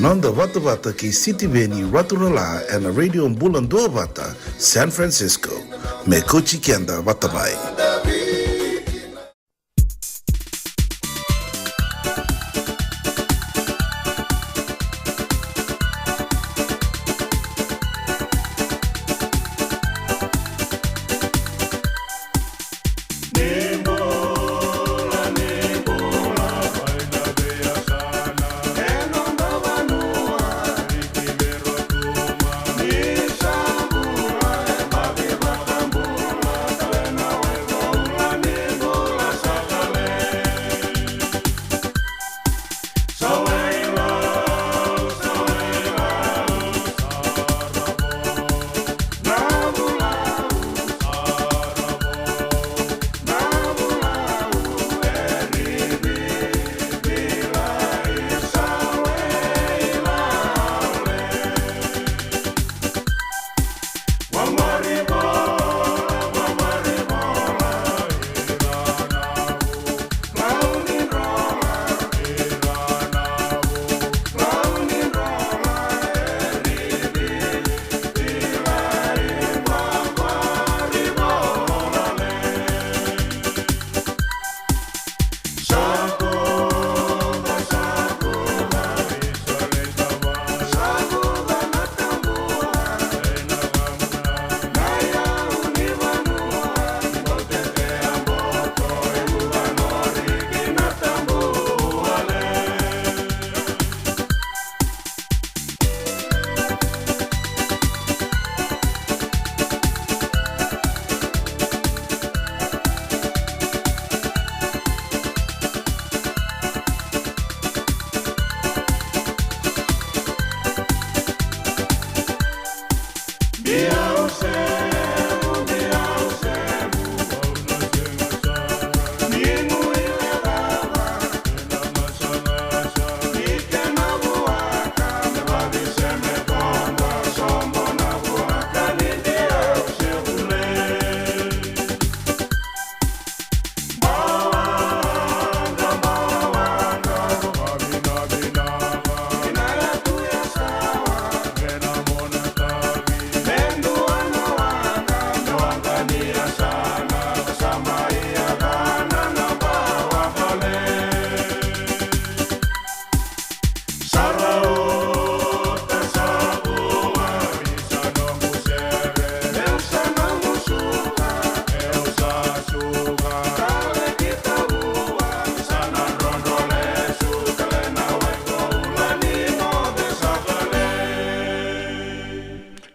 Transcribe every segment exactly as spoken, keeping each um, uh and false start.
Noda vatavata kei Sitiveni Raturala ena Radio Bula Duavata, San Francisco. Me kauti keda vata mai.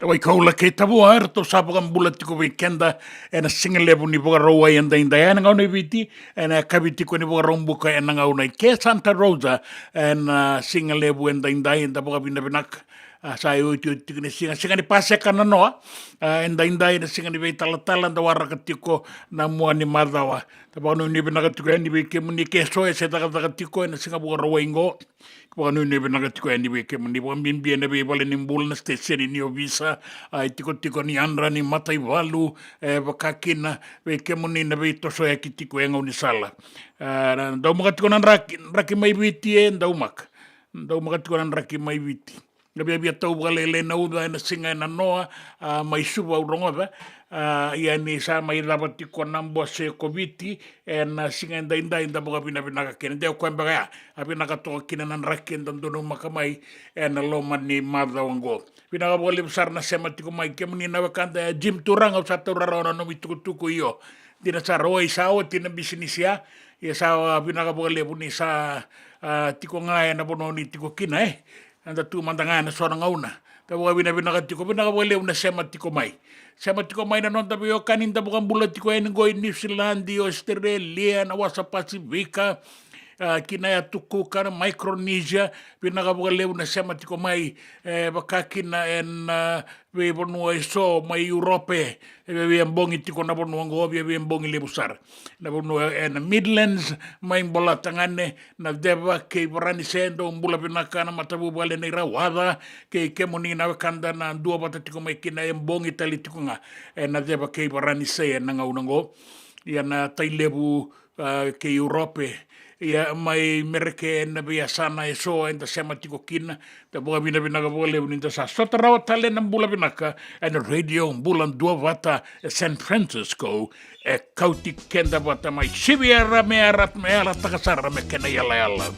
Wai Koula kei Tavua, eratou sa vakabula tiko vei keda ena siga levu ni Vakarauwai edaidai. Ena gauna i Viti, ena yakavi tiko ni Vakaraubuka, ena gauna i ke Santa Rosa, ena siga levu edaidai, eda vakavinavinaka. A, sa iotioti tiko ni siga, siga ni Paseka nanoa. A, edaidai na siga ni veitalatala, da waraka tiko na mua ni macawa. Da vakanuinui vinaka tiko yani vei kemuni ke so e se cakacaka tiko ena siga Vakarauwai qo. Vakanuinui vinaka tiko yani vei kemuni, vakabibi ena veivale ni bula, na siteseni ni ovisa, a, itikotiko ni yadra, ni mataivalu, e, vaka kina vei kemuni na veitosoyaki tiko e gaunisala. A, na daumaka tiko na draki, draki mai Viti, e daumaka. Daumaka tiko na draki mai Viti. Na viavia tau vakalailai na uca ena siga e nanoa, a, mai Suva au rogoca, a, ia ni sa mai cava tiko na bose ko Viti, ena siga edaidai da vakavinavinaka kina. De o koya beka ya, a vinaka toka kina na draki eda donumaka mai ena loma ni macawa oqo. Vinaka vakalevu sara na sema tiko mai, kemuni na wekada, e Jim Turaga, au sa taura rawa na nomu itukutuku, io. Dina sara, oi, sa oti na bisinisi ya, ia sa vinaka vakalevu ni sa, a, tiko ga ena vanua ni tiko kina, e. Eda tu mada ga ena so na gauna. Da vakavinavinaka tiko, vinaka vakalevu na sema tiko mai. Sema tiko mai na noda veiwekani da vakabula tiko yani qo i Niusiladi, Ositerelia, na wasa Pasifika, a, kina ya tukuka na Micronesia, vinaka vakalevu na sema tiko mai, e, vaka kina ena, a, veivanua eso mai Europe, e, via, via bogi tiko na vanua qo, via, via bogi levu sara. Na vanua ena Midlands, mai Bolatagane, na Ceva kei Varanise, dou bula vinaka na matavuvale nei Rawaca, kei kemuni na wekada na duavata tiko mai kina e bogi tale tiko ga, ena Ceva kei Varanise ena gauna qo. Ia na Tailevu, a, kei Europe, Ia mai Mereke ena veiyasana eso eda sema tiko kina, da vakavinavinaka vakalevu ni da sa sota rawa tale na bula vinaka ena Radio Bula Duavata e San Francisco, e kauti keda vata mai Siviara me yara, me yalataka sara me kena iyalayala.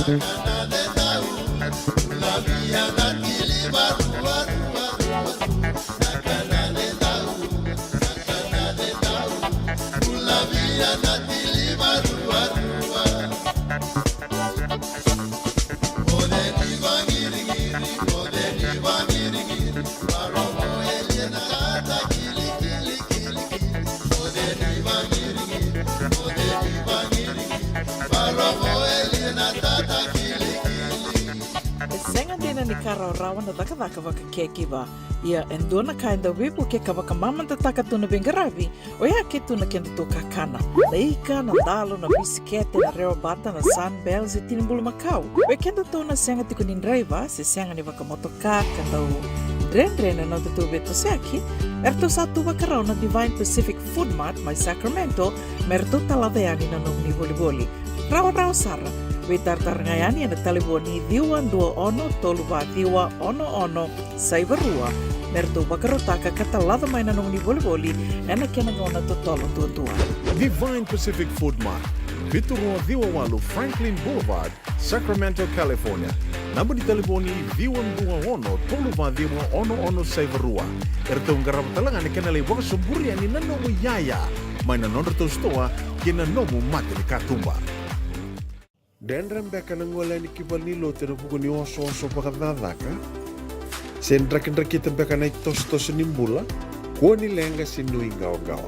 E sega dina ni ka rawarawa na cakacaka vaka caregiver. Ia e dua na ka e dau veivuke ka vakamamadataka tu na veiqaravi, oya ke tu na kedatou kakana. Na ika, na dalo, na bisikete, na rewabata, na Sunbell se tini bulumakau. Vei kedatou na sega tiko ni draiva se sega ni vakamotoka ka dau dredre na nodatou veitosoyaki, eratou sa tu vakarau na Divine Pacific Food Mart mai Sacramento me ratou talaca yani na nomuni volivoli. Rawarawa sara. Veitaratara ga yani ena talevoni ciwa dua ono tolu va ciwa ono ono saiva rua me ratou vakarautaka ka talaca mai na nomuni volivoli ena kena gauna totolo duadua. Divine Pacific Food Mart, vitu rua ciwa walu Franklin Boulevard, Sacramento, California. Naba ni talevoni ciwa dua ono tolu va ciwa ono ono saiva rua. Eratou qarava tale ga na kena lai vakasoburi yani na nomu iyaya mai na nodratou sitoa kei na nomu mata ni katuba. Dredre beka na gole yani ki valenilotu ena vuku ni osooso vakacakacaka? Se drakidrakita beka na itosotoso ni bula? Kua ni leqa se nuiqawaqawa.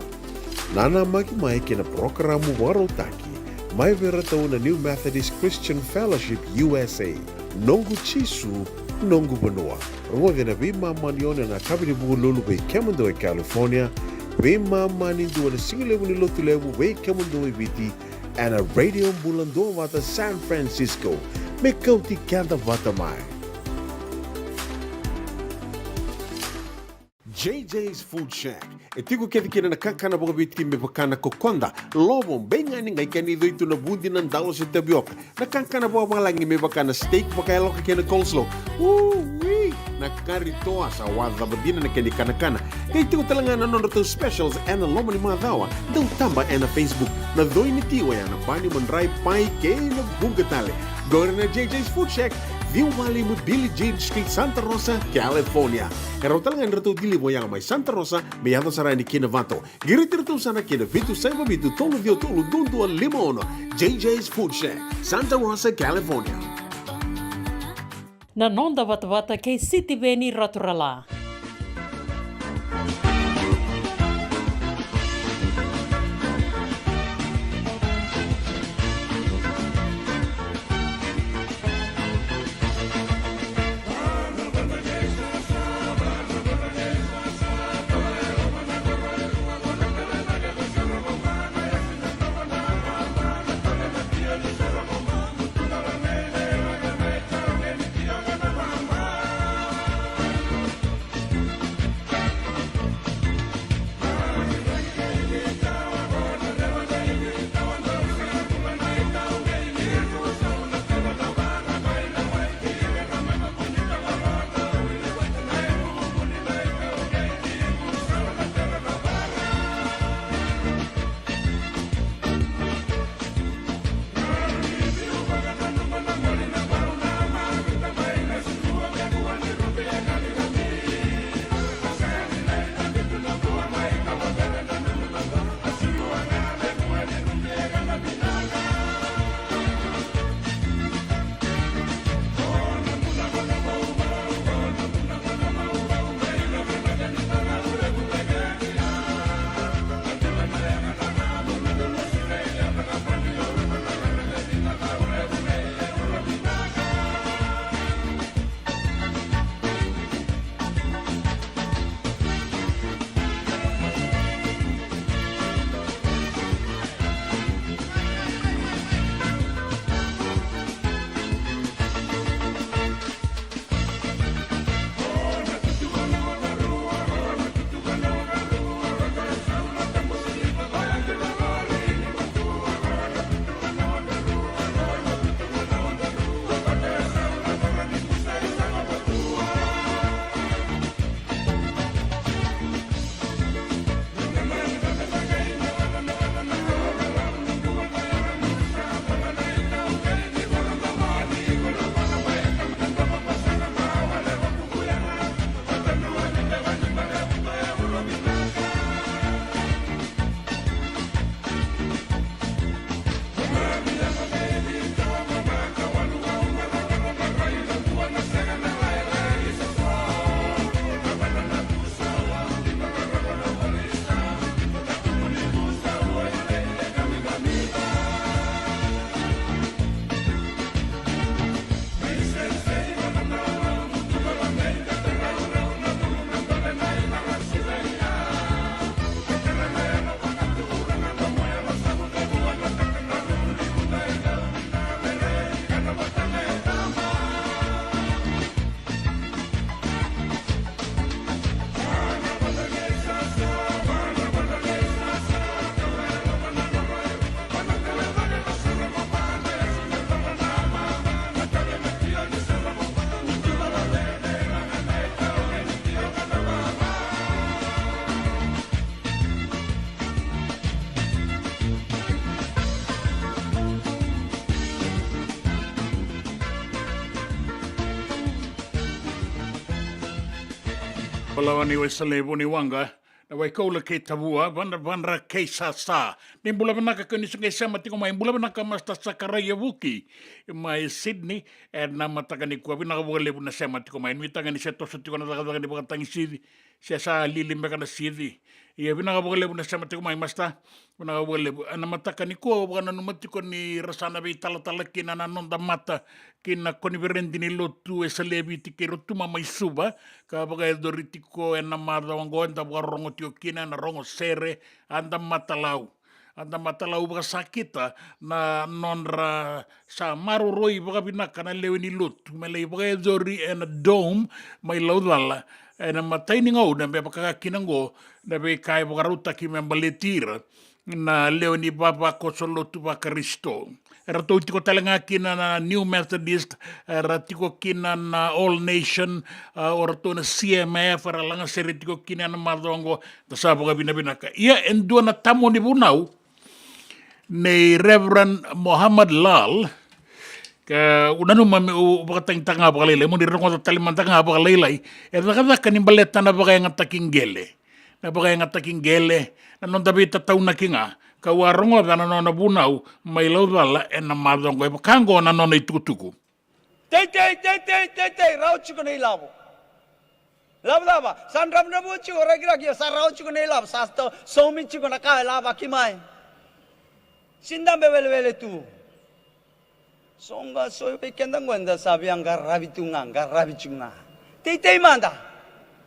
Nanamaki mai ki na parokaramu vakarautaki mai vei iratou na New Methodist Christian Fellowship U S A, Noqu Jisu, Noqu Vanua. Rogoci ena veimama ni ono ena yakavi ni Vukelulu vei kemudou e California, veimama ni dua ena sigalevu ni Lotulevu vei kemudou e Viti, ena Radio Bula Duavata San Francisco. Me kauti keda vata mai. J J's Food Shack. E tiko kece kina na kakana vakaviti me vaka na kokoda, lovo, beigani, qai kena icoi tu na vudi, na dalo se tavioka. Na kakana vakavalagi me vaka na steak vakayaloka kei na coleslaw. Ui! Na kari toa sa wacava dina na kena ikanakana. Qai tiko tale ga na nodratou specials ena loma ni macawa. Dau taba ena Facebook. Na coi ni ti oya na bani, madrai, pai kei na vuqa tale. Qori na J J's Food Shack, ciwa walu lima Billie Jean Street, Santa Rosa, California. E rawa tale ga ni ratou deliver oya mai Santa Rosa me yaco sara yani ki Novato. Qiriti iratou sara ki na vitu saiva vitu tolu ciwa tolu dua dua lima ono. J J's Food Shack, Santa Rosa, California. Na noda vatavata kei Sitiveni Raturala. Balawa ni Waisalei, Vuniwaqa, na Waikaula kei Tavua, Vadravadra kei Sasa. Ni bula vinaka kei ni sa qai sema tiko mai, bula vinaka Master Sakaraia Vuki mai Sydney, ena mataka nikua, vinaka vakalevu na sema tiko mai. Nuitaka ni se toso tiko na cakacaka ni vakatagisici, se sa lili beka na sici. Ia vinaka vakalevu na sema tiko mai Master. Vinaka vakalevu. Ena mataka nikua au vakananuma tiko ni ra sa na veitalatala kina na noda mata ki na koniferedi ni lotu Wesele e Viti kei Rotuma mai Suva, ka vakayacori tiko ena macawa oqo, eda vakarorogo tiko kina ena rogo sere, Ada Matalau. Ada Matalau vakasakita na nodra sa maroroi vakavinaka na lewe ni lotu me lai vakayacori ena Dome mai Laucala ena imatai ni gauna, me vaka kina oqo na veika e vakarautaki me baleti ira na lewe ni vavakoso lotu vaKarisito. Eratou tiko tale ga kina na New Methodist, era tiko kina na All Nation, a, o ratou na C M F, era lagasere tiko kina ena macawa oqo. Da sa vakavinavinaka. Ia e dua na tamo ni vunau nei Reverend Mohammed Lal, ka u nanuma meu vakatagitaka ga vakalailai, mo ni rogoca tale mada ga vakalailai. E cakacaka ni baleta na vakayagataki qele. Na vakayagataki qele, na noda veitataunaki ga. Kau a rogoca na nona vunau mai Laucala ena macawa oqo, e vaka oqo na nona itukutuku. Teitei, teitei, teitei, rawa tiko na ilavo. Lavo cava? Sa dravudravua tiko, rakiraki, sa rawa tiko na ilavo, sa to-, saumi tiko na ka e lavaki mai. Sidabe welewele tu. So ga, so vei keda qo eda sa via qaravi tu ga, qaravi tu ga. Teitei mada.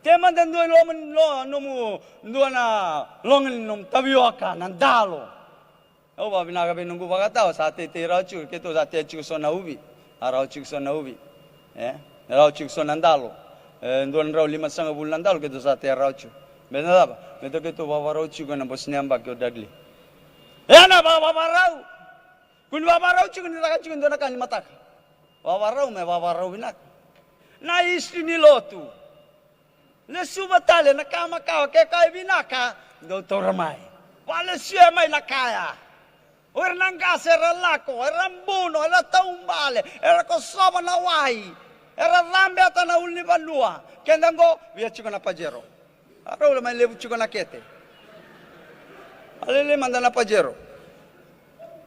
Tei mada dua i loma ni lo-, nomu, dua na loga ni nomu tavioka, na dalo. Au vakavinaka vei noqu vakatawa, sa teitei rawa tiko, keitou sa tea tiko so na uvi. A rawa tiko so na uvi. E? Rawa tiko so na dalo. E, dua na drau limasagavulu na dalo, keitou sa tea rawa tiko. Baleta na cava? Baleta keitou vavarau tiko ena bose ni yabaki o Dudley. E na va-, vavarau. Kua ni vavarau tiko ni caka tiko e dua na ka ni mataka. Vavarau me vavarau vinaka. Na history ni lotu. Lesuva tale na ka makawa, ke ka e vinaka, dou taura mai. Valesuya mai na kaya. O ira na qase era lako, era buno, era taubale, era kosova na wai, era cabeta na ulunivanua. Keda qo, via tiko na Pajero. A rau la mai levu tiko na kete. A lele mada na Pajero.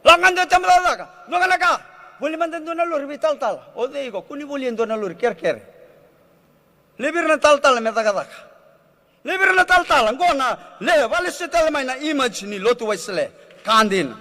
Lako ga dua tama cakacaka, dua ga na ka. Voli mada dua na lori veitalatala. O cei iko, kua ni voli e dua na lori kerekere. Levi ira na talatala me cakacaka. Levi ira na talatala, qo na le, valesu tale mai na image ni lotu Wesele. Ka dina.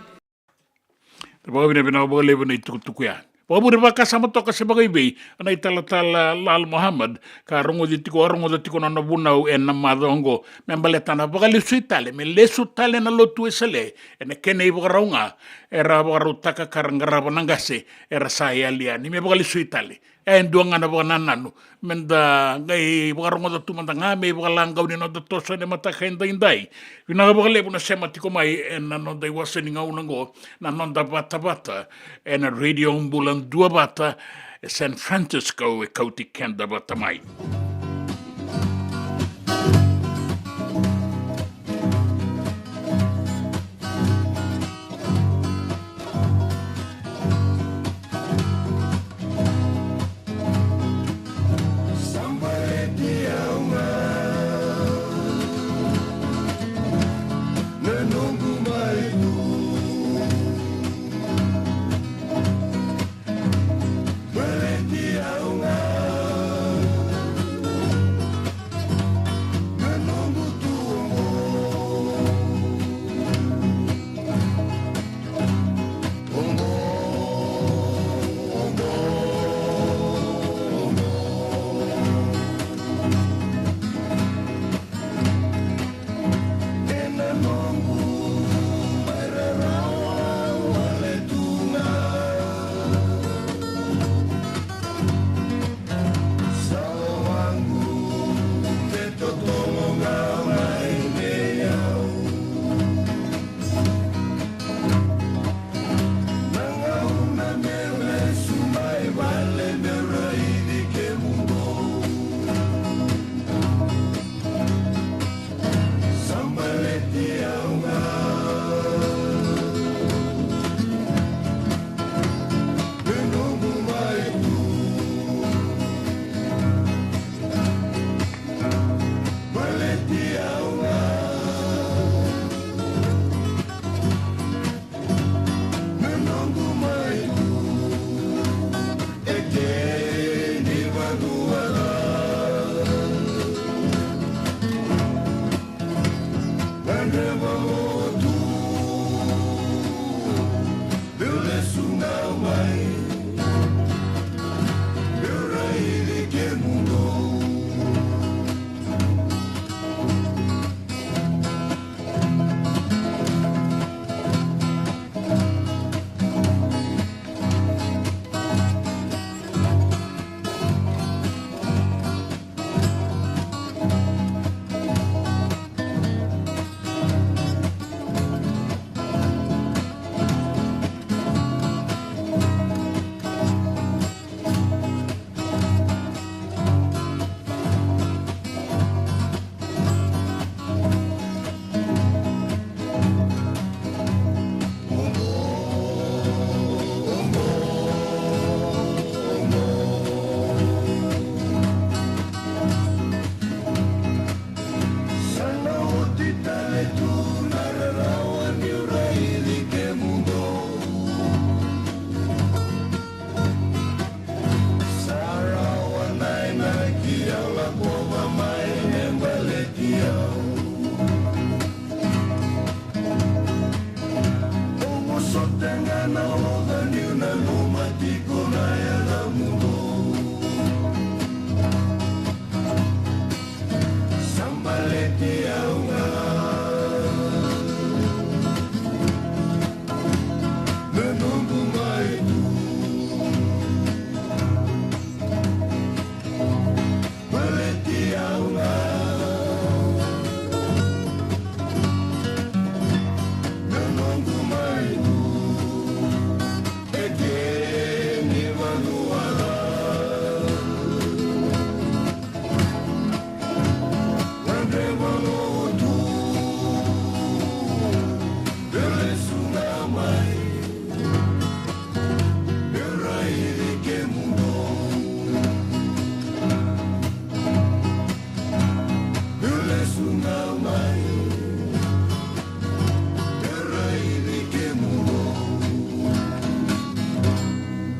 Vakavinavinaka vakalevu na itukutuku ya. Vakavure vakasama toka se vakaivei na italatala Lal Mohammed, ka rogoci tiko, a rogoca tiko na nona vunau ena macawa oqo. Me baleta na vakalesui tale, me lesu tale na lotu Wesele ena kena ivakarau ga era vakarautaka ka ra qarava na qase era sa yali yani. Me vakalesui tale. E dua ga na vakanananu, meda qai vakarogoca tu mada ga me ivakalagau ni noda toso ena mataka edaidai. Vinaka vakalevu na sema tiko mai ena noda iwase ni gauna oqo, na noda vatavata ena Radio Bula Duavata e San Francisco, e kauti keda vata mai.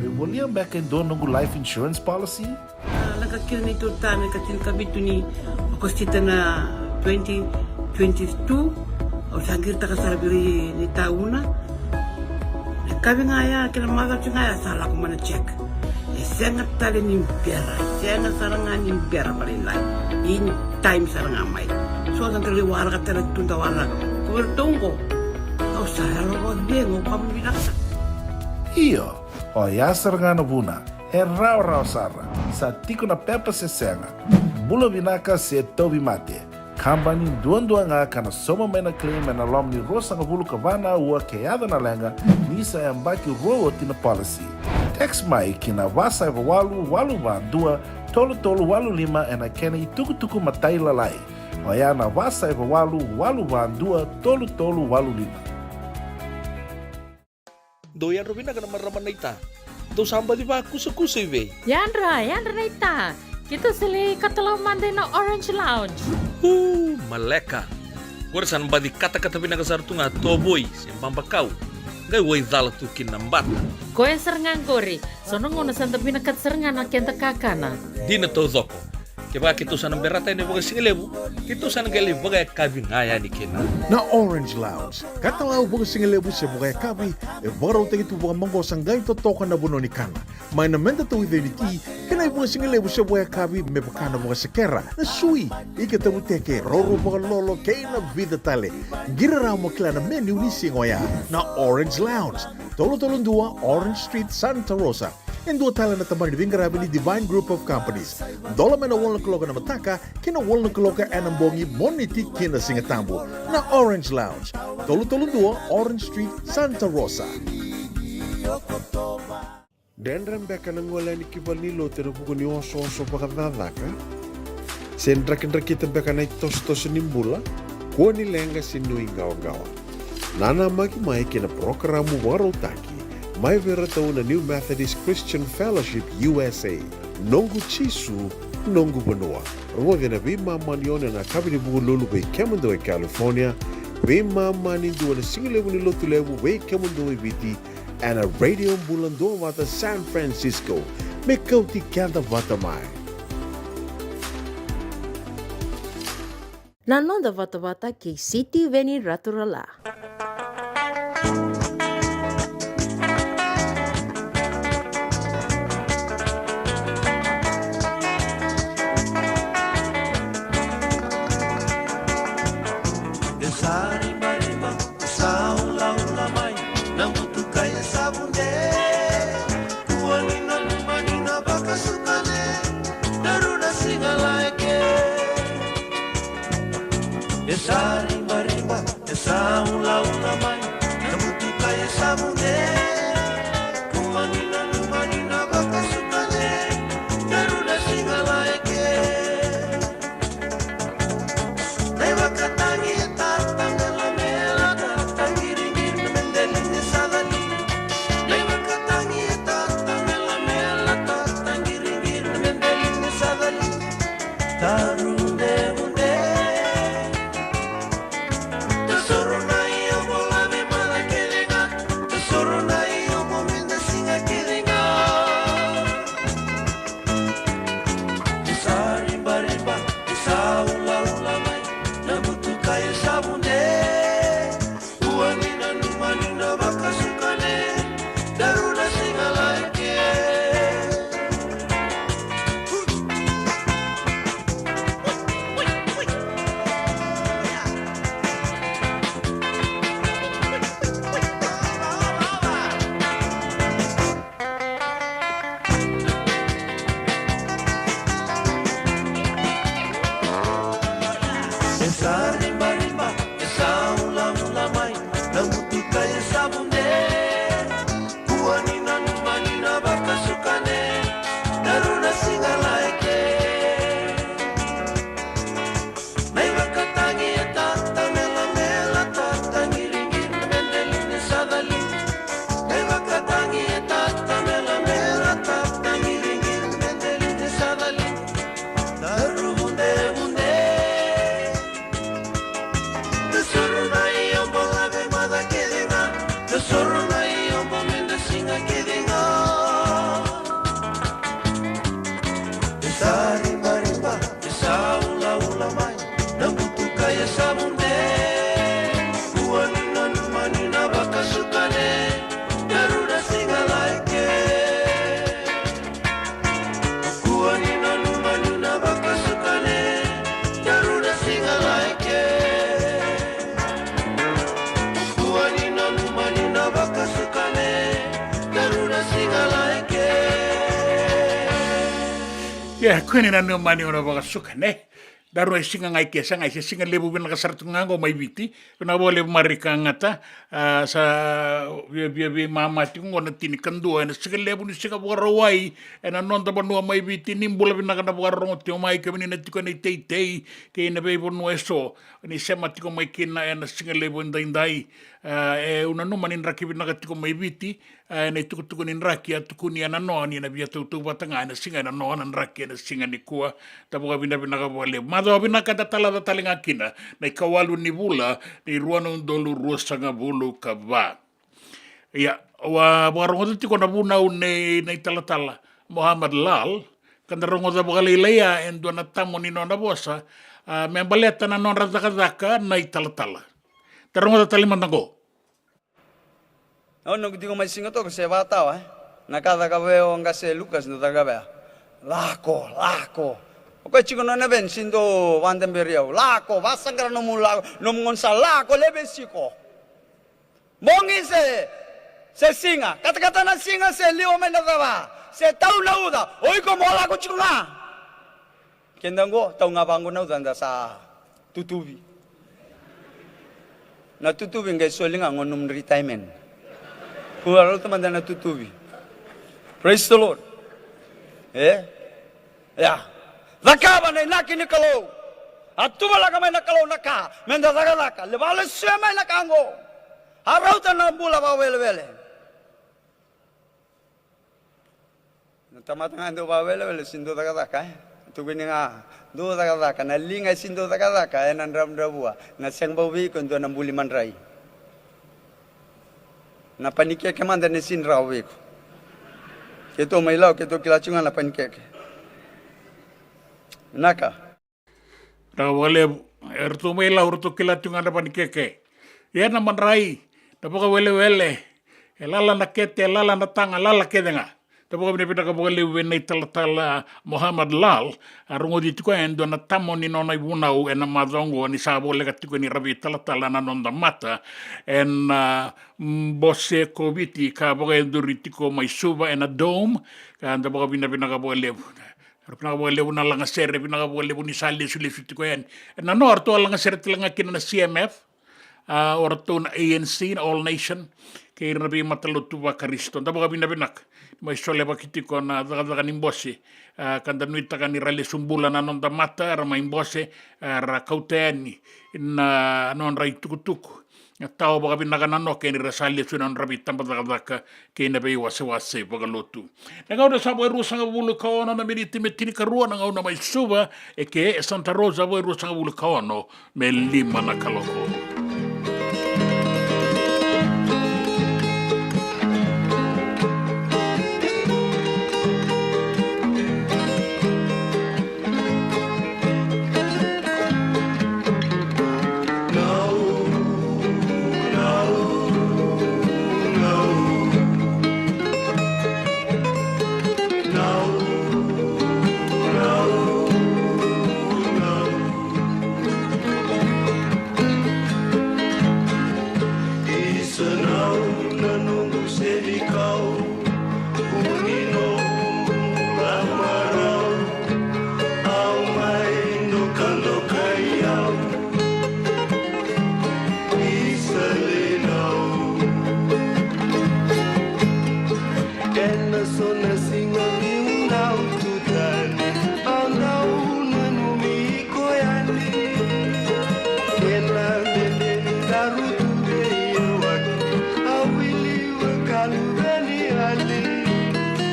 Meu volia beka e dua noqu life insurance policy? A, lako kina neitou tama ena ika tinikavitu ni Okosita na twenty twenty-two. Au sa qiritaka sara vei ira na itaukei. Na yakavi ga ya kei na macawa ga ya sa lako mai na check. E sega tale ni bera, e sega sara ga ni bera vakalailai. In time sara ga mai. So da qai waraka tale tu da waraka. Ko iratou qo, au sa yalo vakacegu, au vakavinavinaka. Io, oya sara ga na vuna. E rawarawa sara, sa tiko na pepa se sega, bula vinaka se tauvimate. Kabani duadua ga ka na sauma mai na claim ena loma ni ruasagavulu ka va na aua ke yaco na leqa, ni sa yabaki rua oti na policy. Text mai ki na va saiva walu walu va dua tolu tolu walu lima ena kena itukutuku matailalai. Oya na va saiva walu walu va dua tolu tolu walu lima. Dou yadra vinaka na marama naita. Dou sa baci vakusakusa i vei? Yadra, yadra naita. Keitou sa lai katalau mada ina Orange Lounge. Uu, maleka. Qori sa na baci katakata vinaka sara tu ga tovoi se babakau. Qai waicala tu kina na bata. Koya sara ga qori. So na gauna sa da vinakata sara ga na keda kakana. Dina taucoko. Kevaka keitou sa na berata yani vakasigalevu, keitou sa na qai lai vakayakavi ga yani kina. Na Orange Lounge, katalau vakasigalevu se vakayakavi, e vakarautaki tu vakamaqosa qai totoka na vanua ni kana. Mai na meda tauica ni ti, kei na ivakasigalevu se vakayakavi me vaka na vakasekera, na sui, ika tavuteke, roro vakalolo, kei na vica tale. Qiri rawa mo kila na menu ni siga oya. Na Orange Lounge, tolu tolu dua Orange Street, Santa Rosa. E dua tale na tabana ni veiqaravi ni Divine Group of Companies. Dola mai na walu na kaloko ena mataka ki na walu na kaloko ena bogi, Moniti ki na Sigatabu. Na Orange Lounge, tolu tolu dua Orange Street, Santa Rosa. Dredre beka na gole yani ki valenilotu ena vuku ni osooso vakacakacaka? Se drakidrakita beka na itosotoso ni bula? Kua ni leqa se nuiqawaqawa. Nanamaki mai ki na parokaramu vakarautaki mai vei iratou na New Methodist Christian Fellowship U S A, Noqu Jisu, Noqu Vanua. Rogoci ena veimama ni ono ena yakavi ni Vukelulu vei kemudou e California, veimama ni dua ena sigalevu ni Lotulevu vei kemudou e Viti, ena Radio Bula Duavata San Francisco, me kauti keda vata mai. Na noda vatavata kei Sitiveni Raturala. E sa ribariba, e sa ulaula mai na butuka e sa vude. Kua ni nanuma ni na vakasukane, daru na siga laeke. E sa ribariba, e sa ulaula mai na butuka e sa vude. Kua ni nanuma ni na vakasukane, daru na siga laeke. Na ivakatagi e tata me lamela, tata qiriqiri me deli ni sa cali. Na ivakatagi e tata me lamela, tata qiriqiri me deli ni sa cali. Daru vudevude. Da soro na iobo lave mada kece ga. Da soro na iobo me da siga kece ga. E sa ribariba, e sa ulaula mai na butuka e sa vude. Kua ni nanuma ni na vakasukane, daru na siga laeke. E sa ribariba, e sa ulaula mai na butuka e sa vude. Kua ni nanuma ni na vakasukane, daru na siga laeke. Na ivakatagi e tata me lamela, tata qiriqiri me deli ni sa cali. Na ivakatagi e tata me lamela, tata qiriqiri me deli ni sa cali. Daru vudevude. Da soro na iobo lave mada kece ga. Da soro na iobo me da siga kece ga. E sa ribariba, e sa ulaula mai na butuka e sa vude. Kua ni nanuma ni na vakasukane, daru na siga laeke. Kua ni nanuma ni na vakasukane, daru na siga laeke. Kua ni nanuma ni na vakasukane, daru na siga laeke. Ia, kua ni nanuma ni na vakasukane. Daru na siga ga i ke, sa ga i se siga levu vinaka sara tu ga oqo mai Viti. Vinaka vakalevu Marika Gata, a, sa via, via veimama tiko oqo na tinikadua ena siga levu ni siga Vakarauwai ena noda vanua mai Viti. Ni bula vinaka na vakarorogo tiko mai, kemuni na tiko ena iteitei kei na veivanua eso ni sema tiko mai kina ena siga levu edaidai. A, e, au nanuma ni draki vinaka tiko mai Viti. E, na itukutuku ni draki a tukuni ena noa ni na via tautauvata ga ena siga ena noa na draki ena siga nikua. Da vakavinavinaka vakalevu. Macawa vinaka da talaca tale ga kina na ikawalu ni vula ni rua na udolu ruasagavulu ka va. Ia, au a vakarogoca tiko na vunau nei na italatala Mohammed Lal, ka da rogoca vakalailai e dua na tamo ni nona vosa, a, me baleta na nodra cakacaka na italatala. Da rogoca tale mada oqo. Au noqu tiko mai Sigatoka se vakatawa, e? Na ka caka vei au o qase Lukas dau caka vei au. Lako, lako. O koya tiko nona veni, sega ni dau vakadaberi au. Lako, vakasaqara nomu lako, nomu gaunisala, lako, lai veisiko. Bogi se, se siga, katakata na siga se liwa mai na cava, se tau na uca, o iko mo lako tiko ga. Keda oqo, tau ga vaqo na uca da sa tutuvi. Na tutuvi qai soli ga qo nomu retirement. Ua rauta mada na tutuvi. Praise the Lord. E? Ia. Cakava na inaki ni Kalou. A tuvalaka mai na Kalou na ka me da cakacaka. Levu a lesuya mai na ka oqo. A rauta na bula vakawelewele. Na tamata ga e dau vakawelewele, sega ni dau cakacaka, e? Tukuni ga, dau cakacaka. Na liga e sega ni dau cakacaka, ena dravudravua. Na sega bau vei iko e dua na buli madrai. Na panikeke mada ena sega ni rawa vei iko. Keitou mai Lau, keitou kila tiko ga na panikeke. Vinaka. Vinaka vakalevu. Eratou mai Lau, eratou kila tiko ga na panikeke. Ia na madrai, na vakawelewele, e lala na kete, e lala na taga, lala kece ga. Da vakavinavinaka vakalevu vei na italatala Muhammad Lal, a rogoci tiko e dua na tamo ni nona ivunau ena macawa oqo ni sa voleka tiko ni ra veitalatala na noda mata ena, ah, mm, bose Koviti ka vakayacori tiko mai Suva ena Dome, ka da vakavinavinaka vakalevu. Vinaka vakalevu na lagasere, vinaka vakalevu ni sa lesulesu tiko yani. Ena noa ratou a lagasere tale ga kina na C M F, a, o ratou na A N C, na All Nation, kei ira na veimatalotu vaKarisito. Da vakavinavinaka. Mai solevaki tiko na cakacaka ni bose, a, ka da nuitaka ni ra lesu bula na noda mata, ra mai bose, a, ra kauta yani na nodra itukutuku. Na tawa vakavinaka na noke ni ra sa lesu na nodra veitabacakacaka kei na veiwasewase vakalotu. Na gauna sa vo e ruasagavulu ka ono na miniti me tinikarua na gauna mai Suva, e ke e Santa Rosa vo e ruasagavulu ka ono me lima na kaloko. Isa nau na noqu senikau, uni noqu la marau, au mai dokadokai au. Isa lei nau. Ena so na siga niu dau tu tani, au dau nanumi iko yani. Kena dede ni daru tu vei au aki, au wili vakaluve ni yali.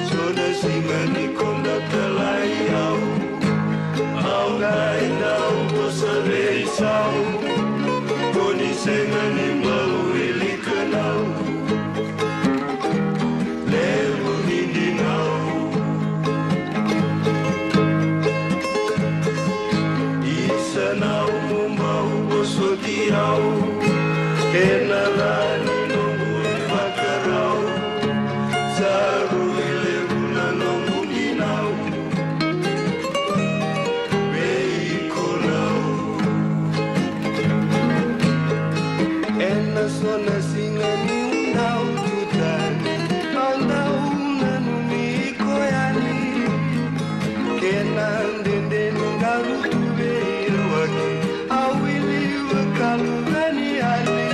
So na siga ni koda talai au, au qai dau vosa veisau. Ko ni sega ni bau wilika nau. Levu ni dinau. Isa nau mo bau vosoti au. Kena la ni noqu ivakarau. Sa rui levu na noqu dinau. Vei iko nau. Ena so na siga niu dau tu tani, au dau nanumi iko yani. Kena dede ni daru tu vei au aki, au wili vakaluve ni yali.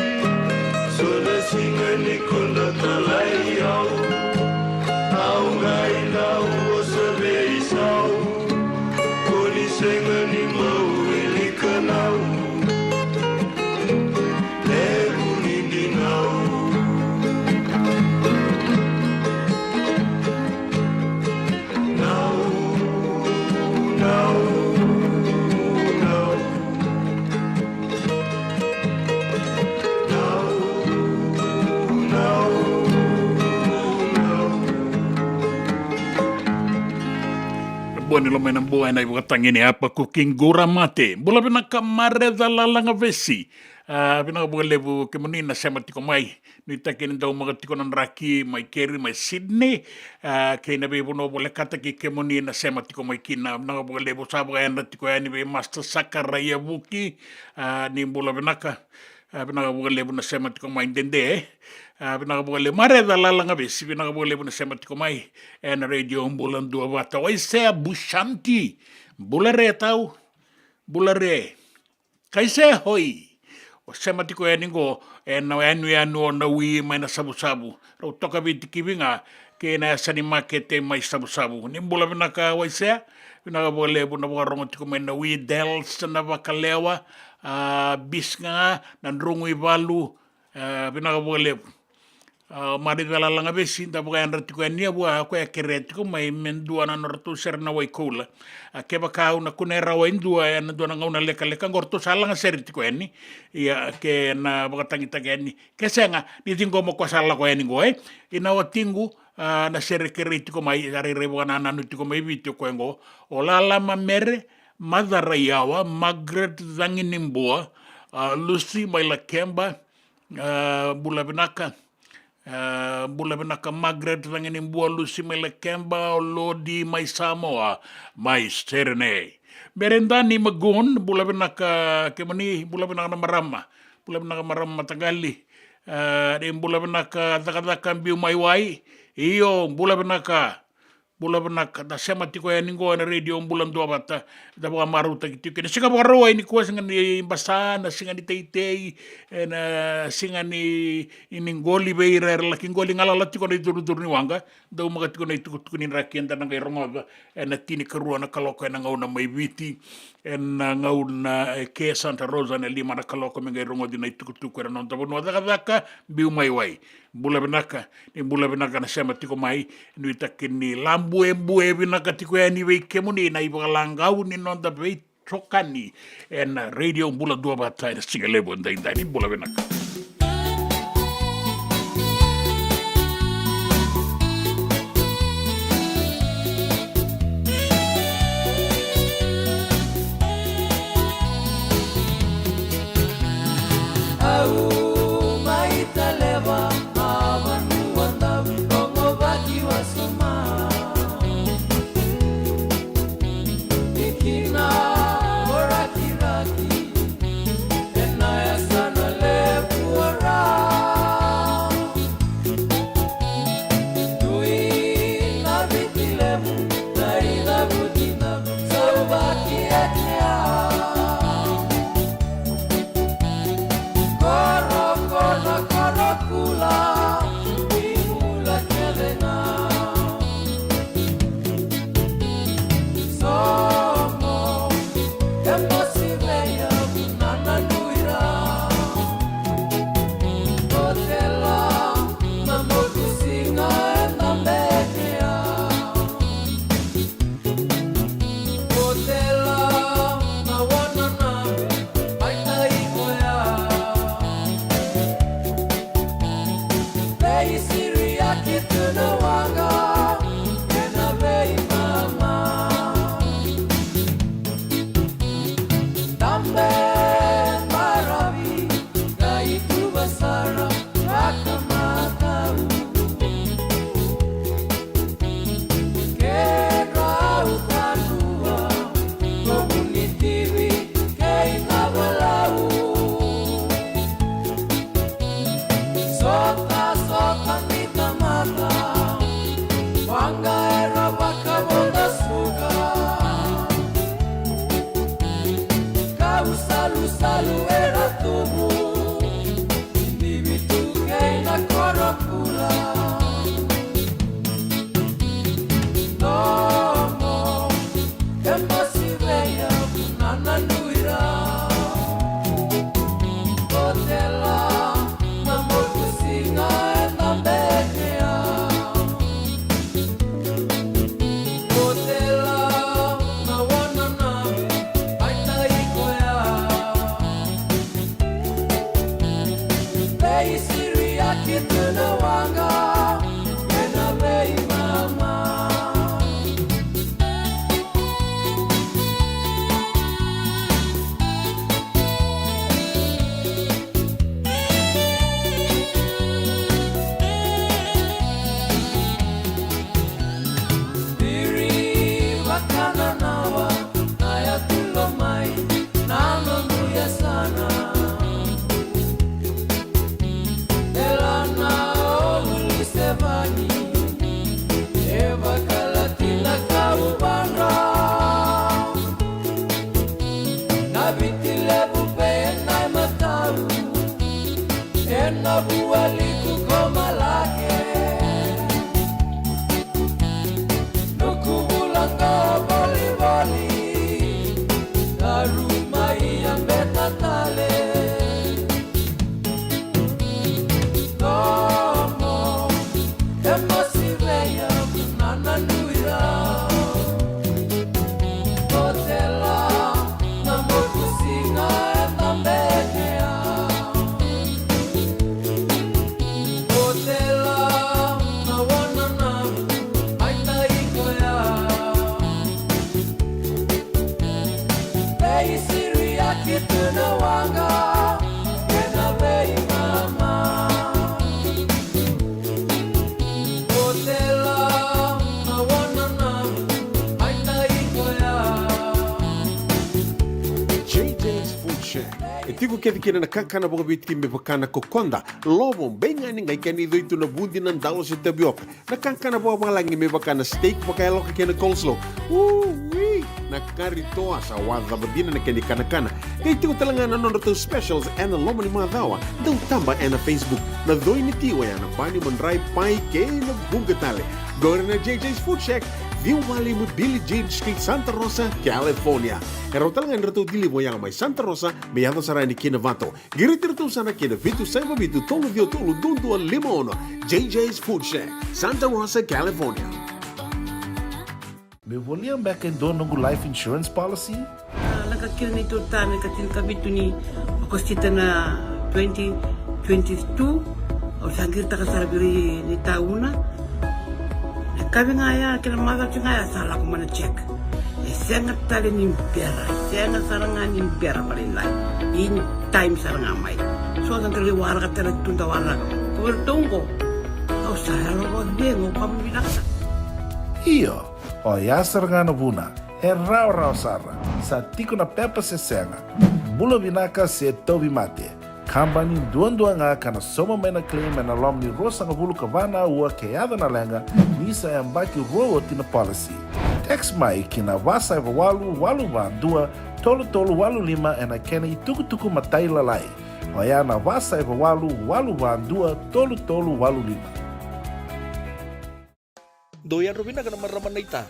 So na siga ni koda talai au, au qai dau vosa veisau. Ko ni sega ni bau wilika nau. Levu ni dinau. Nau, nau, nau. Bua ni loma ina bua ena ivakatagi ni Apa Cooking Gura Mate. Bula vinaka Mareca Lalagavesi. A, vinaka vakalevu kemuni na sema tiko mai. Nuitaki ni daumaka tiko na draki mai keri mai Sydney. A, kei na veivanua volekata kei kemuni na sema tiko mai kina. Vinaka vakalevu sa vakayadra tiko yani vei Master Sakaraia Vuki. A, ni bula vinaka. A, vinaka vakalevu na sema tiko mai dede. A, vinaka vakalevu Mareca Lalagavesi, vinaka vakalevu na sema tiko mai. Ena Radio Bula Duavata. Waisea Bushanti. Bula re tau. Bula re. Kaisea hoi. O sema tiko yani qo, ena yanuyanu o Naui mai Nasavusavu. Rau toka Viti Kivi ga, kei na yasa ni makete mai Savusavu. Ni bula vinaka Waisea, vinaka vakalevu na vakarogo tiko mai Naui, Dels na Vakalewa, a, Bis ga, na Drogu i Valu, a, vinaka vakalevu. A, Mareca Lalagavesi, da vakayadra tiko yani a vua, a koya kerea tiko mai me dua na nodratou sere na waikoula. A, kevaka au na kunea rawa e dua, ena dua na gauna lekaleka, qo ratou sa lagasere tiko yani. Ia, ke na vakatagitaki yani. Ke sega, ni ciqoma ko sa lako yani qo, e? Ina watiqu, a, na sere kerei tiko mai, a rairai vakanananu tiko mai Viti o koya oqo. O Lalama Mere, Maca Raiyawa, Margaret Caginibua, a, Lucy mai Lakeba, a, bula vinaka. A, bula vinaka Margaret Caginibua, Lucy mai Lakeba, o Lodi mai Samoa, mai Sydney. Mere Dani Magun, bula vinaka kemuni, bula vinaka na marama. Bula vinaka marama mataqali. A, ni bula vinaka Cakacaka Biu mai Wai. Io, bula vinaka. Bula vinaka, da sema tiko yani qo ena Radio Bula Duavata, da vakamarautaki tiko. Na siga Vakarauwai nikua, siga ni basa, na siga ni teitei, ena siga ni, ni qoli vei ira era laki qoli galala tiko na ituruturuwaqa, daumaka tiko na itukutuku ni draki eda na qai rogoca, ena tinikarua na kaloko ena gauna mai Viti, ena gauna e ke Santa Rosa na lima na kaloko me qai rogoci na itukutuku ena noda vanua Cakacaka Biu mai Wai. Bula vinaka, ni bula vinaka na sema tiko mai, nuitaki ni labuebue vinaka tiko yani vei kemuni na ivakalagau ni noda veitokani ena Radio Bula Duavata ena siga levu edaidai. Ni bula vinaka. Au mai Taleva, a vanua dau rogo vaki wasoma. Tikina o Rakiraki, ena yasana levu Tiko kece kina na kakana vakaviti me vaka na kokoda, lovo, beigani, qai kena icoi tu na vudi, na dalo se tavioka. Na kakana vakavalagi me vaka na steak vakayaloka kei na coleslaw. Ui! Na kari toa sa wacava dina na kena ikanakana. Qai tiko tale ga na nodratou specials ena loma ni macawa. Dau taba ena Facebook. Na coi ni ti oya na bani, madrai, pai kei na vuqa tale. Qori na J J's Food Shack, ciwa walu lima Billie Jean Street, Santa Rosa, California. E rawa tale ga ni ratou deliver oya mai Santa Rosa me yaco sara yani ki Novato. Qiriti iratou sara ki na vitu saiva vitu tolu ciwa tolu dua dua lima ono. J J's Food Shack, Santa Rosa, California. Meu volia beka e dua noqu life insurance policy? A, lako kina neitou ta na ika tinikavitu ni Okosita na twenty twenty-two. Au sa qiritaka sara vei ira na itauna. Na kavi ga ya kei na macawa ga ya sa lako mai na check. E sega tale ni bera, e sega sara ga ni bera vakalailai. In time sara ga mai. So sa dau lai waraka tale tu da waraka. Ko iratou qo, au sa yalo vakacegu, au kama vinaka sara. Io, oya sara ga na vuna. E rawarawa sara. Sa tiko na pepa se sega. Bula vinaka se tauvimate. Kabani duadua ga ka na sauma mai na claim ena loma ni ruasagavulu ka va na aua ke yaco na leqa, ni sa yabaki rua oti na policy. Text mai ki na va saiva walu walu va dua tolu tolu walu lima ena kena itukutuku matailalai. Oya na va saiva walu walu va dua tolu tolu walu lima. Dou yadra vinaka na marama naita.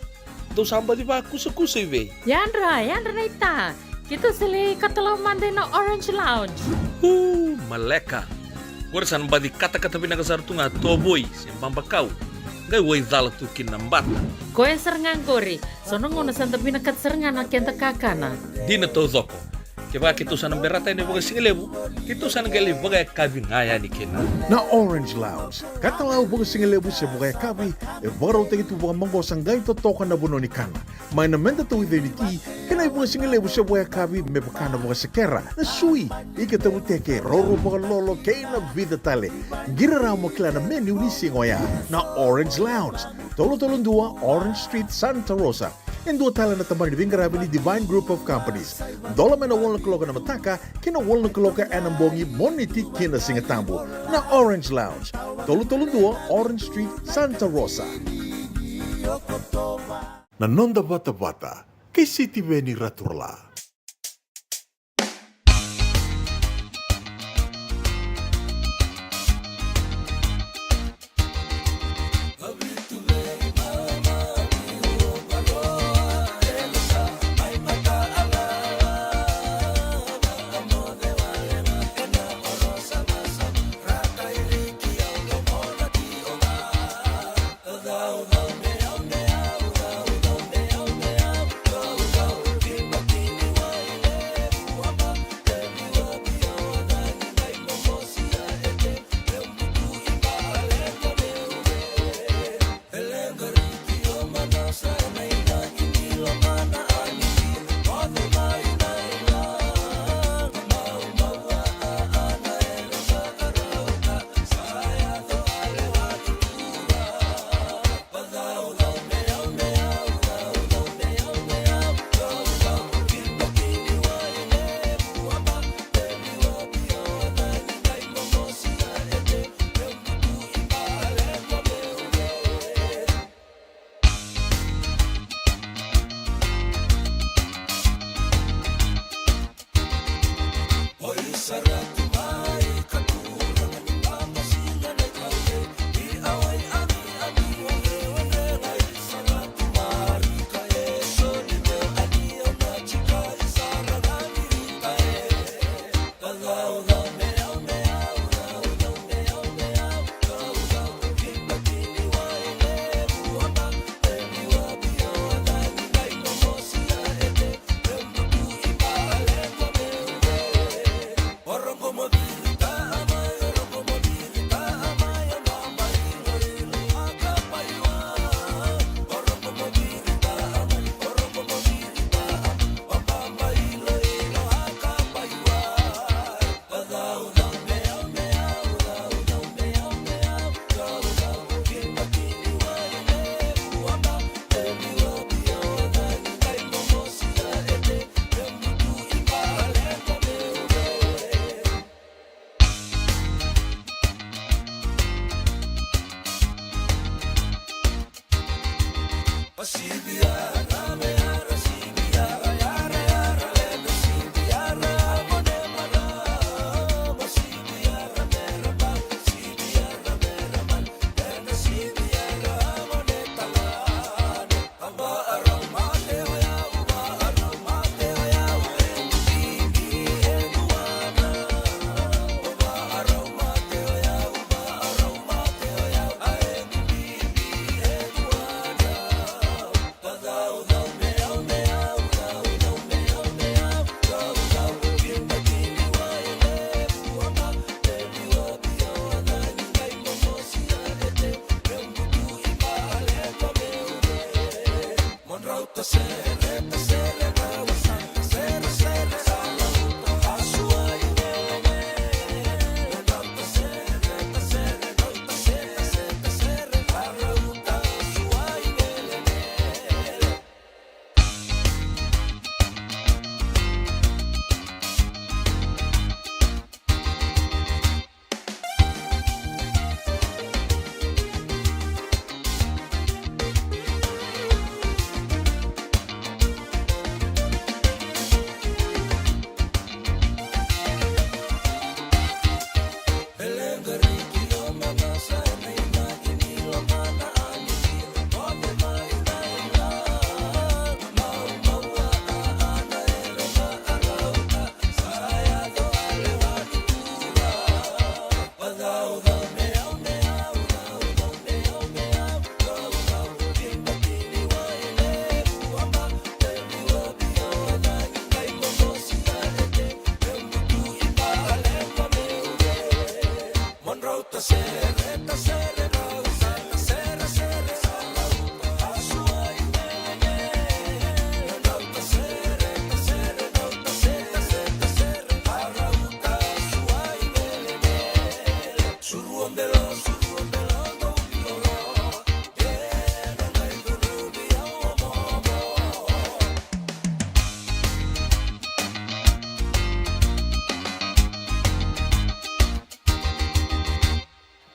Dou sa baci vakusakusa i vei? Yadra, yadra naita. Keitou sa lai katalau mada ina Orange Lounge. Uu, maleka. Qori sa na baci katakata vinaka sara tu ga, tovoi se babakau. Qai waicala tu kina na bata. Koya sara ga qori. So na gauna sa da vinakata sara ga na keda kakana. Dina taucoko. Kevaka keitou sa na berata yani vakasigalevu, keitou sa na qai lai vakayakavi ga yani kina. Na Orange Lounge, katalau vakasigalevu se vakayakavi, e vakarautaki tu vakamaqosa, qai totoka na vanua ni kana. Mai na meda tauica ni ti, kei na ivakasigalevu se vakayakavi me vaka na vakasekera, na sui, ika tavuteke, roro vakalolo kei na vica tale. Qiri rawa mo kila na menu ni siga oya. Na Orange Lounge, tolu tolu dua Orange Street, Santa Rosa. E dua tale na tabana ni veiqaravi ni Divine Group of Companies. Dola mai na walu na kaloko na mataka ki na walu na kaloko ena bogi, Moniti ki na Sigatabu. Na Orange Lounge, tolu tolu dua Orange Street, Santa Rosa. Na noda vatavata kei Sitiveni Raturala.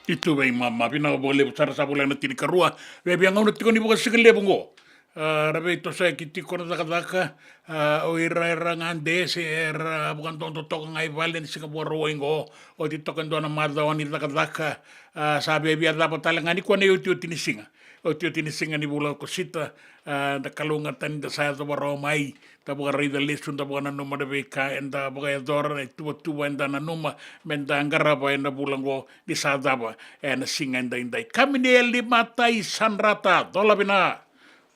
I tu vei mama, vinaka vakalevu sara, sa voleka na tinikarua. Via via gauna tiko ni vakasigalevu qo. A, ra veitosoyaki tiko na cakacaka, a, o ira era gade se era vakadodo toka ga i vale ni siga Vakarauwai qo. Oti toka e dua na macawa ni cakacaka, a, sa via via cava tale ga nikua na iotioti ni siga. Iotioti ni siga ni vula o Okosita, a, da kalougata ni da sa yacova rawa mai, da vakaraica lesu, da vakananuma na veika eda vakayacora, na ituvatuva eda nanuma me da qarava ena vula oqo ni sa cava ena siga edaidai. Kaminieli Matai Sadrata, cola vina,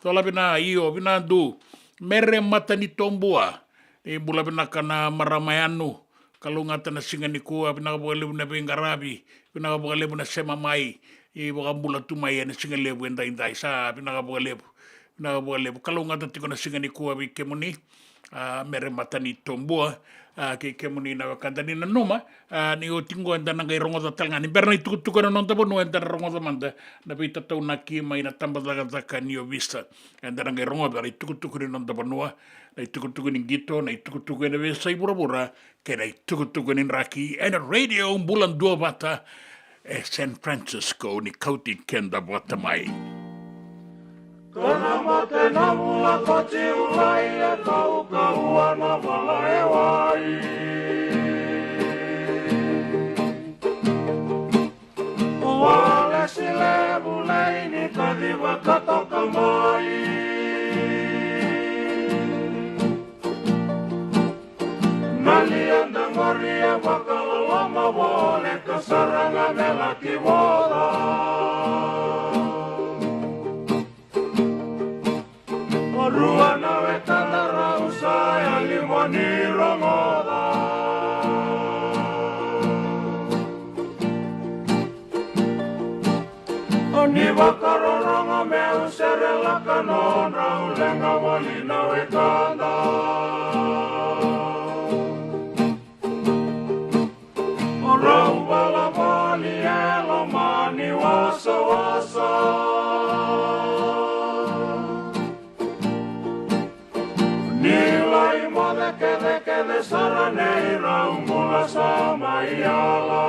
cola vina, io, vina du, Mere Matanitobua, ni bula vinaka na marama yanu, kalougata na siga nikua, vinaka vakalevu na veiqaravi, vinaka vakalevu na sema mai, i vakabula tu mai ena siga levu edaidai, sa vinaka vakalevu, vinaka vakalevu, kalougata tiko na siga nikua vei kemuni, a, Mere Matanitobua, a, kei kemuni na wekada ni nanuma, a, ni oti qo eda na qai rogoca tale ga, ni bera na itukutuku ena noda vanua eda na rogoca mada na veitataunaki mai na tabacakacaka ni ovisa, eda na qai rogoca na itukutuku ni noda vanua, na itukutuku ni qito, na itukutuku ena veiyasai vuravura, kei na itukutuku ni draki ena Radio Bula Duavata e San Francisco ni kauti keda vata mai. Kana mate na vula ko Jiulai e kaukaua na vala e wai. Walesi levu nei ni kaciva ka toka mai. Na liada qori e vakaloloma voleka sara ga me laki vola. O rua na wekada rau sa yali mo ni rogoca. O ni vakarorogo meu serelaka nodrau leqa voli na wekada. O rau vala voli e loma ni wasawasa. Ni lai moce kecekece sara nei rau bula sa mai yala.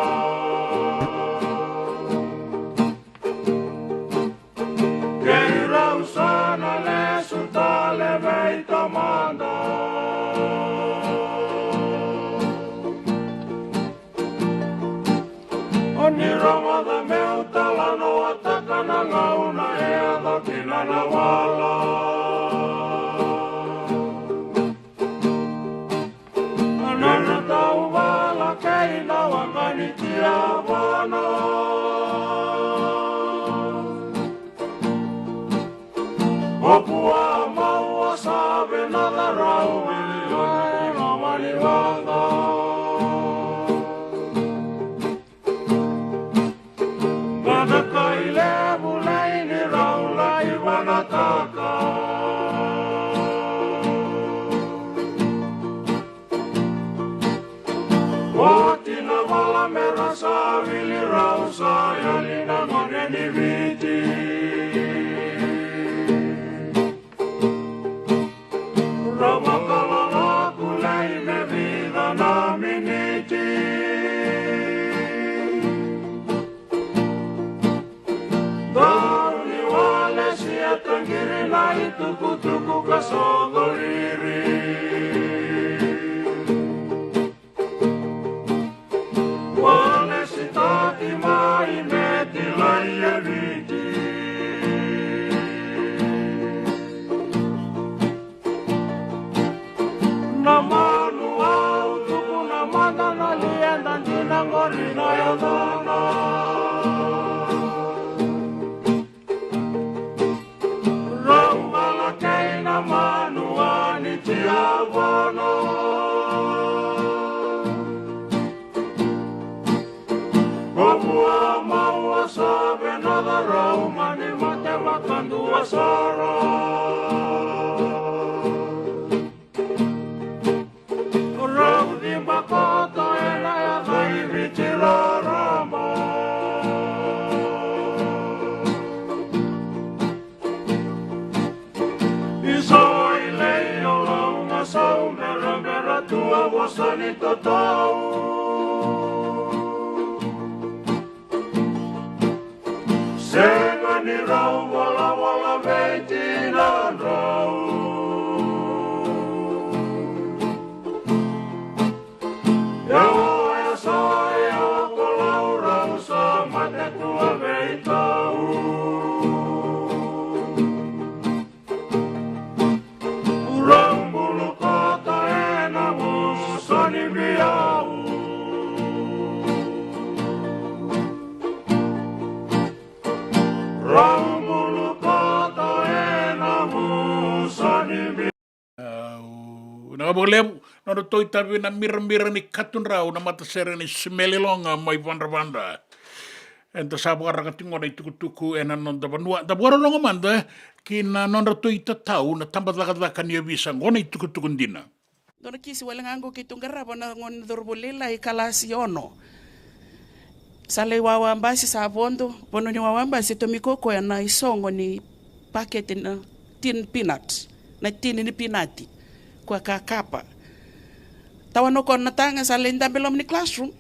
Kei rau sa na lesu tale vei tamada. O ni rogoca meu talanoataka na gauna e yaco kina na wala. Na na tauvala kei na waqa ni tiavana. O pua mau a save na carau i loma ni waqa. Vata kai levu lai ni rau lai vanataka. Wale sitaki mai me tilai e Viti. Na manu au tukuna mada na lieda dina qori na yacana. Rau gala kei na manu ani tiavono. Ko vua mau a save na carau mani mate vakadua soro. Rau ciba koto ena yaca i Viti raraba. Iso i lei o lau na sau berabera tu a vosa ni tatau. Sega ni rau volavola vei tinadrau. E o e sa e o ko lau rau sa mate tu a veitau. Rau bulu koto ena musa ni biau. Rau bulu koto ena musa ni biau. Au, na vakalevu, na nodratou itavi na mirabira ni katudrau na matasere ni Simeli Loga mai Vadravadra. Eda sa vakaraka tiko na itukutuku ena noda vanua. Da vakarorogo mada ki na nodratou itatau na tabacakacaka ni ovisa, qo na itukutuku dina. Dua na kisi wale ga qo keitou qarava na gone cauravou lailai kalasi ono. Sa lai wawa basi sa vodo, vanua ni wawa basi e tomika o koya na isogo ni pakete na tin peanut, na tini ni pinati. Koya ka kapa. Tawana o koya na taga sa lai dabe loma ni classroom.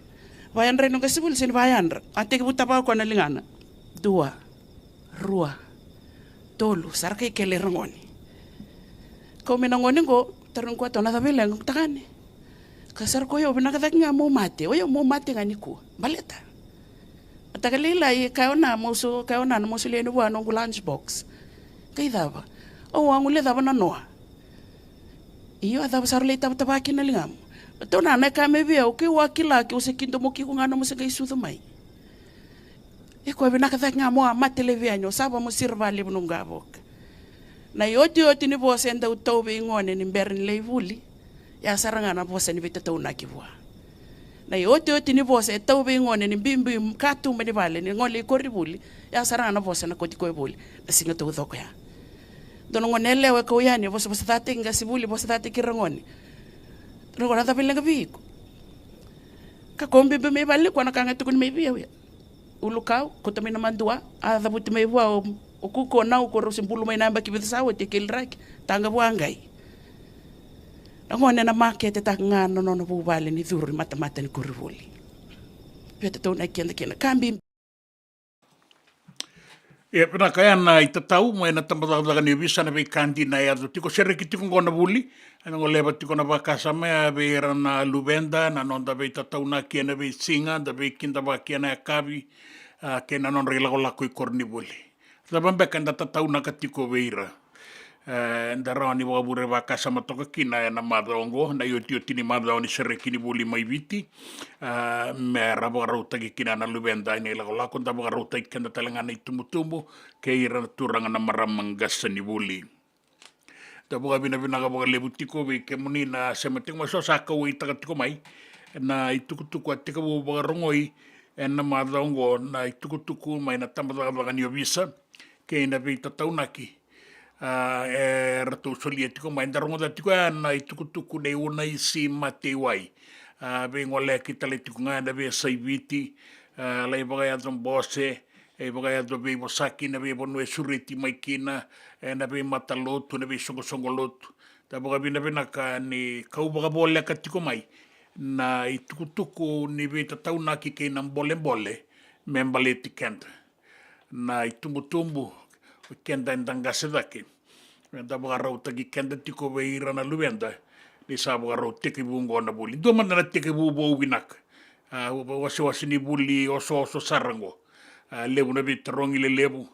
Vayadra i noqu qasenivuli se ni vayadra. A tekivu tava o koya na ligana. Dua. Rua, tolu, sa ra kai kele ira gone. Kau mai na gone qo, tarogi koya, "Tau na cava e leqa?" Qo tagane. Ka sara ko, "Io, vinaka cake ga mo mate, o io mo mate ga nikua. Baleta." A taka lailai, ka o na mo so, ka o na mo solia yani vua noqu lunch box. Qai cava? O a guilecava na noa. Io, a cava sa ra lai tavatava kina na ligamu? Tau na, na ka mai vei au, keu a kila, keu se kidomoki iko ga nomu se qai sucu mai. Iko e vinaka cake ga mo a mate laivi yani, o sa va mo sira vakalevu noqu a voka. Na iotioti ni vosa e dau tau vei gone ni bera ni lai vuli, ya sara ga na vosa ni veitataunaki vua. Na iotioti ni vosa e tau vei gone ni biubiu katuba ni vale ni gole i koronivuli, ya sara ga na vosa na koti koya vuli na siga taucoko ya. Dua na gone yalewa e kau yani, vosavosacataki qasenivuli, vosacataki ira gone. Dua na gone, na cava e leqa vei iko? Ka kau biubiu mai vale nikua, na ka ga e tukuni mai vei au ya. Ulukau, kauta mai na madua, a cavuti mai vua o, o kuku, o nau, ko rau se bulu mai na yabaki vica sa oti, e keliraki, taqa vua qai. Na gone na maketetaka ga na nona vuvale ni curu i matamata ni koronivuli. Veitataunaki keda kina ka bibi. Ia, vinaka, ya na itatau mai na tabacakacaka ni ovisa, na veika dina e yaco tiko, sereki tiko qo na vuli. Ena goleva tiko na vakasama ya vei ira na luveda, na noda veitataunaki ena veisiga, da veikidavaki ena yakavi, a, kei na nodra ilakolako i koronivuli. Cava beka eda tataunaka tiko vei ira? E, eda rawa ni vakavure vakasama toka kina ena macawa oqo, na iotioti ni macawa ni sereki ni vuli mai Viti. A, me ra vakarautaki kina na luveda ena ilakolako, da vakarautaki keda tale ga na itubutubu kei ira na turaga na marama qasenivuli. Da vakavinavinaka vakalevu tiko vei kemuni na sema tiko mai, so sa kauwaitaka tiko mai na itukutuku a tekivu vakarogoi ena macawa oqo, na itukutuku mai na tabacakacaka ni ovisa kei na veitataunaki, a, e ratou solia tiko mai. Da rogoca tiko ya na itukutuku nei Unaisi Mateiwai. A, veigoleyaki tale tiko ga ena veiyasai Viti, a, lai vakayaco bose, e vakayaco veivosaki ena veivanua e sureti mai kina, ena veimatalotu, na veisoqosoqo lotu. Da vakavinavinaka ni kau vakavoleka tiko mai na itukutuku ni veitataunaki kei na bolebole me baleti keda na itubutubu, keda eda qase cake. Me da vakarautaki keda tiko vei ira na luveda ni sa vakarau tekivu oqo na vuli. Dua mada na tekivu vou vinaka. A, wasewase ni vuli osooso sara oqo. A, levu na veitarogi lelevu.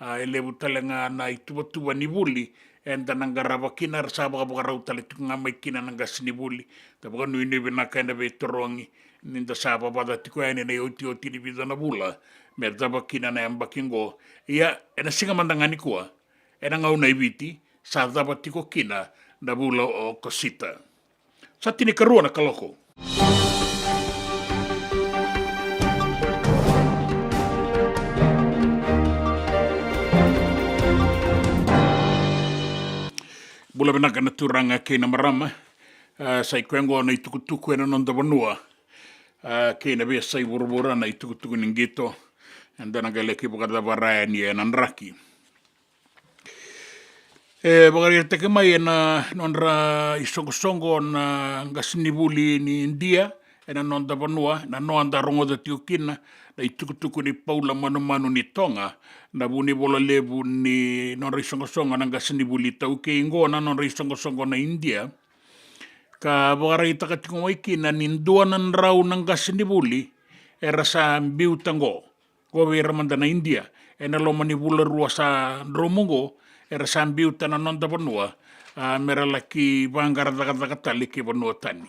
A, e levu tale ga na ituvatuva ni vuli eda na qarava kina, era sa vakavakarau tale tiko ga mai kina na qasenivuli. Da vakanuinui vinaka ena veitarogi ni da sa vavaca tiko yani na iotioti ni vica na vula me cava kina na yabaki oqo. Ia, ena siga mada ga nikua, ena gauna i Viti, sa cava tiko kina na vula o Okosita. Sa tinikarua na kaloko. Bula vinaka na turaga kei na marama. A, sa i koya oqo na itukutuku ena noda vanua. A, kei na veiyasai vuravura na itukutuku ni qito. Eda na qai laki vakacavara yani ena draki. E vakaraitaki mai ena nodra isoqosoqo na qasenivuli ni Idia ena noda vanua, na noda rogoca tiko kina na itukutuku ni Paula Manumanu ni Toga, na vunivola levu ni nodra isoqosoqo na qasenivuli iTaukei, oqo na nodra isoqosoqo na Idia. Ka vakaraitaka tiko mai kina ni dua na drau na qasenivuli era sa biuta oqo. Qo vei ira mada na Idia, ena loma ni vula rua sa dromu oqo, era sa biuta na noda vanua, a, mera laki vaqara cakacaka tale ki vanua tani.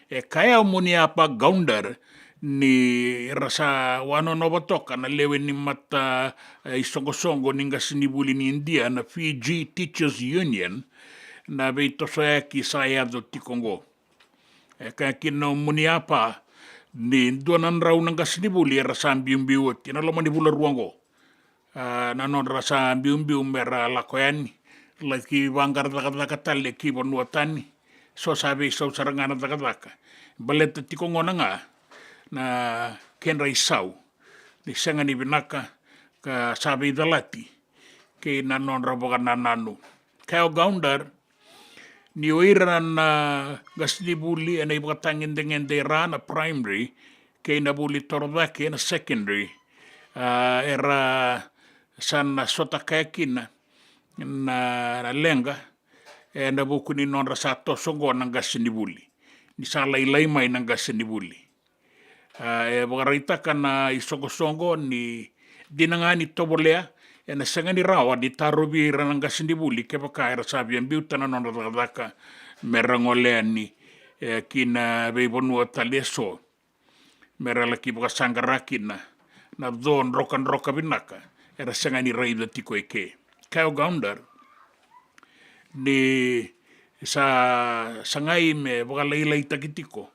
E kaya o Muniapa Gaundar ni ra sa wanonova toka na lewe ni mata, e, isoqosoqo ni qasenivuli ni Idia, na Fiji Teachers Union, na veitosoyaki sa yaco tiko oqo. E kaya kina o Muniapa ni dua na drau na qasenivuli era sa biubiu oti ena loma ni vula rua oqo. A, na nodra sa biubiu mera lako yani, laki vaqara cakacaka tale ki vanua tani. So sa veisau sara ga na cakacaka. Baleta tiko gona ga na kedra isau ni sega ni vinaka ka sa veicalati kei na nodra vakanananu. Kaya o Gaundar ni o ira na qasenivuli ena ivakatagedegede e ra na primary kei na vuli torocake ena secondary, a, era sa na sotakaya kina na, na leqa ena vuku ni nodra sa toso oqo na qasenivuli, ni sa lailai mai na qasenivuli. A, e vakaraitaka na isoqosoqo ni dina ga ni tovolea, ena sega ni rawa ni tarovi ira na qasenivuli kevaka era sa via biuta na nodra cakacaka mera gole yani, e, ki na veivanua tale eso, mera laki vakasaqara kina na co drokadroka vinaka era sega ni raica tiko eke. Kaya o Gaundar ni sa sagai me vakalailaitaki tiko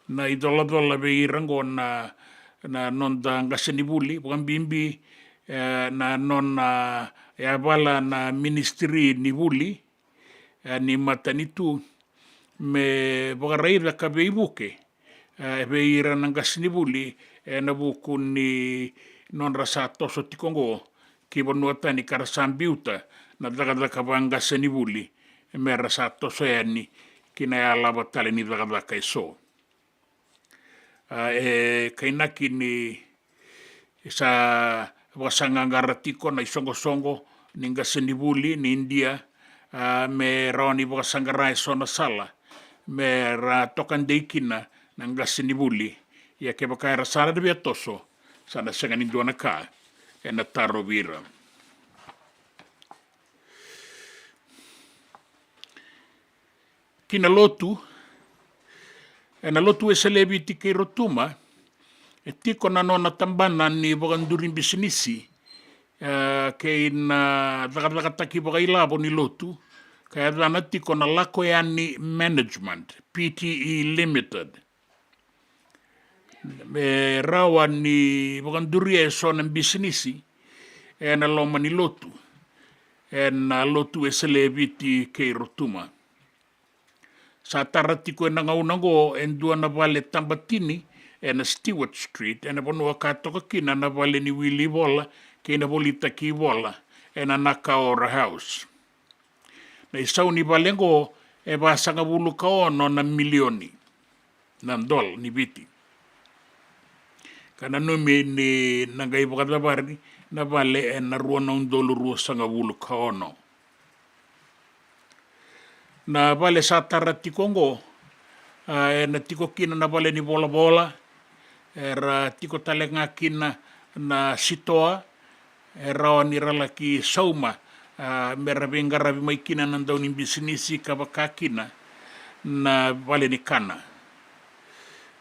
na icolacola vei ira oqo na, na noda qasenivuli, vakabibi, e, na nona, e, yavala na ministry ni vuli, e, ni matanitu, me vakaraica ka veivuke, e, vei ira na qasenivuli, e, ena vuku ni nodra sa toso tiko oqo ki vanua tani ka ra sa biuta na cakacaka vaqasenivuli, mera sa toso yani ki na yalava tale ni cakacaka eso. A, e kainaki ni sa vakasaqaqara tiko na isoqosoqo ni qasenivuli ni Idia, a, me rawa ni vakasaqara eso na sala mera toka dei kina na qasenivuli. Ia kevaka era sa na via toso, sa na sega ni dua na ka ena tarovi ira. Ki na lotu, ena Lotu Wesele e Viti kei Rotuma, e tiko na nona tabana ni vakaduri bisinisi, e, kei na cakacakataki vakailavo ni lotu, ka yacana tiko na Lako Yani Management, P T E Limited. Me rawa ni vakaduria eso na bisinisi ena loma ni lotu, ena Lotu Wesele e Viti kei Rotuma. Sa tara tiko ena gauna oqo e dua na vale tabatini ena Stewart Street, ena vanua ka toka kina na vale ni wili ivola kei na volitaki ivola, ena Nakaora House. Na isau ni vale oqo e vasagavulu ka ono na milioni na dola ni Viti. Ka nanumi ni na qai vakacavari na vale ena rua na udolu ruasagavulu ka ono. Na vale sa tara tiko oqo, a, ena tiko kina na vale ni volavola, era tiko tale ga kina na sitoa, e rawa ni ra laki sauma, a, me ra veiqaravi mai kina na dau ni bisinisi ka vaka kina na vale ni kana.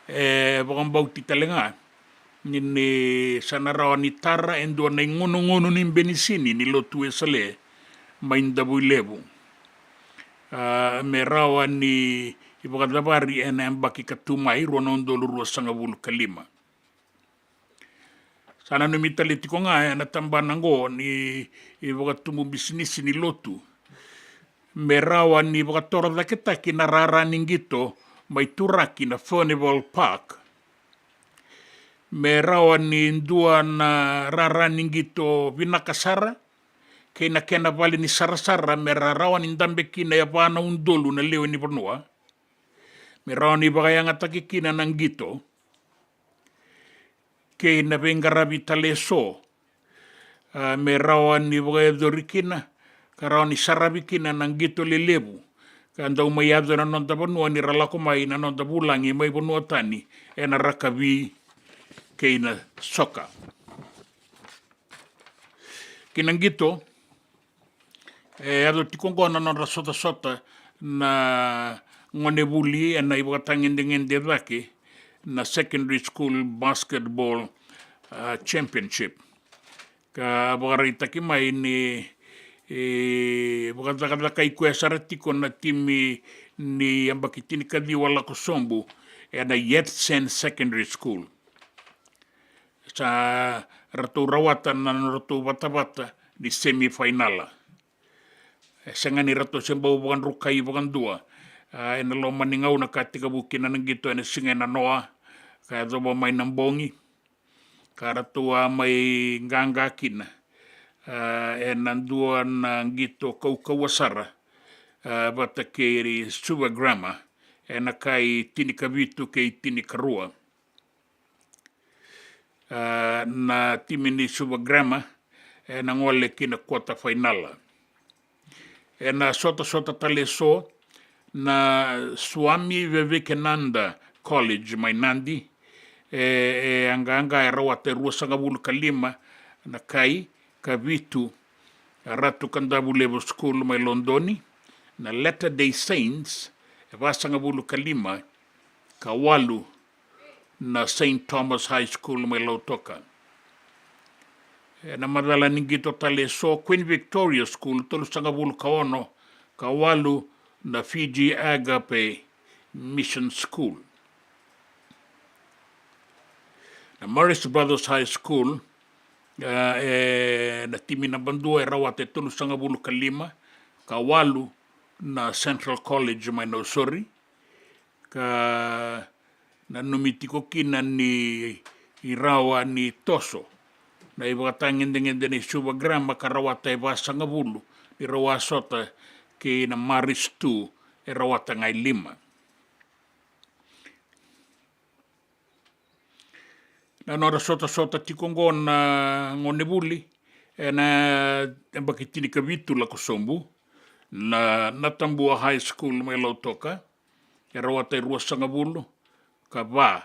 E vakabauti tale ga ni, ni sa na rawa ni tara e dua na igonogonu ni benisini ni lotu Wesele mai Davuilevu. A, me rawa ni vakacavari ena yabaki ka tu mai, rua na udolu ruasagavulu ka lima. Sa nanumi tale tiko ga ena tabana oqo ni vakatubu bisinisi ni lotu me rawa ni vakatorocaketaki na rara ni qito mai Turaki na Furnival Park. Me rawa ni dua na rara ni qito vinaka sara kei na kena vale ni sarasara me ra rawa ni dabe kina e va na udolu na lewe ni vanua. Me rawa ni vakayagataki kina na qito kei na veiqaravi tale eso, a, me rawa ni vakayacori kina ka rawa ni saravi kina na qito lelevu ka dau mai yaco ena noda vanua ni ra lako mai na noda vulagi mai vanua tani ena rakavi kei na soka. Kei na qito, e yaco tiko oqo na nodra sotasota na gonevuli ena ivakatagedegede cake na Secondary School Basketball, a, Championship. Ka vakaraitaki mai ni, e, vakacakacakai koya sara tiko na timi ni yabaki tinikaciwa lako sobu ena Yatsen Secondary School. Sa ratou rawata na nodratou vatavata ni semifainala. E sega ni ratou se bau vakadrukai vakadua, a, ena loma ni gauna ka tekivu kina na qito ena siga ena noa ka yacova mai na bogi, ka ratou a mai qaqa kina, a, ena dua na qito kaukauwa sara, a, vata kei Suva Grammar ena kai tinikavitu kei tinikarua. A, na timi ni Suva Grammar ena gole ki na quarter final. Ena sotasota tale eso na Swami Vivekananda College mai Nadi, e, e a qaqa, e rawata e ruasagavulu ka lima na kai, ka vitu a Ratu Kadavulevu School mai Lodoni, na Latter Day Saints e vasagavulu ka lima, ka walu na Saint Thomas High School mai Lautoka. Ena macala ni qito tale eso, Queen Victoria School tolusagavulu ka ono, ka walu na Fiji Agape Mission School. Na Marist Brothers High School, e, e, na timi naba dua e rawata e tolusagavulu ka lima, ka walu na Central College mai Nausori, ka nanumi tiko kina ni rawa ni toso na ivakatagedegede ni Suva Grammar ka rawata e vasagavulu ni rau a sota kei na Marist two e rawata ga e lima. Na nodra sotasota tiko oqo na gonevuli ena yabaki tinikavitu lako sobu, na Natabua High School mai Lautoka e rawata e ruasagavulu ka va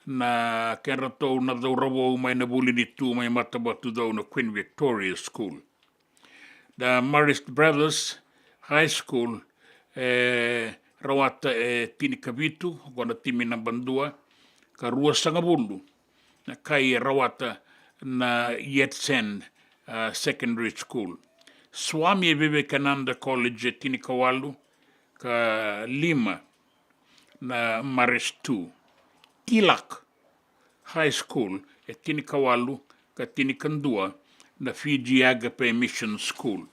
na kedratou na cauravou mai na vuli ni tu mai Matavatucau, na Queen Victoria School. Na Marist Brothers High School e rawata e tinikavitu, oqo na timi naba dua, ka ruasagavulu na kai e rawata na Yatsen, a, Secondary School. Swami Vivekananda College e tinikawalu ka lima na Marist two. Tilak High School e tinikawalu ka tinikadua na Fiji Agape Mission School.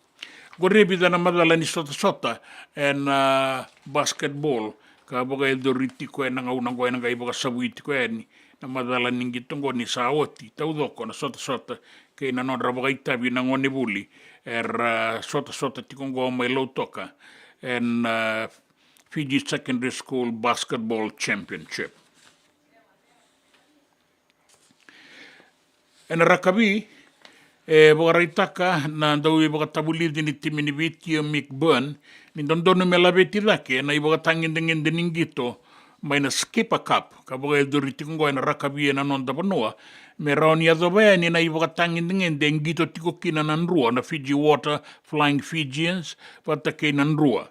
Qori e vica na macala ni sotasota ena, a, basketball ka vakayacori tiko ena gauna oqo, ena qai vakasavui tiko yani na macala ni qito oqo ni sa oti taucoko na sotasota kei na nodra vakaitavi na gonevuli era, a, sotasota tiko oqo mai Lautoka ena, a, Fiji Secondary School Basketball Championship. Ena rakavi, e vakaraitaka na dauveivakatavulici ni timi ni Viti o Mick Byrne ni dodonu me laveti cake na ivakatagedegede ni qito mai na Skipper Cup ka vakayacori tiko oqo ena rakavi ena noda vanua, me rawa ni yacova yani na ivakatagedegede e qito tiko kina na Drua, na Fiji Water, Flying Fijians, vata kei na Drua.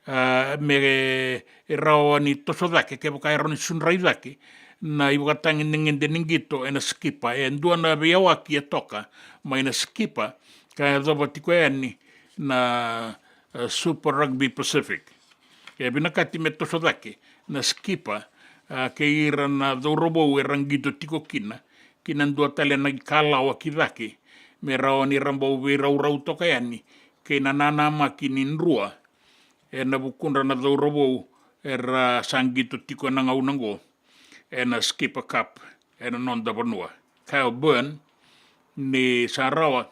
A, me rawa ni toso cake, kevaka e rawa ni sudrai cake na ivakatagedegede ni qito ena Skipper. E dua na veiyawaki e toka mai na Skipper ka yacova tiko yani na, e, Super Rugby Pacific. E vinakati me toso cake na Skipper, a, kei ira na cauravou era qito tiko kina, kina dua tale na ikalawa ki cake, me rawa ni ra bau veiraurau toka yani kei na nanamaki ni Drua ena vukudra na cauravou era sa qito tiko ena gauna oqo ena Skipper Cup ena noda vanua. Kyle Byrne, ni sa rawa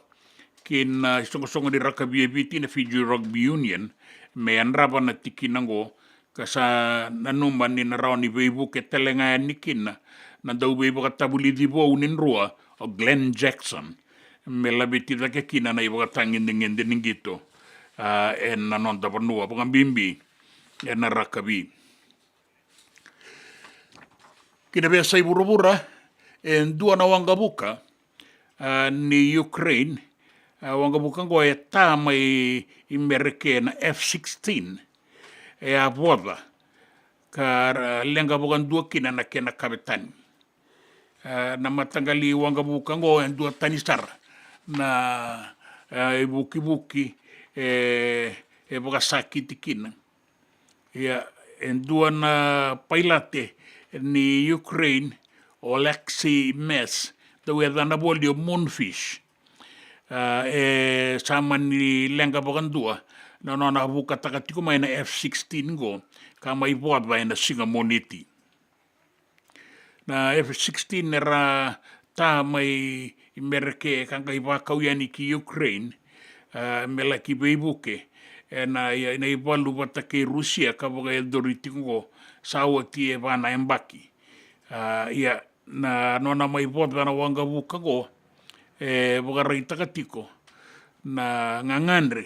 ki na isoqosoqo ni rakavi e Viti, na Fiji Rugby Union, me yadrava na tikina oqo, ka sa nanuma ni na rawa ni veivuke tale ga yani kina na dauveivakatavulici vou ni Drua, o Glenn Jackson, me laveti cake kina na ivakatagedegede ni qito, a, ena noda vanua, vakabibi ena rakavi. Ki na veiyasai vuravura, e dua na waqavuka, a, ni Ukraine, a, waqavuka oqo e ta mai i Mereke na F sixteen, e a voca ka ra leqa vakadua kina na kena kavetani. A, na mataqali waqavuka oqo e dua tani sara na, a, ivukivuki e, e vakasakiti kina. Ia, e dua na pailate ni Ukraine, o Alexei Mess, dau yacana voli o Moonfish. A, e sa mani leqa vakadua na nona vukataka tiko mai na F sixteen qo, ka mai voca ena siga Moniti. Na F sixteen era ta mai i Mereke ka qai vakau yani ki Ukraine, a, me laki veivuke ena, ena ivalu vata kei Rusia ka vakayacori tiko oqo, sa oti e va na yabaki. A, ia, na nona mai voca na waqavuka oqo, e vakaraitaka tiko na gagadre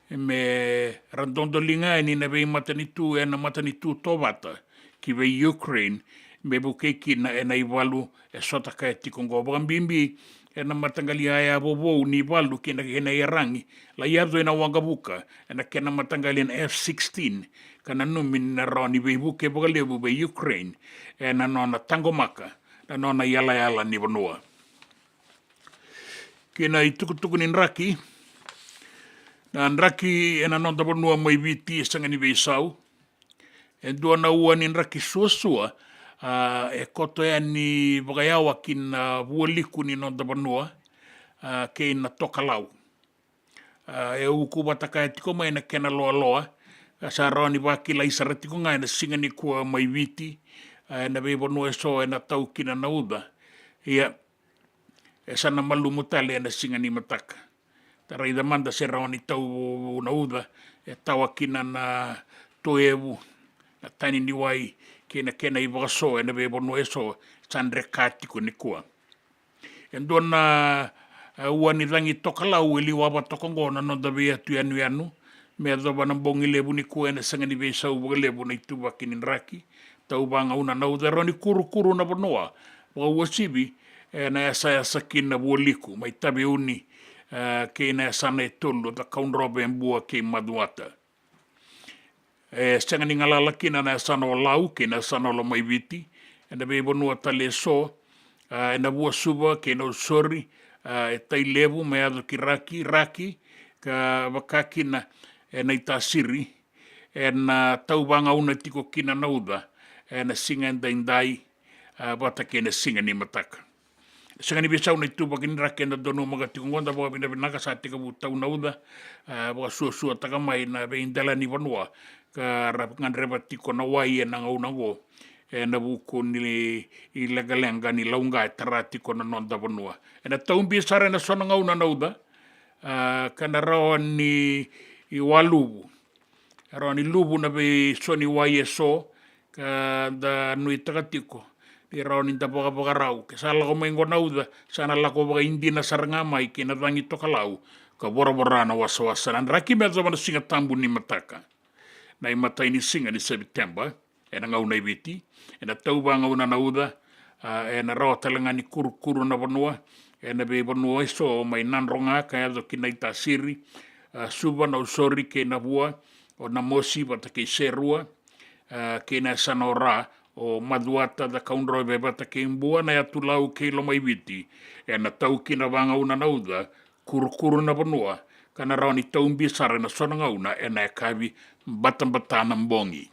me ra dodoliga yani na veimatanitu ena matanitu tovata ki vei Ukraine, me vukei kina ena ivalu e sotakaya tiko oqo, vakabibi ena mataqali yaya vovou ni valu kei na kena iyaragi, lai yaco ena waqavuka ena kena mataqali na F sixteen, ka nanumi ni na rawa ni veivuke vakalevu vei Ukraine ena nona taqomaka na nona iyalayala ni vanua. Ki na itukutuku ni draki, na draki ena noda vanua mai Viti e sega ni veisau. E dua na ua ni draki suasua, a, e koto yani vakayawa ki na vualiku ni noda vanua, a, kei na tokalau. A, e uku vata kaya tiko mai na kena loaloa, a, sa rawa ni vakilai sara tiko ga ena siga nikua mai Viti, a, ena veivanua eso ena tau kina na uca. Ia, e sa na malumu tale ena siga ni mataka. Da raica mada se rawa ni tau vou na uca, e tawa kina na toevu, na tani ni wai, kei na kena ivakaso ena veivanua eso, sa dreka tiko nikua. E dua na, e, ua ni cagi tokalau e liwava toka oqo na noda veiyatu yanuyanu, me yacova na bogi levu nikua ena sega ni veisau vakalevu na ituvaki ni draki, tau vagauna na uca, e rawa ni kurukuru na vanua, vakauasivi ena yasayasa kina vualiku, mai Taveuni, e, kei na yasana e tolu, o Cakaudrove, Bua kei Macuata. E sega ni galala kina na yasana o Lau kei na yasana o Lomaiviti, ena veivanua tale eso, a, ena Vuasuva kei Nausori, a, e Tailevu me yaco ki Raki, Raki, ka vaka kina e Naitasiri, ena, a, tau vagauna tiko kina na uca ena siga edaidai, a, vata kei na siga ni mataka. Sega ni veisau na ituvaki ni draki eda donumaka tiko oqo, da vakavinavinaka sa tekivu tau na uca, a, vakasuasuataka mai na veidela ni vanua, ka ra gadreva tiko na wai ena gauna oqo, ena vuku ni ileqaleqa ni lauqa e tara tiko na noda vanua. Ena taubi sara ena so na gauna na uca, a, ka na rawa ni waluvu. E rawa ni luvu na veiso ni wai eso, ka da nuitaka tiko ni rawa ni da vakavakarau. Ke sa lako mai oqo na uca, sa na lako vakaidina sara ga mai kei na cagi tokalau, ka voravora na wasawasa. Na draki me yacova na Siga Tabu ni mataka, na imatai ni siga ni Seviteba, ena gauna i Viti, ena tau vagauna na uca, a, ena rawa tale ga ni kurukuru na vanua, ena veivanua eso mai Nadroga ka yaco ki Naitasiri, a, Suva, Nausori kei Navua, o Namosi vata kei Serua, a, kei na yasana o Ra, o Macuata, Cakaudrove vata kei Bua, na yatu Lau kei Lomaiviti, ena tau kina vagauna na uca, kurukuru na vanua, ka na rawa ni tau bi sara ena so na gauna ena yakavi batabata na bogi.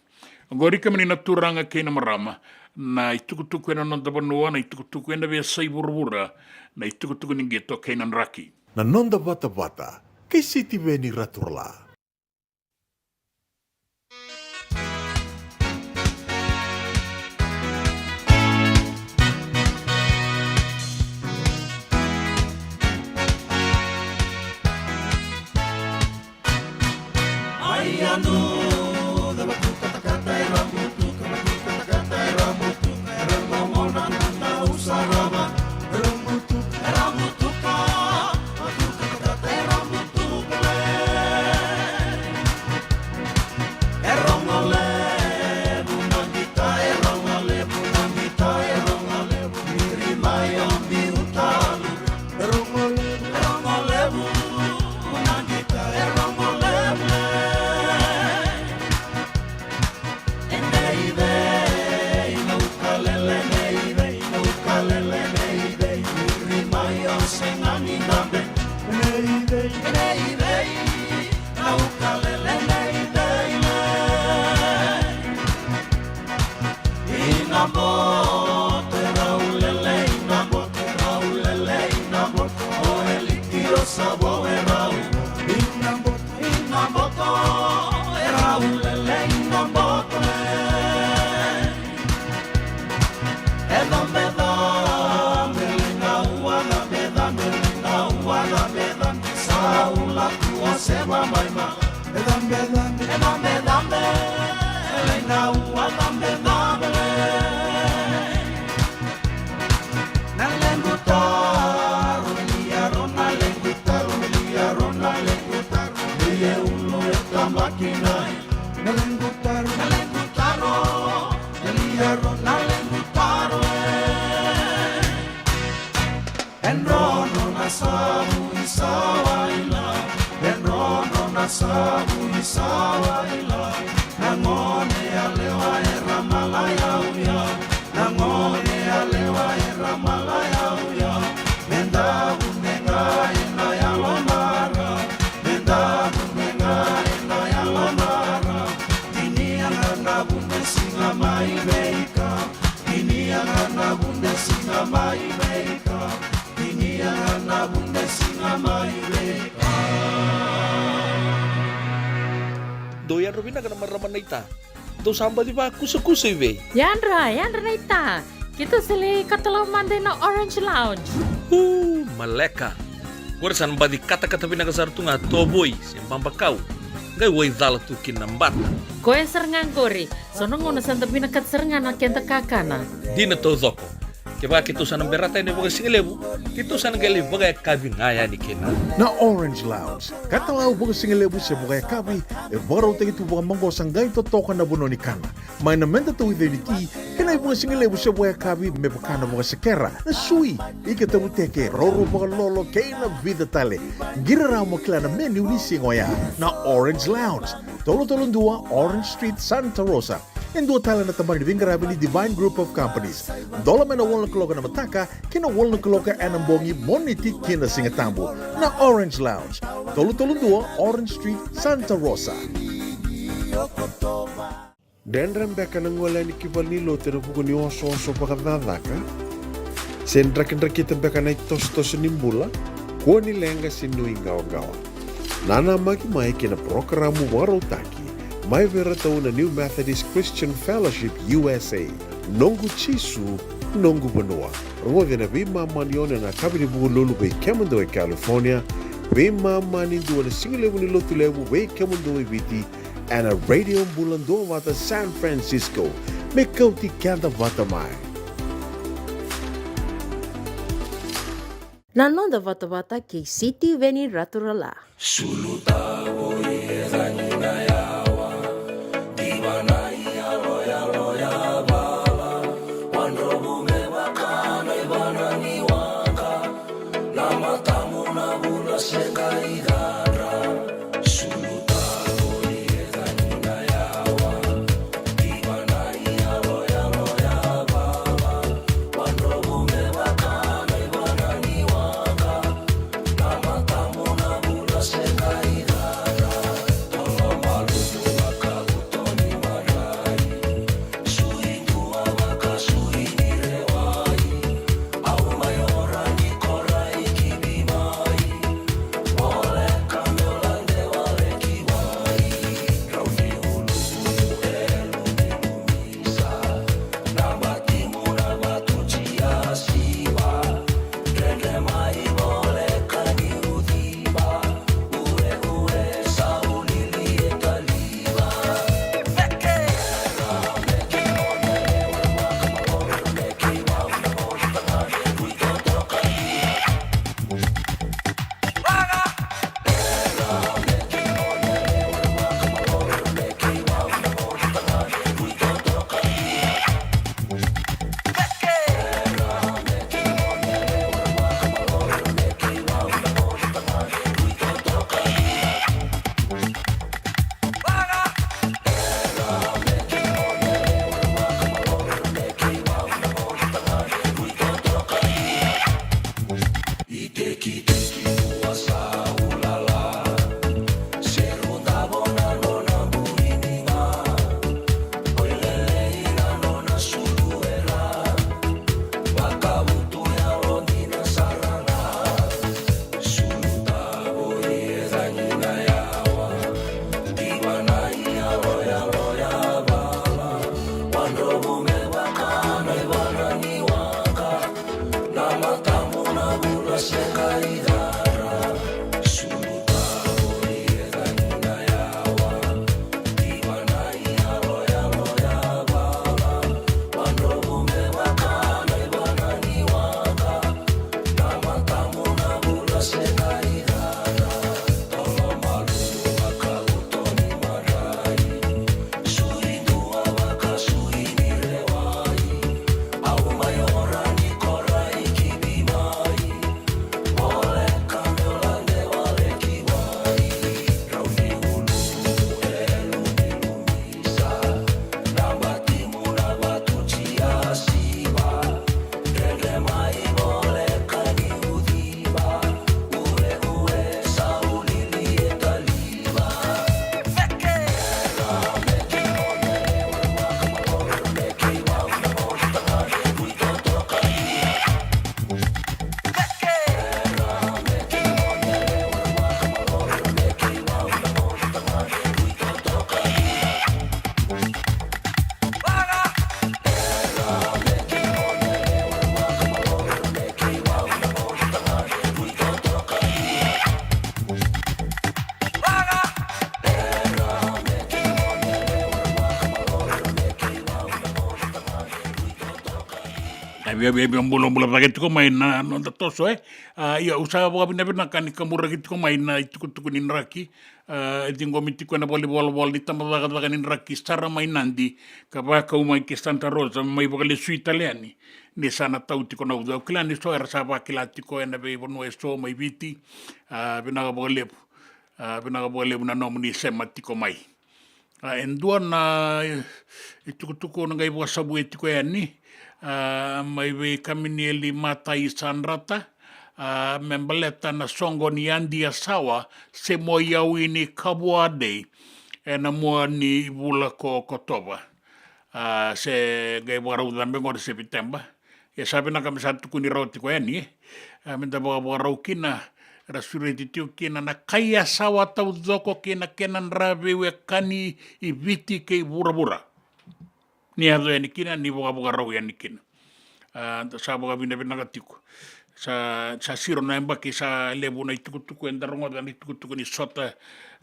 Oqori kemuni na turaga kei na marama, na itukutuku ena noda vanua, na itukutuku ena veiyasai vuravura, na itukutuku ni qito kei na draki. Na noda vatavata kei Sitiveni Raturala. Dou yadra vinaka na marama naita. Dou sa baci vakusakusa i vei? Yadra, yadra naita. Keitou sa lai katalau mada ina Orange Lounge. Uu, maleka. Qori sa na baci katakata vinaka sara tu ga tovoi se babakau. Qai waicala tu kina na bata. Koya sara ga qori. So na gauna sa da vinakata sara ga na keda kakana. Dina taucoko. Kevaka keitou sa na berata yani vakasigalevu, keitou sa na qai lai vakayakavi ga yani kina. Na Orange Lounge, katalau vakasigalevu se vakayakavi, e vakarautaki tu vakamaqosa qai totoka na vanua ni kana. Mai na meda tauica ni ti, kei na ivakasigalevu se vakayakavi me vaka na vakasekera, na sui, ika tavuteke, roro vakalolo, kei na vica tale. Qiri rawa mo kila na menu ni siga oya. Na Orange Lounge, tolu tolu dua Orange Street, Santa Rosa. E dua tale na tabana ni veiqaravi ni Divine Group of Companies. Dola mai na walu na kaloko ena mataka ki na walu na kaloko ena bogi, Moniti ki na Sigatabu. Na Orange Lounge, tolu tolu dua Orange Street, Santa Rosa. Dredre beka na gole yani ki valenilotu ena vuku ni osooso vakacakacaka? Se drakidrakita beka na itosotoso ni bula? Kua ni leqa se nuiqawaqawa. Nanamaki mai ki na parokaramu vakarautaki mai vei iratou na New Methodist Christian Fellowship U S A, Noqu Jisu, Noqu Vanua. Rogoci ena veimama ni ono ena yakavi ni Vukelulu vei kemudou e California, veimama ni dua ena sigalevu ni Lotulevu vei kemudou e Viti, ena Radio Bula Duavata San Francisco. Me kauti keda vata mai. Na noda vatavata kei Sitiveni Raturala. Ia, ia, ia, bulabula cake tiko mai na noda toso, e. A, ia, au sa vakavinavinaka ni kaburaki tiko mai na itukutuku ni draki. A, e ciqomi tiko ena valenivolavola ni tabacakacaka ni draki sara mai Nadi, ka vakau mai ki Santa Rosa, mai vakalesui tale yani. Ni sa na tau tiko na uca. Au kila ni so era sa vakila tiko ena veivanua eso mai Viti. A, vinaka vakalevu. A, vinaka vakalevu na nomuni sema tiko mai. A, e dua na, e, itukutuku na qai vakasavu e tiko yani, a, mai vei Kaminieli Matai Sadrata, a, me baleta na soqo ni Adi Yasawa se Moyawini Kavua Day ena mua ni vula ko Okotova. A, se qai vakarau cabe qori se Viteba. Ia sa vinaka me sa tukuni rawa tiko yani, e. A, me da vakavakarau kina, era sureti tiko kina na kai Yasawa taucoko kei na kena dra veiwekani i Viti kei vuravura. Ni yaco yani kina, ni vakavakarau yani kina. A, da sa vakavinavinaka tiko. Sa, sa siro na yabaki sa levu na itukutuku eda rogoca, na itukutuku ni sota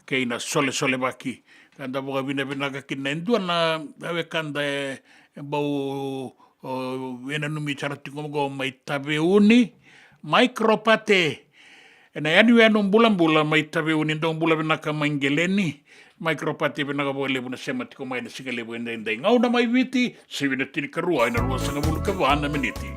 kei na solesolevaki. Ka da vakavinavinaka kina e dua na wekada e bau, o, e nanumi sara tiko qo mai Taveuni, Micropate. Ena yanuyanu bulabula mai Taveuni, dou bula vinaka mai Geleni. Micropate, vinaka vakalevu na sema tiko mai na siga levu edaidai. Gauna mai Viti, sivi na tinikarua ena ruasagavulu ka va na miniti.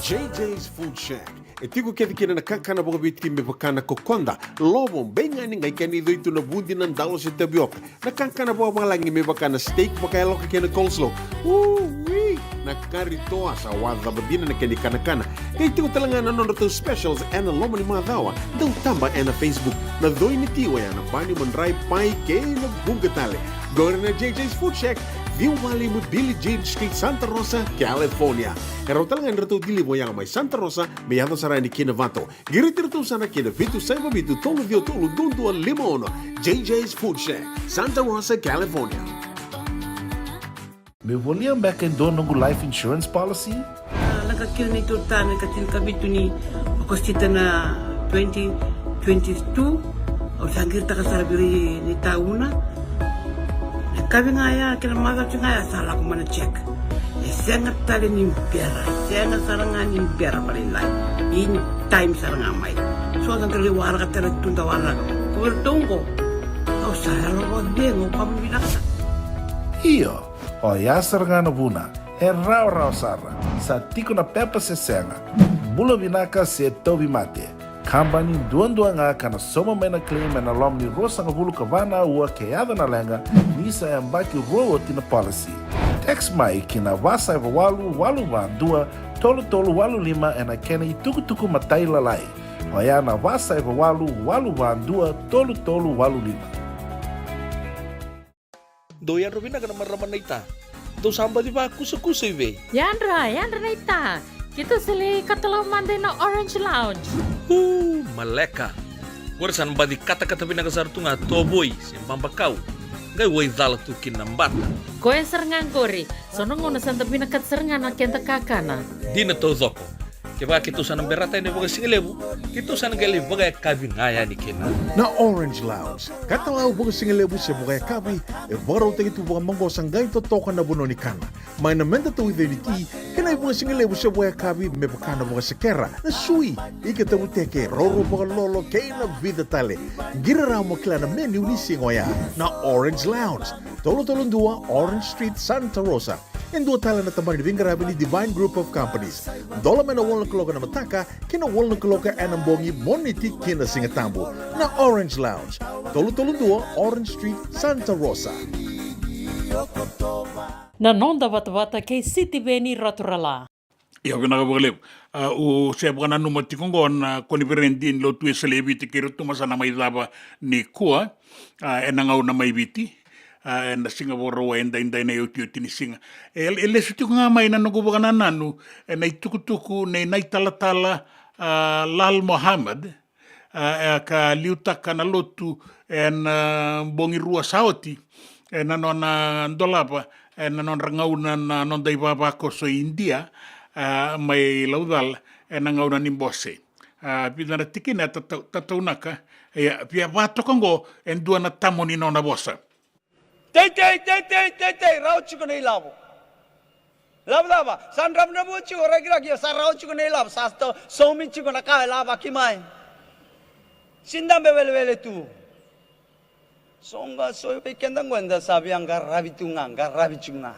J J's Food Shack. E tiko kece kina na kakana vakaviti me vaka na kokoda, lovo, beigani, qai kena icoi tu na vudi, na dalo se tavioka. Na kakana vakavalagi me vaka na steak vakayaloka kei na coleslaw. Ui! Na kari toa, sa waca cava dina na kena ikanakana. Qai tiko tale ga na nodratou specials ena loma ni macawa. Dau taba ena Facebook. Na coi ni ti oya na bani, madrai, pai kei na vuqa tale. Qori na J J's Food Shack, ciwa walu lima Billie Jean Street, Santa Rosa, California. E rawa tale ga ni ratou deliver oya mai Santa Rosa me yaco sara yani ki Novato. Qiriti iratou sara ki na vitu saiva vitu tolu ciwa tolu dua dua lima ono. J J's Food Shack, Santa Rosa, California. Meu volia beka e dua noqu life insurance policy? A, lako kina neitou tane ka tinikavitu ni Okosita na Twenty twenty-two, au sa qiritaka sara vei ira ni tauna. Na kavi ga ya kei na macawa ga ya sa lako mai na check. E sega tale ni bera, e sega sara ga ni bera vakalailai. In time sara ga mai. So sa qai waraka tale tu da waraka. Ko vei ratou qo, au sa yalo vakacegu, au vakavinavinaka. Io, oya sara ga na vuna. E rawarawa sara, sa tiko na pepa se sega. Bula vinaka se tauvimate. Kabani duadua ga ka na sauma mai na claim ena loma ni ruasagavulu ka va na aua ke yaco na leqa, ni sa yabaki rua oti na policy. Text mai ki na va saiva walu walu va dua tolu tolu walu lima ena kena itukutuku matailalai. Oya na va saiva walu walu va dua tolu tolu walu lima. Dou yadra vinaka na marama naita. Dou sa baci vakusakusa i vei? Yadra, yadra naita. Keitou sa lai katalau mada ina Orange Lounge. Uu, maleka. Qori sa na baci katakata vinaka sara tu ga tovoi se babakau. Qai waicala tu kina na bata. Koya sara ga qori. So na gauna sa da vinakata sara ga na keda kakana. Dina taucoko. Kevaka keitou sa na berata yani vakasigalevu, keitou sa na qai lai vakayakavi ga yani kina. Na Orange Lounge, katalau vakasigalevu se vakayakavi, e vakarautaki tu vakamaqosa qai totoka na vanua ni kana. Mai na meda tauica ni ti, kei na ivakasigalevu se vakayakavi me vaka na vakasekera, na sui, ika tavuteke, roro vakalolo, kei na vica tale. Qiri rawa mo kila na menu ni siga oya. Na Orange Lounge, tolu tolu dua Orange Street, Santa Rosa. E dua tale na tabana ni veiqaravi ni Divine Group of Companies. Dola mai na walu na kaloko ena mataka ki na walu na kaloko ena bogi, Moniti ki na Sigatabu. Na Orange Lounge, tolu tolu dua Orange Street, Santa Rosa. Na noda vatavata kei Sitiveni Raturala. Ia, vinaka vakalevu. A, au se vakananuma tiko oqo na koniferedi ni Lotu Wesele e Viti kei Rotuma sa na mai cava nikua, a, ena gauna mai Viti, a, ena Siga Vakarauwai edaidai na iotioti ni siga. E, e lesu tiko ga mai na noqu vakanananu ena itukutuku nei na italatala, a, Lal Mohammed, a, e ka liutaka na lotu ena, a, bogi rua sa oti, ena nona dolava ena nodra gauna na noda ivavakoso i Idia, a, mai Laucala ena gauna ni bose. A, vica na tikina e tatau, tataunaka, ia, via vatoka oqo e dua na tamo ni nona vosa. Teitei, teitei, teitei, rawa tiko na ilavo. Lavo cava? Sa dravudravua tiko, rakiraki, sa rawa tiko na ilavo, sa to-, saumi tiko na ka e lavaki mai. Sidabe welewele tu. So ga, so vei keda qo eda sa via qaravi tu ga, qaravi tiko ga.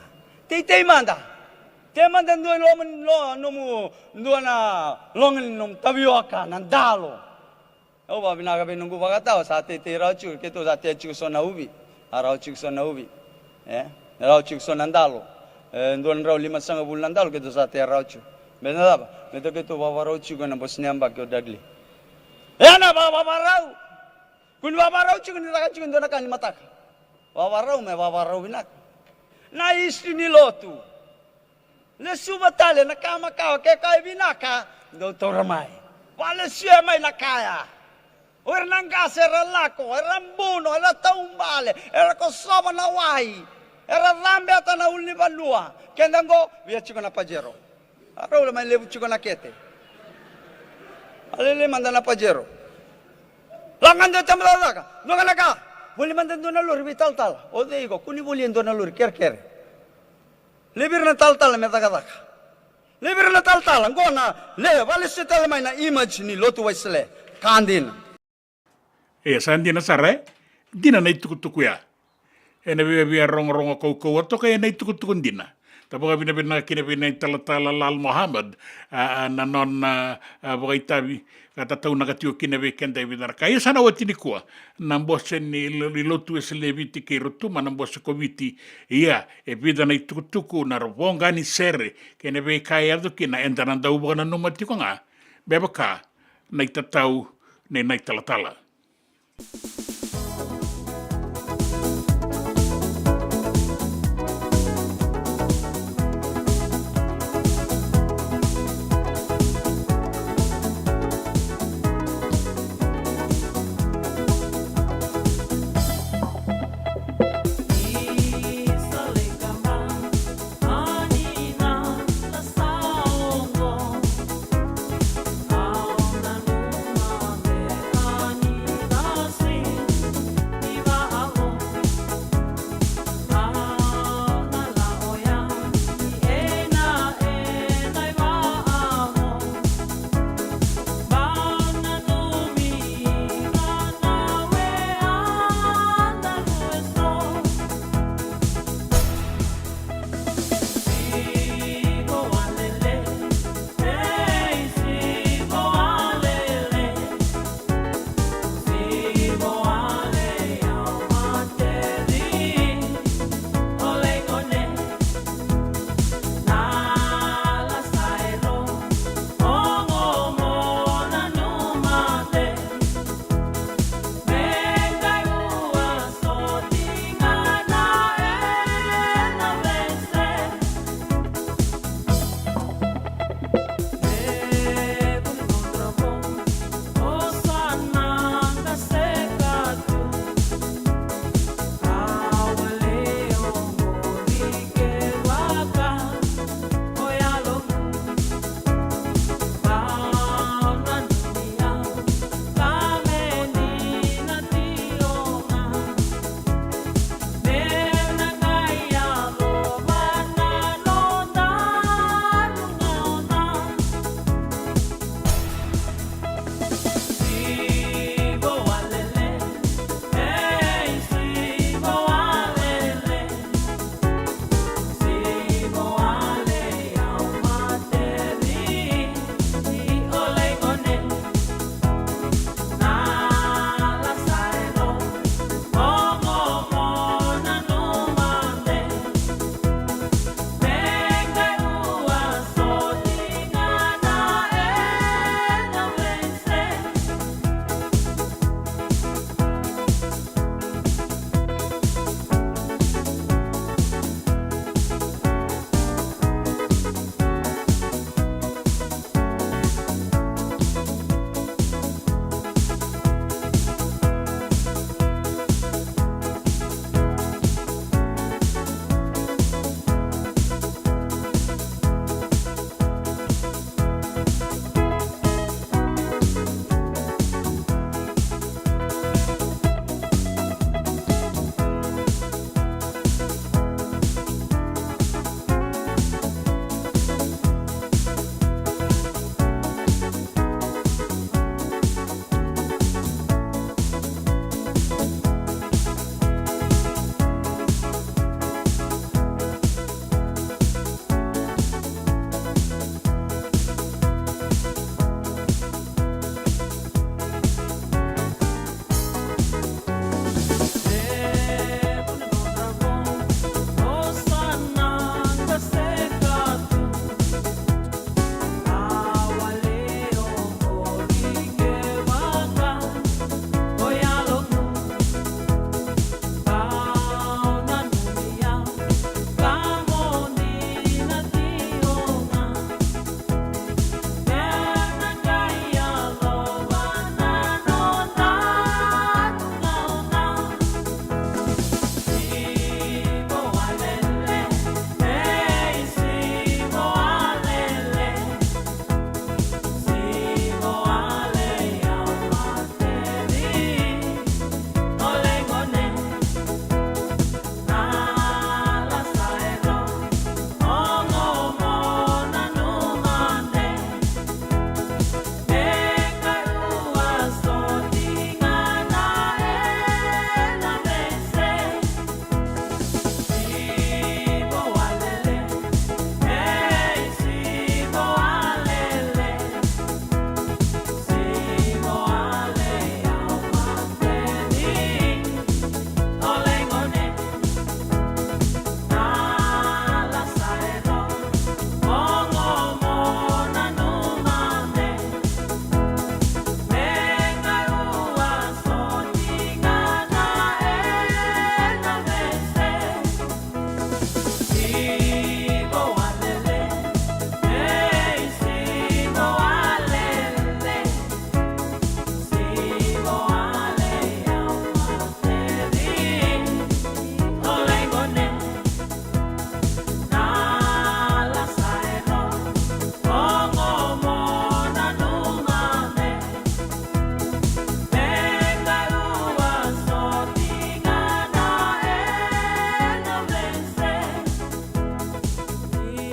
Teitei mada. Tei mada dua i loma ni lo-, nomu, dua na loga ni nomu tavioka, na dalo. Au vakavinaka vei noqu vakatawa, sa teitei rawa tiko, keitou sa tea tiko so na uvi. A rawa tiko so na uvi. E? Rawa tiko so na dalo. E, dua na drau limasagavulu na dalo, keitou sa tea rawa tiko. Baleta na cava? Baleta keitou vavarau tiko ena bose ni yabaki o Dudley. E na va-, vavarau. Kua ni vavarau tiko ni caka tiko e dua na ka ni mataka. Vavarau me vavarau vinaka. Na history ni lotu. Lesuva tale na ka makawa, ke ka e vinaka, dou taura mai. Valesuya mai na kaya. O ira na qase era lako, era buno, era taubale, era kosova na wai, era cabeta na ulunivanua. Keda qo, via tiko na Pajero. A rau la mai levu tiko na kete. A lele mada na Pajero. Lako ga dua tama cakacaka, dua ga na ka. Voli mada dua na lori vei talatala. O cei iko, kua ni voli e dua na lori, kerekere. Levi ira na talatala me cakacaka. Levi ira na talatala, qo na le, valesu tale mai na image ni Lotu Wesele. Ka dina. E, sa dina sara, e? Dina na itukutuku ya. Ena via, via rogorogo kaukauwa toka, ena itukutuku dina. Da vakavinavinaka kina vei na italatala Lal Mohammed, a, a, na nona, a, a, vakaitavi, ka tataunaka tiko kina vei keda e vica na ka. Ia sa na oti nikua na bose ni lo-, ni Lotu Wesele e Viti kei Rotuma, na bose ko Viti. Ia, e vica na itukutuku, na voqa ni sere, kei na veika e yaco kina, eda na dau vakananuma tiko ga me vaka na itatau nei na italatala.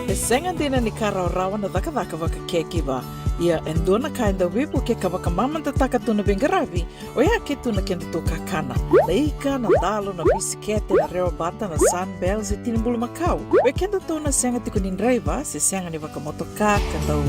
E sega dina ni ka rawarawa na cakacaka vaka caregiver. Ia e dua na ka e dau veivuke ka vakamamadataka tu na veiqaravi, oya ke tu na kedatou kakana. Na ika, na dalo, na bisikete, na rewa bata, na Sunbell se tini bulumakau. Vei kedatou na sega tiko ni draiva se sega ni vakamotoka ka dau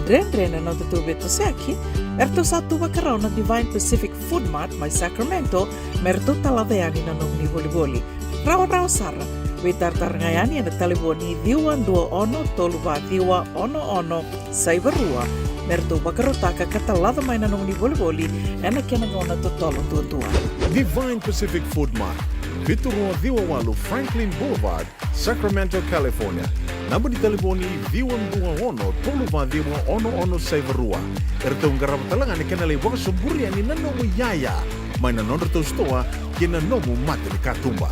dredre na nodatou veitosoyaki, eratou sa tu vakarau na Divine Pacific Food Mart mai Sacramento me ratou talaca yani na nomuni volivoli. Rawarawa sara. Veitaratara ga yani ena talevoni ciwa dua ono tolu va ciwa ono ono saiva rua me ratou vakarautaka ka talaca mai na nomuni volivoli ena kena gauna totolo duadua. Divine Pacific Food Mart, vitu rua ciwa walu Franklin Boulevard, Sacramento, California. Naba ni talevoni ciwa dua ono tolu va ciwa ono ono saiva rua. Eratou qarava tale ga na kena lai vakasoburi yani na nomu iyaya mai na nodratou sitoa kei na nomu mata ni katuba.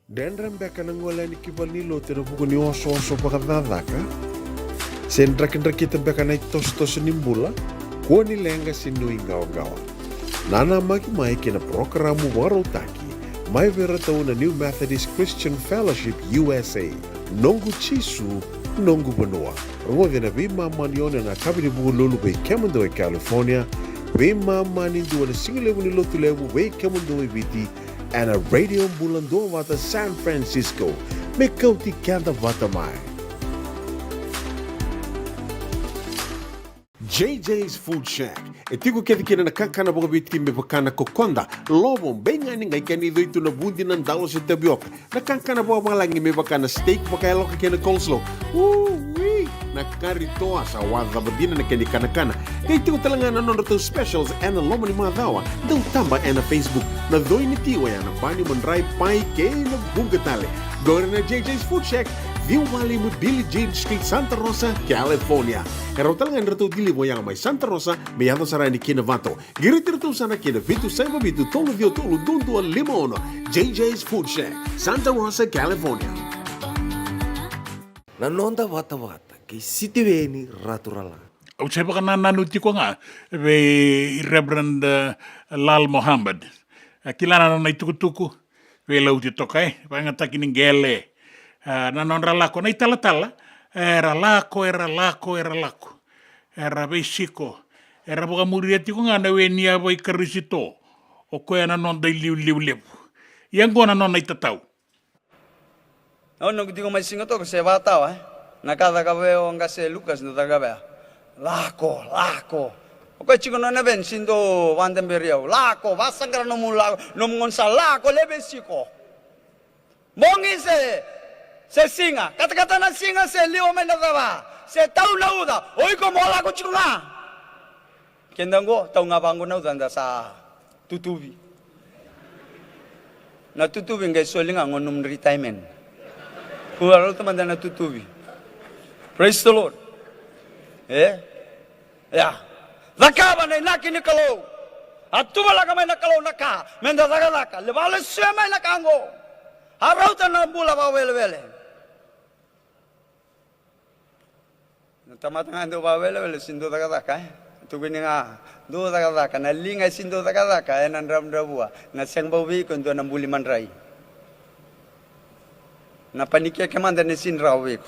Dredre beka na gole yani ki valenilotu ena vuku ni osooso vakacakacaka? Se drakidrakita beka na itosotoso ni bula, kua ni leqa se nuiqawaqawa? Nanamaki mai kei na parokaramu vakarautaki mai vei iratou na New Methodist Christian Fellowship U S A, Noqu Jisu, Noqu Vanua. Rogoci ena veimama ni ono ena yakavi ni Vukelulu vei kemudou e California, veimama ni dua ena sigalevu ni Lotulevu vei kemudou e Viti, ena Radio Bula Duavata San Francisco. Me kauti keda vata mai. J J's Food Shack. E tiko kece kina na kakana vakaviti me vaka na kokoda, lovo, beigani, qai kena icoi tu na vudi, na dalo se tavioka. Na kakana vakavalagi me vaka na steak vakayaloka kei na coleslaw. Ui! Na kari toa, sa wacava dina na kena ikanakana. Qai tiko tale ga na nodratou specials ena loma ni macawa. Dau taba ena Facebook. Na coi ni ti oya na bani, madrai, pai kei na vuqa tale. Qori na J J's Food Shack, ciwa walu lima Billie Jean Street, Santa Rosa, California. E rawa tale ga ni ratou deliver yaga mai Santa Rosa me yaco sara yani ki Novato. Qiriti iratou sara ki na vitu saiva vitu tolu ciwa tolu dua dua lima ono. J J's Food Shack, Santa Rosa, California. Na noda vatavata kei Sitiveni Raturala. Au se vakanananu tiko ga vei Reverend, eh, Lal Mohammed. E kila na nona itukutuku, veilauti toka, e vakayagataki ni qele. Ah, na nodra lako na italatala, era lako, era lako, era lako, era veisiko, era vakamuria tiko ga na we ni yava i Karisito, o koya na noda iliuliu levu. Ia oqo na nona itatau. Au noqu tiko mai Sigatoka se vakatawa, e? Na ka cakava o qase Lukas, na cakava. Lako, lako. O koya tiko na nona veni, se dou vakadaberi au. Lako, vakasaqara nomu lako, nomu gone sa lako, lai veisiko. Bogi se, se siga, katakata na siga se liwa mai na cava, se tau na uca, o iko mo lako tiko ga. Keda qo, tau ga vaqo na uca, da sa tutuvi. Na tutuvi qai soli ga qo nomu retirement. Kua rauta mada na tutuvi. Praise the Lord. E? Ia. Cakava na inaki ni Kalou. A tuvalaka mai na Kalou na ka meda cakacaka. Levu na sue mai na ka qo. A rauta na bula vakawelewele. Na tamata ga e dau vakawelewele, se dau cakacaka, e? Tukuni ga, dau cakacaka, na liga e se dau cakacaka, ena dravudravua, na sega bau vei iko e dua na buli madrai. Na panikeke mada na se drau vei iko.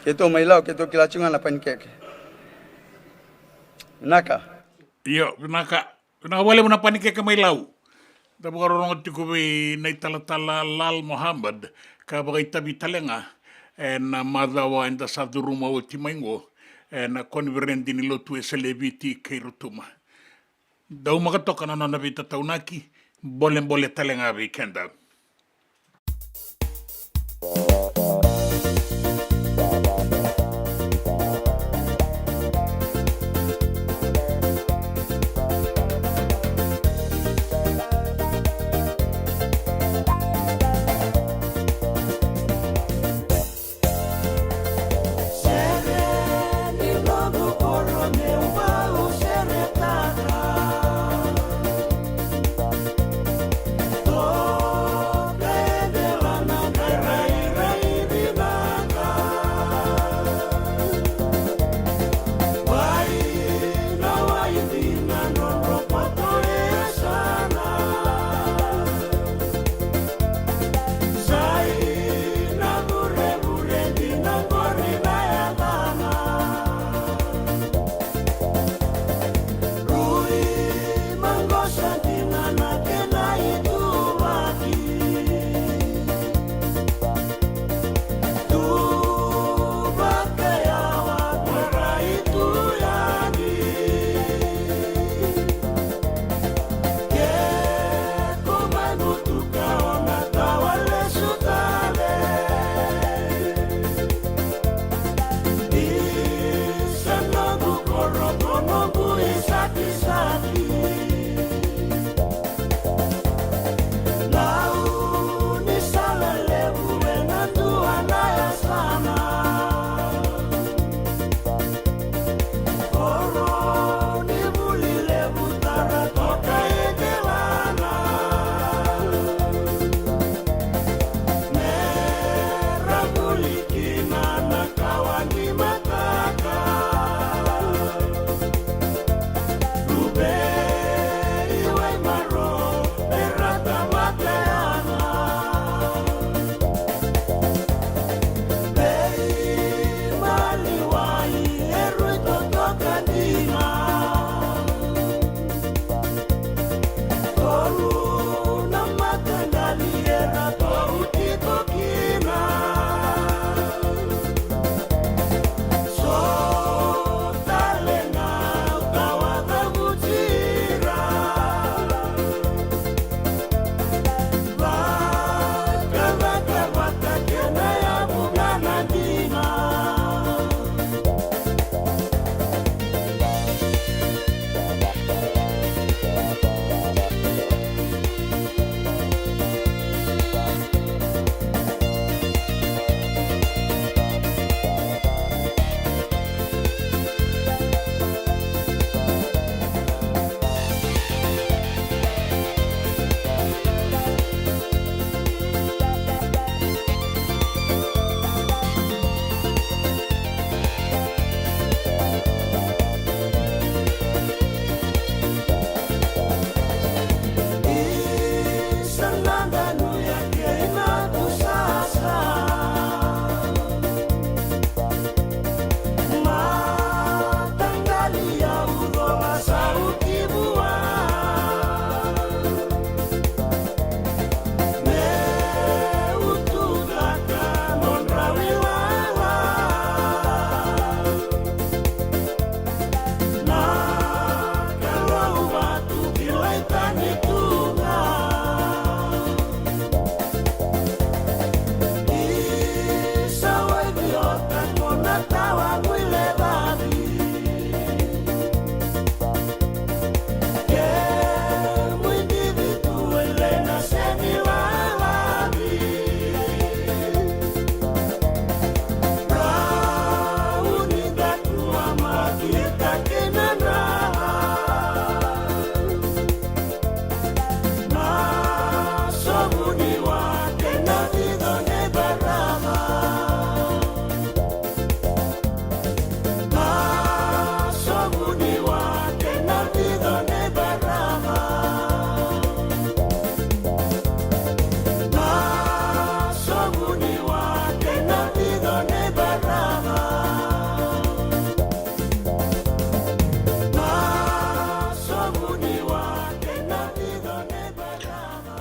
Keitou mai Lau, keitou kila tiko ga na panikeke. Vinaka. Io, vinaka. Vinaka vakalevu na panikeke mai Lau. Da vakarorogo tiko vei na italatala Lal Mohammed, ka vakaitavi tale ga ena macawa eda sa curuma oti mai qo, ena koniferedi ni lotu Wesele e Viti kei Rotuma. Daumaka toka na nona veitataunaki, bolebole tale ga vei keda.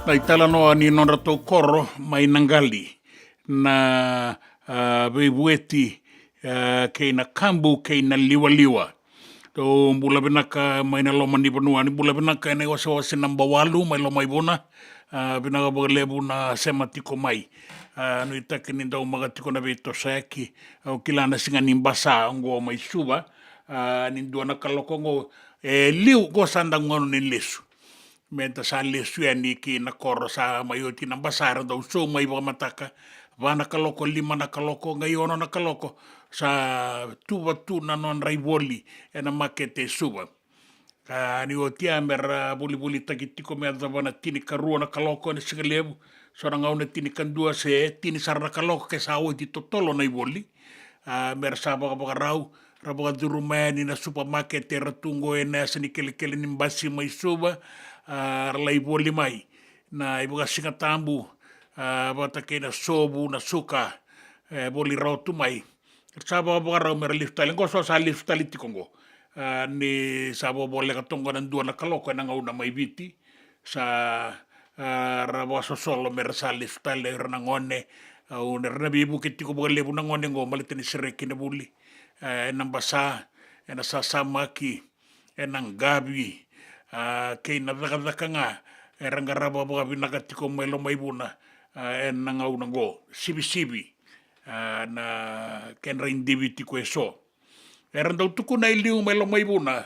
Na italanoa ni nodratou koro mai Naqali, na, a, veivueti, a, kei na kabu kei na liwaliwa. Tou bula vinaka mai na loma ni vanua, ni bula vinaka ena iwasewase naba walu mai Lomaivuna. A, vinaka vakalevu na sema tiko mai. A, nuitaki ni dau maka tiko na veitosoyaki. Au kila na siga ni basa oqo mai Suva, a, ni dua na kaloko oqo, e liu oqo sa da gauna ni lesu. Meda sa lesu yani ki na koro, sa mai oti na basa, era dau sou mai vakamataka. Va na kaloko, lima na kaloko, qai ono na kaloko, sa tuva tu na nodra ivoli ena makete e Suva. A, ni oti ya mera volivolitaki tiko me yacova na tinikarua na kaloko ena siga levu, so na gauna tinikadua se tini sara na kaloko ke sa oti totolo na ivoli. A, mera sa vakavakarau, ra vakacuruma yani na supamakete era tu oqo ena yasa ni kelekele ni basi mai Suva, a, ra lai voli mai na ivakasigatabu, a, vata kei na sovu, na suka, e voli rawa tu mai. Ra sa vakavakarau mera lesu tale, oqo so sa lesu tale tiko oqo. A, ni sa vakavoleka toka oqo na dua na kaloko ena gauna mai Viti. Sa, a, ra vakasosolo mera sa lesu tale o ira na gone. Au, era na veivuke tiko vakalevu na gone oqo baleta ni sereki na vuli, a, ena basa, ena sasamaki, ena qavi, a, kei na cakacaka ga era qarava vakavinaka tiko mai Lomaivuna, a, ena gauna oqo, sivisivi, a, na kedra idivi tiko eso. Era dau tukuna e liu mai Lomaivuna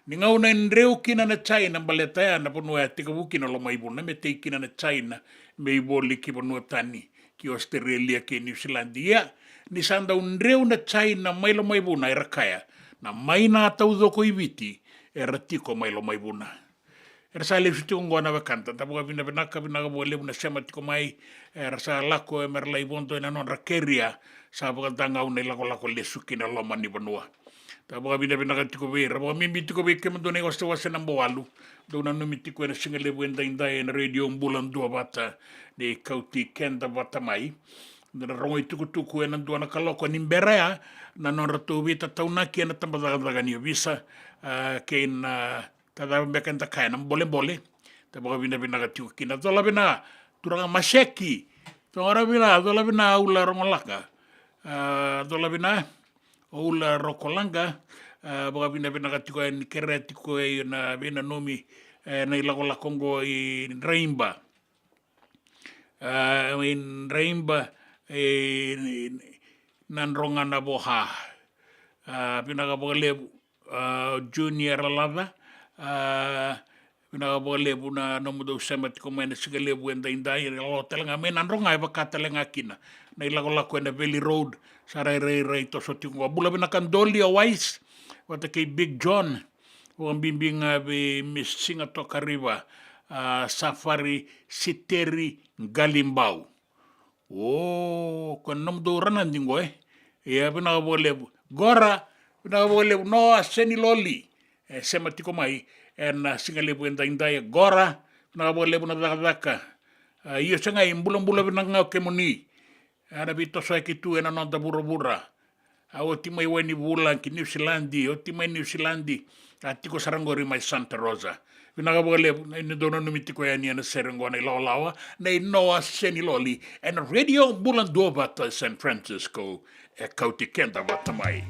ni gauna e dreu kina na China, baleta ya na vanua e tekivu kina Lomaivuna me tei kina na China me ivoli ki vanua tani, ki Australia kei Niusiladi. Ia, ni sa dau dreu na China mai Lomaivuna, era kaya na maina taucoko i Viti era tiko mai Lomaivuna. Era sa lesu tiko oqo na wekada, da vakavinavinaka, vinaka vakalevu na sema tiko mai. Era sa lako, e, mera lai vodo ena nodra keria, sa vakadagau na ilakolako lesu ki na loma ni vanua. Da vakavinavinaka tiko vei ira, vakabibi tiko vei kemudou na iwasewase naba walu. Dou nanumi tiko ena siga levu edaidai ena Radio Bula Duavata, ni kauti keda vata mai. Da na rogo itukutuku ena dua na kaloko ni bera ya, na nodratou veitataunaki ena tabacakacaka ni ovisa, a, kei na, a, ka cava beka eda kaya, na bolebole. Da vakavinavinaka tiko kina. Cola vina, turaga Maseki. Cola vina, cola vina, Ula Rogolaka. A, cola vina, Ula Rokolaqa. A, vakavinavinaka tiko yani, kerea tiko e na veinanumi, e, na ilakolako oqo i Draiba. A, i Draiba, e, Nadroga Navoha. A, vinaka vakalevu, a, Junior Lava. A, vinaka vakalevu na nomudou sema tiko mai na siga levu edaidai, e lako tale ga mai Nadroga, e vaka tale ga kina na ilakolako ena Valley Road, sa rairairai toso tiko qo. Bula vinaka Doli o Wise, vata kei Big John, vakabibi ga vei Miss Siga Toka Riva, a, Safari Siteri Qalibau. O, ko na nomudou ranadi qo, e? Ia, vinaka vakalevu. Qora, vinaka vakalevu. Noa Seniloli, e, sema tiko mai ena siga levu edaidai. Qora, vinaka vakalevu na cakacaka. A, io, sa qai bulabula vinaka ga o kemuni. A, na veitosoyaki tu ena noda vuravura. A, oti mai Wainivula ki Niusiladi, oti mai Niusiladi, a tiko sara qori mai Santa Rosa. Vinaka vakalevu, ni dou nanumi tiko yani ena sere qo na ilawalawa nei Noa Seniloli ena Radio Bula Duavata San Francisco, e kauti keda vata mai.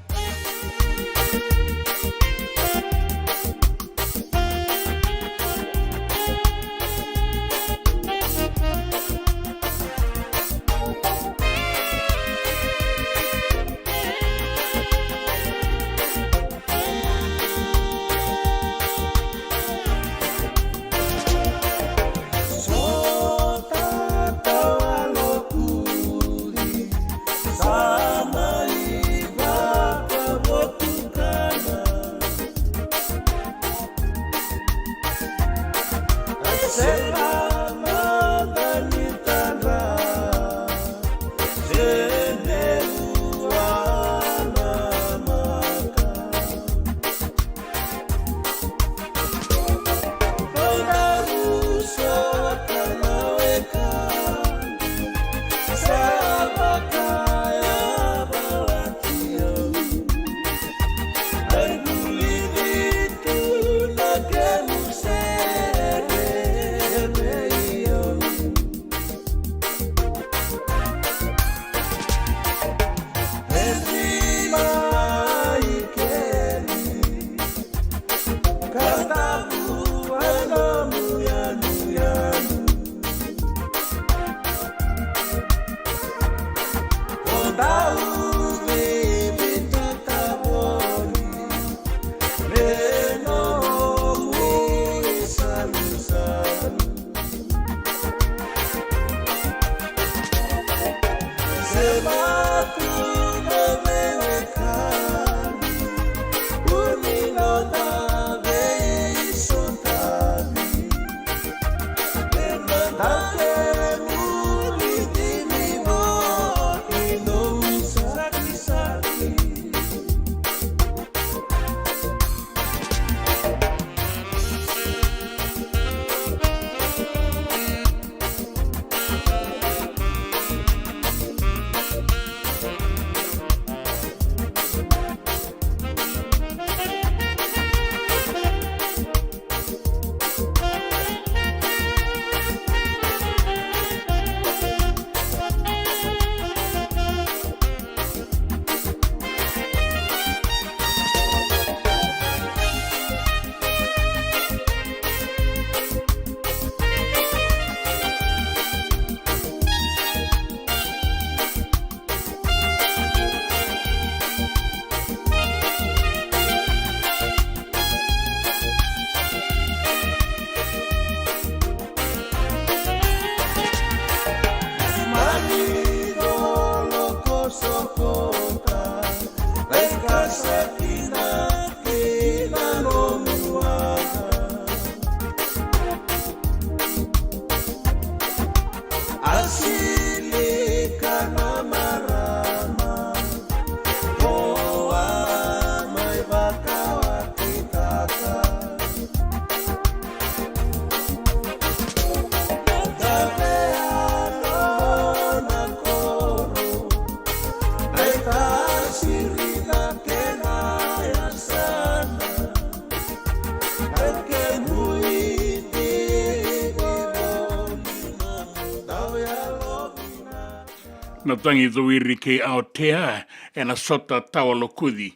Tagi Cowiri kei Aotea ena sota tawa lokuci.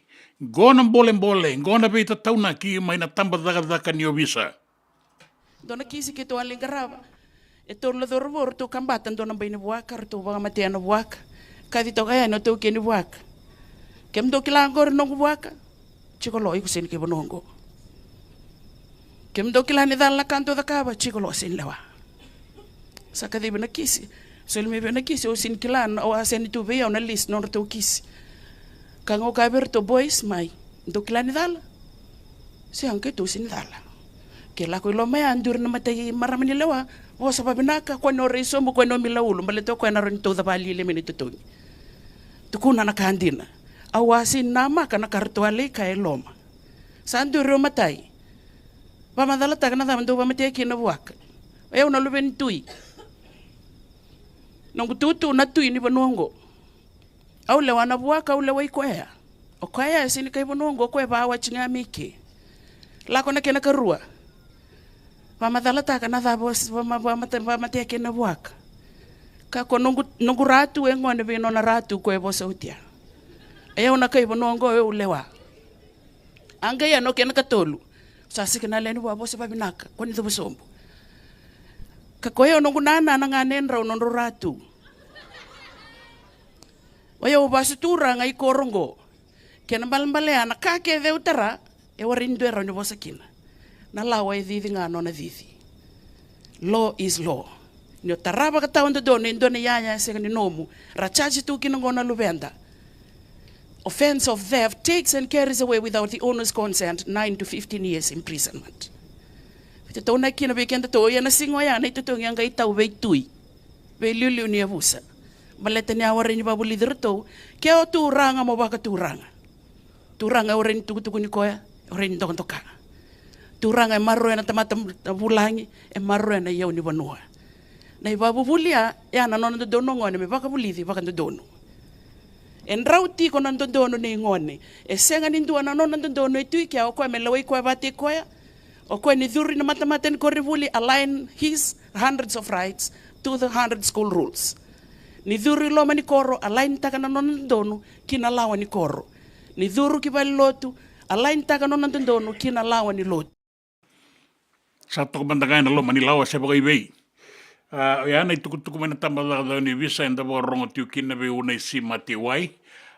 Qo na bolebole, qo na veitataunaki mai na tabacakacaka ni ovisa. Dua na kisi keitou a lai qarava. E tolu na cauravou ratou kabata dua na bai ni vuaka, ratou vakamatea na vuaka. Kaci toka yani o taukei ni vuaka. Kemudou kila qori noqu vuaka? Jiko lo, iko sega ni kai vanua oqo. Kemudou kila ni cala na ka dou cakava? Jiko lo, sega ni lewa. Sa kacivi na kisi. Soli mai vei au na kisi, au sega ni kila, au a sega ni tu vei au na list nodratou kisi. Ka qo kaya vei iratou, boys, mai. Dou kila ni cala? Sega, keitou sega ni cala. Ke lako i loma ya, duri na matai marama ni lewa. Vosa vavinaka, kua ni o rai sobu, kua ni o mila ulu, baleta o koya na rawa ni tauca vakalialia mai na itotogi. Tukuna na ka dina. Au a sega ni namaka na ka ratou a lai kaya e loma. Sa duri o matai. Vakamacalataka na cava dou vakamatea kina na vuaka. O yau na luve ni tui. Noqu tutu na tui ni vanua oqo. Au lewa na vuaka, au lewai koya. O koya e sega ni kai vanua oqo, o koya e vakawati ga mai ke. Lako na kena karua. Vakamacalataka na cava o s-, vama-, vamate-, vakamatea kina na vuaka. Ka ko noqu, noqu ratu e gone vei nona ratu ko e vosa oti ya. E au na kai vanua oqo, au lewa. A qai ya na kena katolu. Sa sega na lewe ni vua, vosa vavinaka, kua ni cuva sobu. Ka ko yau noqu nana na ganedrau nodrau ratu. O yau vasu turaga i koro oqo. Kena balebale ya na ka kece au tara, e warai ni dua e rawa ni vosa kina. Na lawa e cici ga nona cici. Law is law. Ni o tara vakatawadodonu e dua na iyaya e sega ni nomu, ra charge tu kina qo na luveda. Offence of theft takes and carries away without the owner's consent nine to fifteen years imprisonment. Veitataunaki kina vei kedatou, ia na siga oya na itotogi a qai tau veitui, veiliuliu ni yavusa. Baleta ni a warai ni vakavulici iratou, ke o turaga mo vakaturaga. Turaga e warai ni tukutukuni koya, e warai ni dokadoka. Turaga e maroroya na tamata vulagi, e maroroya na iyau ni vanua. Na ivakavuvuli ya, ya na nona dodonu o gone me vakavulici vakadodonu. E drau tiko na dodonu nei gone. E sega ni dua na nona dodonu e tu i kea, o koya me lewai koya vakataki koya. O koya ni curu i na matamata ni koronivuli, align his hundreds of rights to the hundred school rules. Ni curu i loma ni koro, align taka na nona dodonu ki na lawa ni koro. Ni curu ki valenilotu, align taka na nona dodonu ki na lawa ni lotu. Sa toka mada ga ena loma ni lawa se vakaivei. A, oya na itukutuku mai na tabacakacaka ni ovisa eda vakarorogo tiko kina vei Unaisi Matiwai.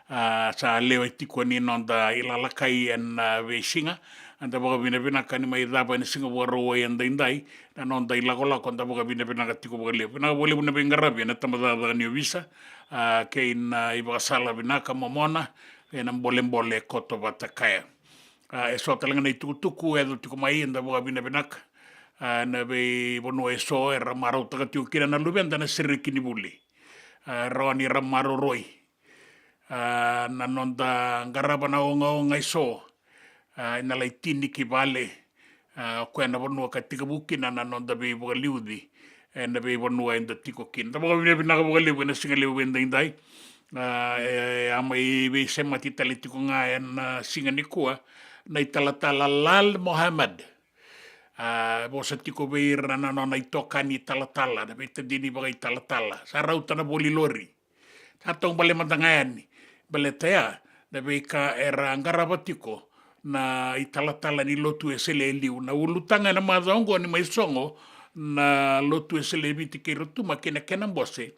A, sa lewe tiko ni noda ilalakai ena, a, veisiga. Eda vakavinavinaka ni mai cava ena siga Vakarauwai edaidai na noda ilakolako, eda vakavinavinaka tiko vakalevu. Vinaka vakalevu na veiqaravi ena tabacakacaka ni ovisa, a, kei na ivakasala vinaka momona ena bolebole koto vata kaya. A, e so tale ga na itukutuku e yaco tiko mai, eda vakavinavinaka, a, na veivanua e so era marautaka tiko kina na luveda na sereki ni vuli. A, rawa ni ra maroroi, a, na noda qarava na ogaoga e so, a, ena lai tini ki vale, a, o koya na vanua ka tekivu kina na noda veivakaliuci ena veivanua eda tiko kina. Da vakavinavinaka vakalevu ena siga levu edaidai. A, e, e a mai veisemati tale tiko ga ena, a, siga nikua na italatala Lal Mohammed. A, vosa tiko vei ira na nona itokani italatala, na veitacini vakaitalatala. Sa rauta na voli lori. Sa taubale mada ga yani. Baleta ya na veika era qarava tiko na italatala ni Lotu Wesele e liu. Na ulutaga ena macawa oqo ni mai sogo na Lotu Wesele e Viti kei Rotuma kei na kena bose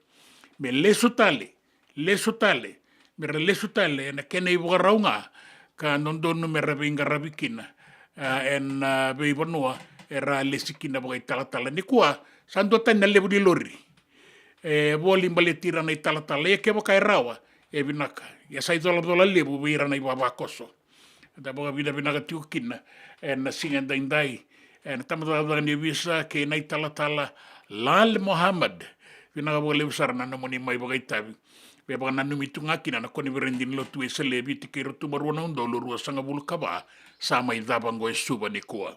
me lesu tale, lesu tale, me ra lesu tale ena kena ivakarau ga ka dodonu me ra veiqaravi kina, a, ena, a, veivanua era lesi kina vakaitalatala. Nikua sa duatani na levu ni lori e voli baleti ira na italatala. Ia kevaka e rawa, e vinaka. Ia sa icolacola levu vei ira na ivavakoso. Da vakavinavinaka tiko kina ena siga edaidai ena tabacakacaka ni ovisa kei na italatala Lal Mohammed. Vinaka vakalevu sara na nomuni mai vakaitavi. Me vakananumi tu ga kina na koniferedi ni Lotu Wesele e Viti kei Rotuma rua na udolu ruasagavulu ka va, sa mai cava oqo e Suva nikua.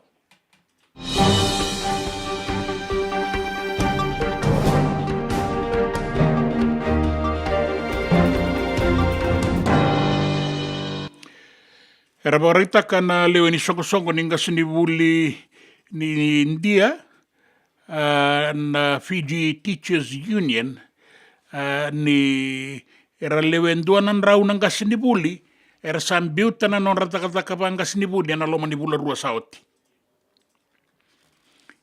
Era vakaraitaka na lewe ni soqosoqo ni qasenivuli ni Idia, a, na Fiji Teachers Union, A, ni era lewe dua na drau na qasenivuli era sa biuta na nodra cakacaka vaqasenivuli ena loma ni vula rua sa oti.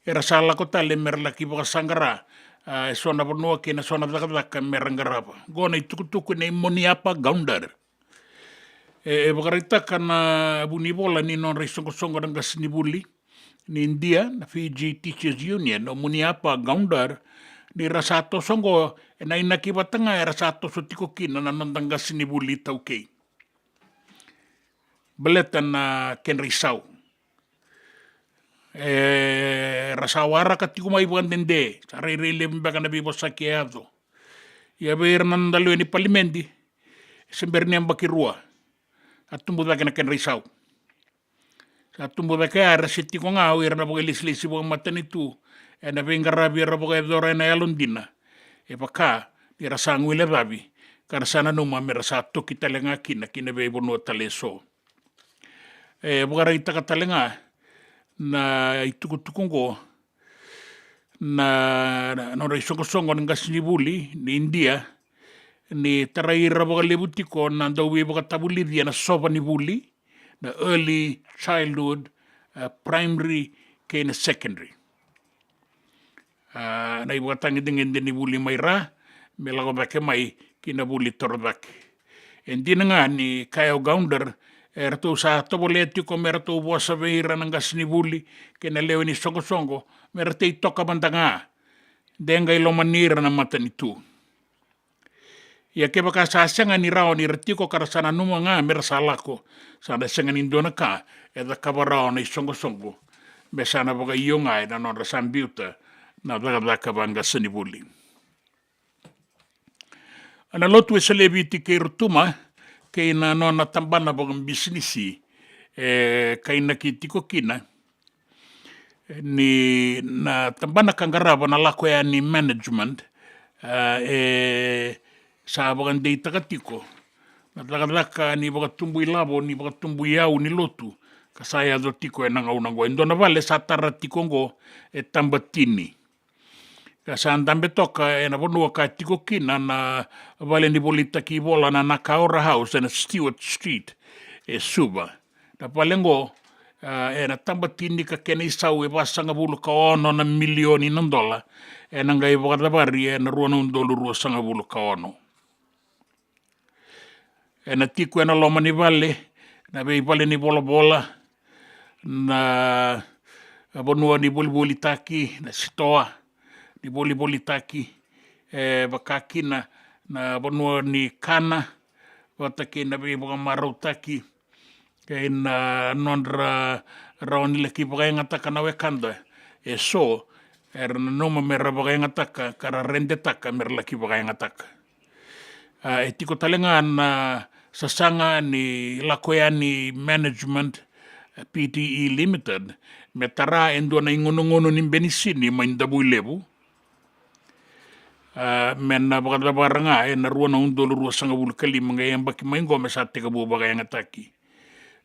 Era sa lako tale mera laki vakasaqara, a, e so na vanua kei na so na cakacaka mera qarava. Qo na itukutuku nei Moniappa Goundar. E, e vakaraitaka na vunivola ni nodra isoqosoqo na qasenivuli ni Idia, na Fiji Teachers Union, o Moniappa Goundar, ni ra sa toso qo ena inaki vata ga era sa toso tiko kina na noda qasenivuli iTaukei. Baleta na kedra isau. E, ra sa waraka tiko mai vakadede, sa rairai levu beka na veivosaki e yaco. Ia vei ira na noda lewe ni palimedi, e se bera ni yabaki rua a tubu cake na kedra isau. Sa tubu cake ya, era se tiko ga o ira na vakailesilesi vakamatanitu ena veiqaravi era vakayacora ena yalodina. E vaka ni ra sa guilecavi ka ra sa nanuma me ra sa toki tale ga kina ki na veivanua tale eso. E vakaraitaka tale ga na itukutuku oqo na, na nodra isoqosoqo na qasenivuli ni Idia, ni tarai ira vakalevu tiko na dauveivakatavulici ena sova ni vuli, na early childhood, a, primary kei na secondary. A, na ivakatagedegede ni vuli mai ra me lako cake mai ki na vuli torocake. E dina ga ni kaya o Goundar, e ratou sa tovolea tiko me ratou vosa vei ira na qasenivuli kei na lewe ni soqosoqo me ra tei toka mada ga, de qai lomani ira na matanitu. Ia kevaka sa sega ni rawa ni ra tiko ka ra sa nanuma ga me ra sa lako, sa na sega ni dua na ka e cakava rawa na isoqosoqo me sa na vakaio ga ena nodra sa biuta na cakacaka vaqasenivuli. Na Lotu Wesele e Viti kei Rotuma kei na nona tabana vakabisinisi e kainaki tiko kina ni na tabana ka qarava na lako yani management, a, e sa vakadeitaka tiko na cakacaka ni vakatubu ilavo, ni vakatubu iyau ni lotu ka sa yaco tiko ena gauna oqo. E dua na vale sa tara tiko oqo e Tabatini. Ka sa dabe toka ena vanua ka tiko kina na vale ni volitaki ivola na Nakaora House ena Stewart Street e Suva. Na vale oqo, a, ena Tabatini ka kena isau e vasagavulu ka ono na milioni na dola, ena qai vakacavari ena rua na udolu ruasagavulu ka ono. Ena tiko ena loma ni vale na veivale ni volavola, na vanua ni volivolitaki, na sitoa ni volivolitaki, e vaka kina na vanua ni kana, vata kei na veivakamarautaki, kei na nodra rawa ni laki vakayagataka na wekada e so era nanuma me ra vakayagataka ka ra redetaka me ra laki vakayagataka. A, e tiko tale ga na sasaga ni lako yani management, P T E Limited, me tara e dua na igonogonu ni benisini mai Davuilevu, a, me na vakacavara ga ena rua na udolu ruasagavulu ka lima, qai yabaki mai oqo me sa tekivu vakayagataki.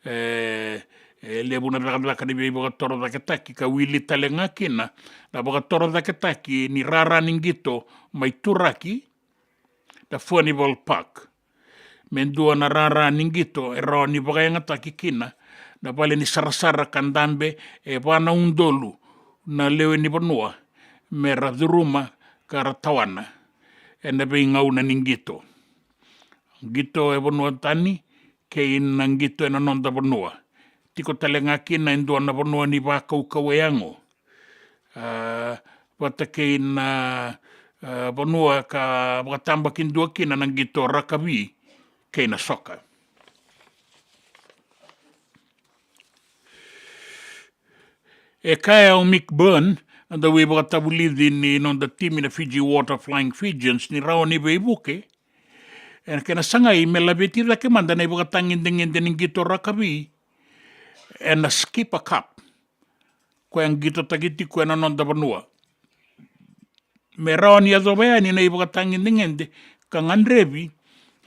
E, e levu na cakacaka ni veivakatorocaketaki ka wili tale ga kina na vakatorocaketaki ni rara ni qito mai Turaki, na Furnival Park, me dua na rara ni qito e rawa ni vakayagataki kina na vale ni sarasara ka dabe e va na udolu na lewe ni vanua me ra curuma ka ra tawana ena veigauna ni qito. Qito e vanua tani kei na qito ena noda vanua. Tiko tale ga kina e dua na vanua ni vakaukauwa yago, a, vata kei na, a, vanua ka vakatabakidua kina na qito rakavi kei na soka. E kaya o Mick Byrne, na dauveivakatavulici ni noda timi na Fiji Water Flying Fijians, ni rawa ni veivuke ena kena sagai me laveti cake mada na ivakatagedegede ni qito rakavi ena Skipper Cup, koya qitotaki tiko ena noda vanua. Me rawa ni yacova yani na ivakatagedegede ka gadrevi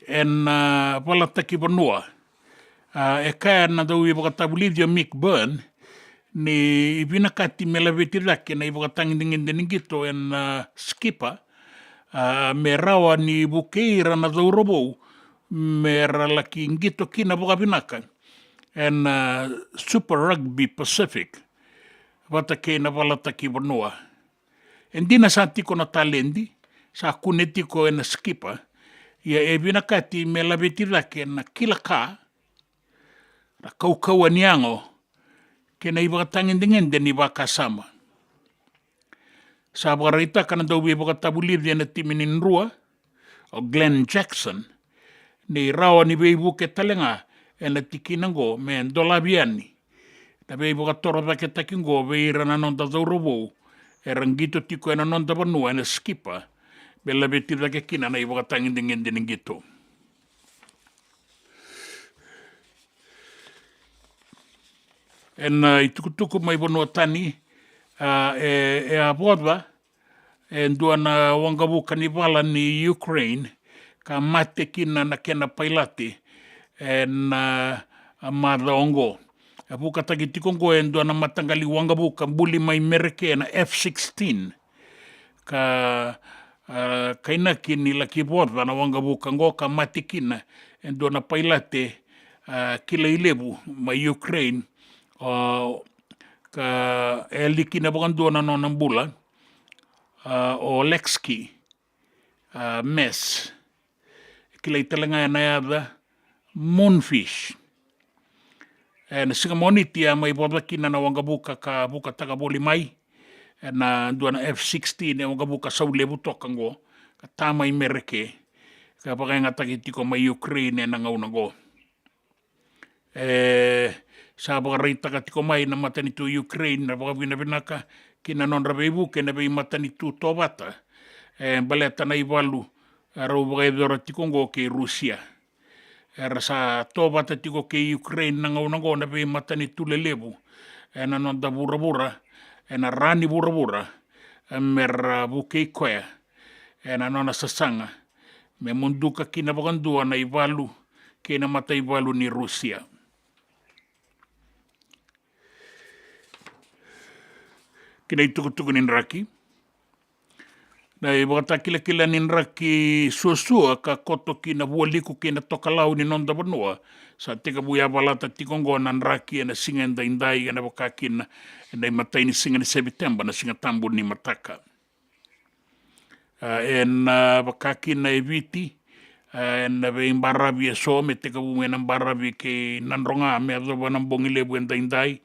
ena, a, valataki vanua. A, e kaya na dauveivakatavulici o Mick Byrne ni vinakati me laveti cake na ivakatagedegede ni qito ena, a, Skipper, a, me rawa ni vukei ira na cauravou me ra laki qito kina vakavinaka ena Super Rugby Pacific vata kei na valataki vanua. E dina sa tiko na taledi sa kune tiko ena sikipa, ia e vinakati me laveti cake na kila ka, na kaukauwa ni yago kei na ivakatagedegede ni vakasama. Sa vakaraitaka na dauveivakatavulici ena timi ni Drua, o Glenn Jackson, ni rawa ni veivuke tale ga ena tikina oqo me dolavi yani na veivakatorocaketaki oqo vei ira na noda cauravou era qito tiko ena noda vanua ena sikipa, me laveti cake kina na ivakatagedegede ni qito. Ena itukutuku mai vanua tani, a, e, e a voca e dua na waqavuka ni vala ni Ukraine ka mate kina na kena pailate ena, a, macawa oqo. E vukataki tiko oqo e dua na mataqali waqavuka buli mai Mereke na F sixteen. Ka, a, kainaki ni laki voca na waqavuka oqo ka mate kina e dua na pailate, a, kilai levu mai Ukraine, o, ka e yali kina vakadua na nona bula, a, o Oleksiy, a, Mess. Kilai tale ga ena yaca Moonfish. Ena siga Moniti a mai voca kina na waqavuka ka vukataka voli mai ena dua na F sixteen, e waqavuka saulevu toka oqo ka ta mai Mereke ka vakayagataki tiko mai Ukraine ena gauna oqo. E sa vakaraitaka tiko mai na matanitu Ukraine na vakavinavinaka ki na nodra veivuke na veimatanitu tovata, e baleta na ivalu e rau vakayacora tiko oqo kei Rusia. Era sa tovata tiko kei Ukraine na gauna oqo na veimatanitu lelevu ena noda vuravura, ena ra ni vuravura, e mera vukei koya ena nona sasaga me muduka kina vakadua na ivalu kei na mataivalu ni Rusia. Ki na itukutuku ni draki. Na ivakatakilakila ni draki suasua ka koto ki na vualiku kei na tokalau ni noda vanua sa tekivu yavalata tiko oqo na draki ena siga edaidai, ena vaka kina ena imatai ni siga ni Seviteba, na Siga Tabu ni mataka. A, ena vaka kina e Viti, a, ena veibaravi eso me tekivu mai na baravi kei Nadroga me yacova na bogi levu edaidai.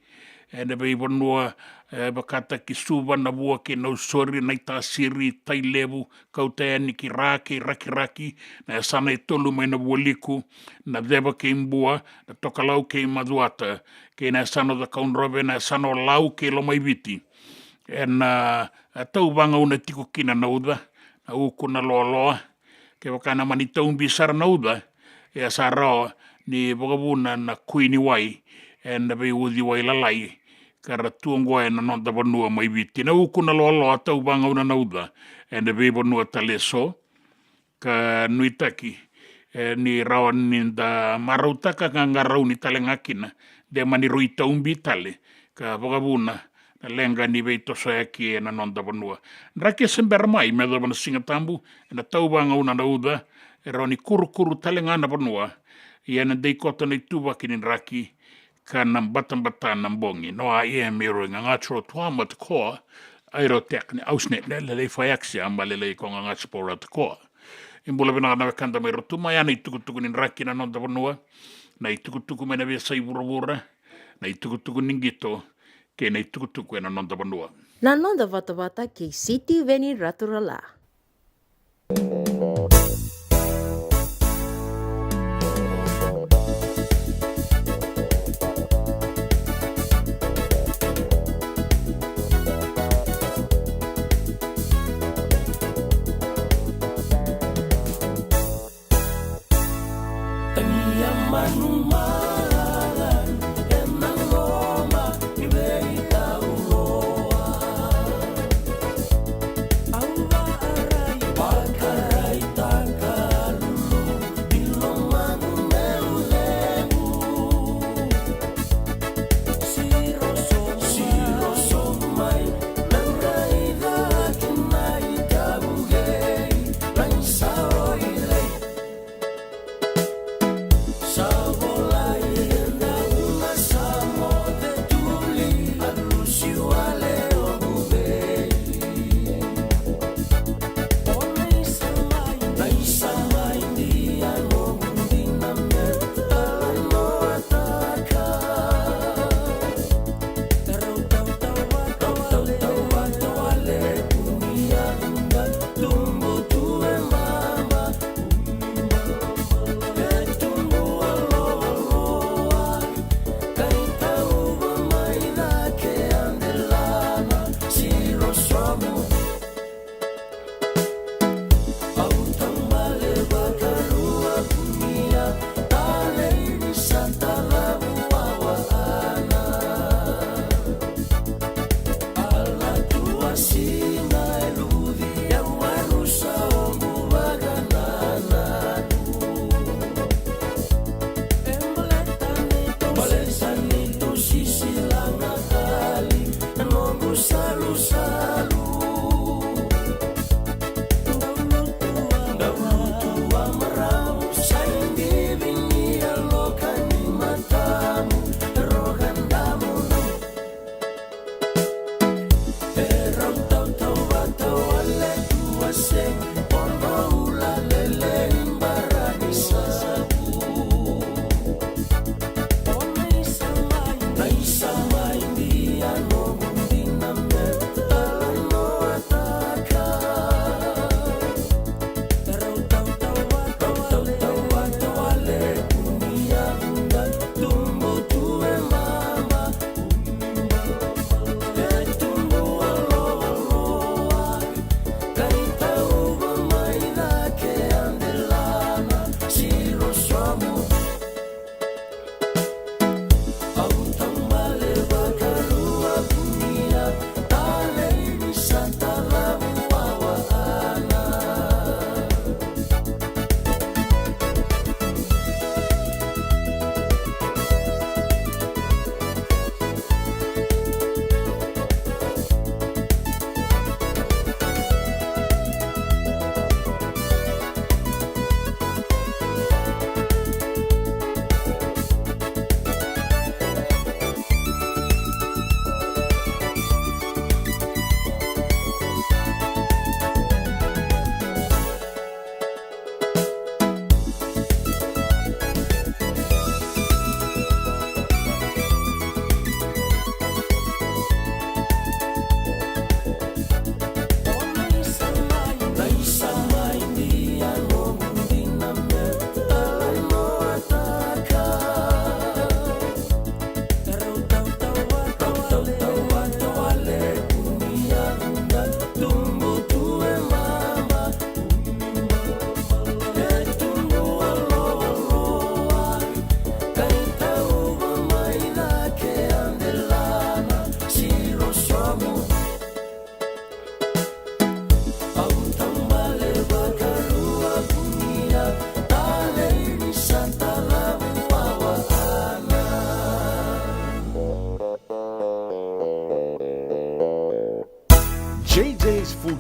Ena veivanua e vakataki Suva, Navua kei Nausori, Naitasiri, Tailevu, kauta yani ki Ra kei Rakiraki, na yasana e tolu mai na vualiku, Naceva kei Bua, Natokalau kei Macuata, kei na yasana o Cakaudrove, na yasana o Lau kei Lomaiviti. Ena, a, tauvagauna tiko kina na uca, na uku, na loaloa. Kevaka na mani taubi sara na uca, e a sa rawa ni vakavuna na kui ni wai ena veiuciwai lalai ka ra tu oqo ena noda vanua mai Viti. Na uku, na loaloa, tauvagauna na uca ena veivanua tale eso. Ka nuitaki, e, ni rawa ni da marautaka ka qarauni tale ga kina, de mani rui taubi tale ka vakavuna na leqa ni veitosoyaki ena noda vanua. Draki e se bera mai me yacova na Siga Tabu, ena tauvagauna na uca, e rawa ni kurukuru tale ga na vanua. Ia ena dei koto na ituvaki ni draki ka na batabata na bogi. No a ia me rui gagaco tua matakoa, airo tek ni ausne ne lelei fayaksia ma lelei ko gagaco pora takoa. I bula vinaka na wekada mai Rotuma, ya na itukutuku ni draki na noda vanua, na itukutuku mai na veiyasai vuravura, na itukutuku ni qito, kei na itukutuku ena noda vanua. Na noda vatavata kei Sitiveni Raturala.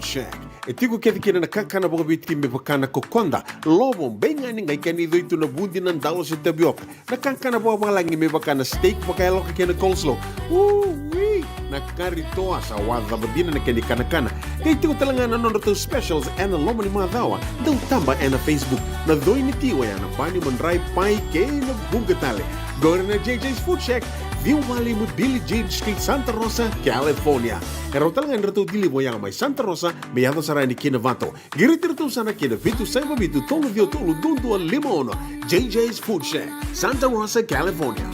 Shack. E tiko kece kina na kakana vakaviti me vaka na kokoda, lovo, beigani, qai kena icoi tu na vudi, na dalo se tavioka. Na kakana vakavalagi me vaka na steak vakayaloka kei na coleslaw. Ui! Na kari toa sa wacava dina na kena ikanakana. Qai tiko tale ga na nodratou specials ena loma ni macawa. Dau taba ena Facebook. Na coi ni tiwa ya na bani, madrai, pai kei na vuqa tale. Qori na J J's Food Shack, ciwa walu lima Billie Jean Street, Santa Rosa, California. E rawa tale ga ni ratou deliver ya mai Santa Rosa me yaco sara yani ki Novato. Qiriti iratou sara ki na vitu saiva vitu tolu ciwa tolu dua dua lima ono. J J's Food Shack, Santa Rosa, California.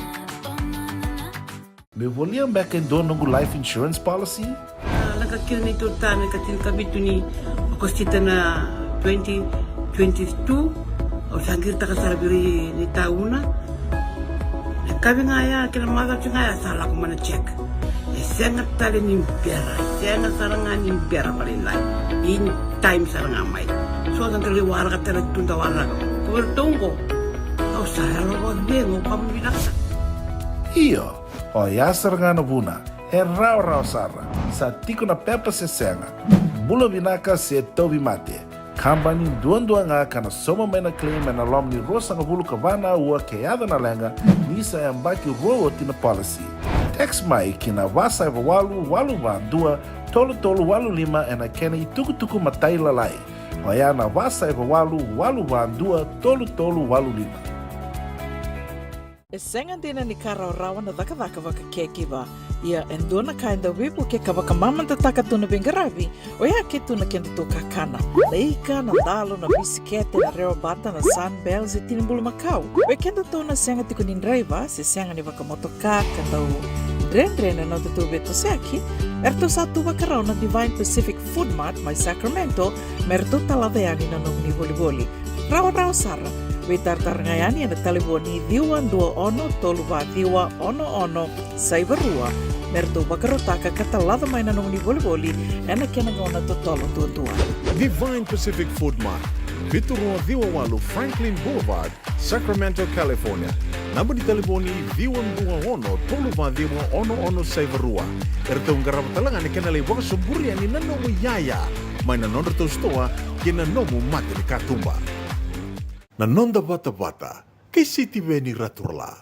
Meu volia beka e dua noqu life insurance policy? A, lako kina neitou ta me ka tinikavitu ni Okosita na twenty twenty-two. Au sa qiritaka sara vei ira ni tauna. Na kavi ga ya kei na macawa ga ya sa lako mai na check. E sega tale ni bera, e sega sara ga ni bera vakalailai. In time sara ga mai. So da qai waraka tale tu da waraka. Ko iratou qo, au sa yalo vakacegu, au kama vinaka sara. Io, oya sara ga na vuna. E rawarawa sara. Sa tiko na pepa se sega. Bula vinaka se tauvimate. Kabani duadua ga ka na sauma mai na claim ena loma ni ruasagavulu ka va na aua ke yaco na leqa, ni sa yabaki rua oti na policy. Text mai ki na va saiva walu walu va dua tolu tolu walu lima ena kena itukutuku matailalai. Oya na va saiva walu walu va dua tolu tolu walu lima. E sega dina ni ka rawarawa na cakacaka vaka caregiver. Ia e dua na ka e dau veivuke ka vakamamadataka tu na veiqaravi, oya ke tu na kedatou kakana. Na ika, na dalo, na bisikete, na rewabata, na Sunbell se tini bulumakau. Vei kedatou na sega tiko ni draiva se sega ni vakamotoka ka dau dredre na nodatou veitosoyaki, eratou sa tu vakarau na Divine Pacific Food Mart mai Sacramento me ratou talaca yani na nomuni volivoli. Rawarawa sara. Veitaratara ga yani ena talevoni ciwa dua ono tolu va ciwa ono ono saiva rua me ratou vakarautaka ka talaca mai na nomuni volivoli ena kena gauna totolo duadua. Divine Pacific Food Mart, vitu rua ciwa walu Franklin Boulevard, Sacramento, California. Naba ni talevoni ciwa dua ono tolu va ciwa ono ono saiva rua. Eratou qarava tale ga na kena lai vakasoburi yani na nomu iyaya mai na nodratou sitoa kei na nomu mata ni katuba. Na noda vatavata kei Sitiveni Raturala.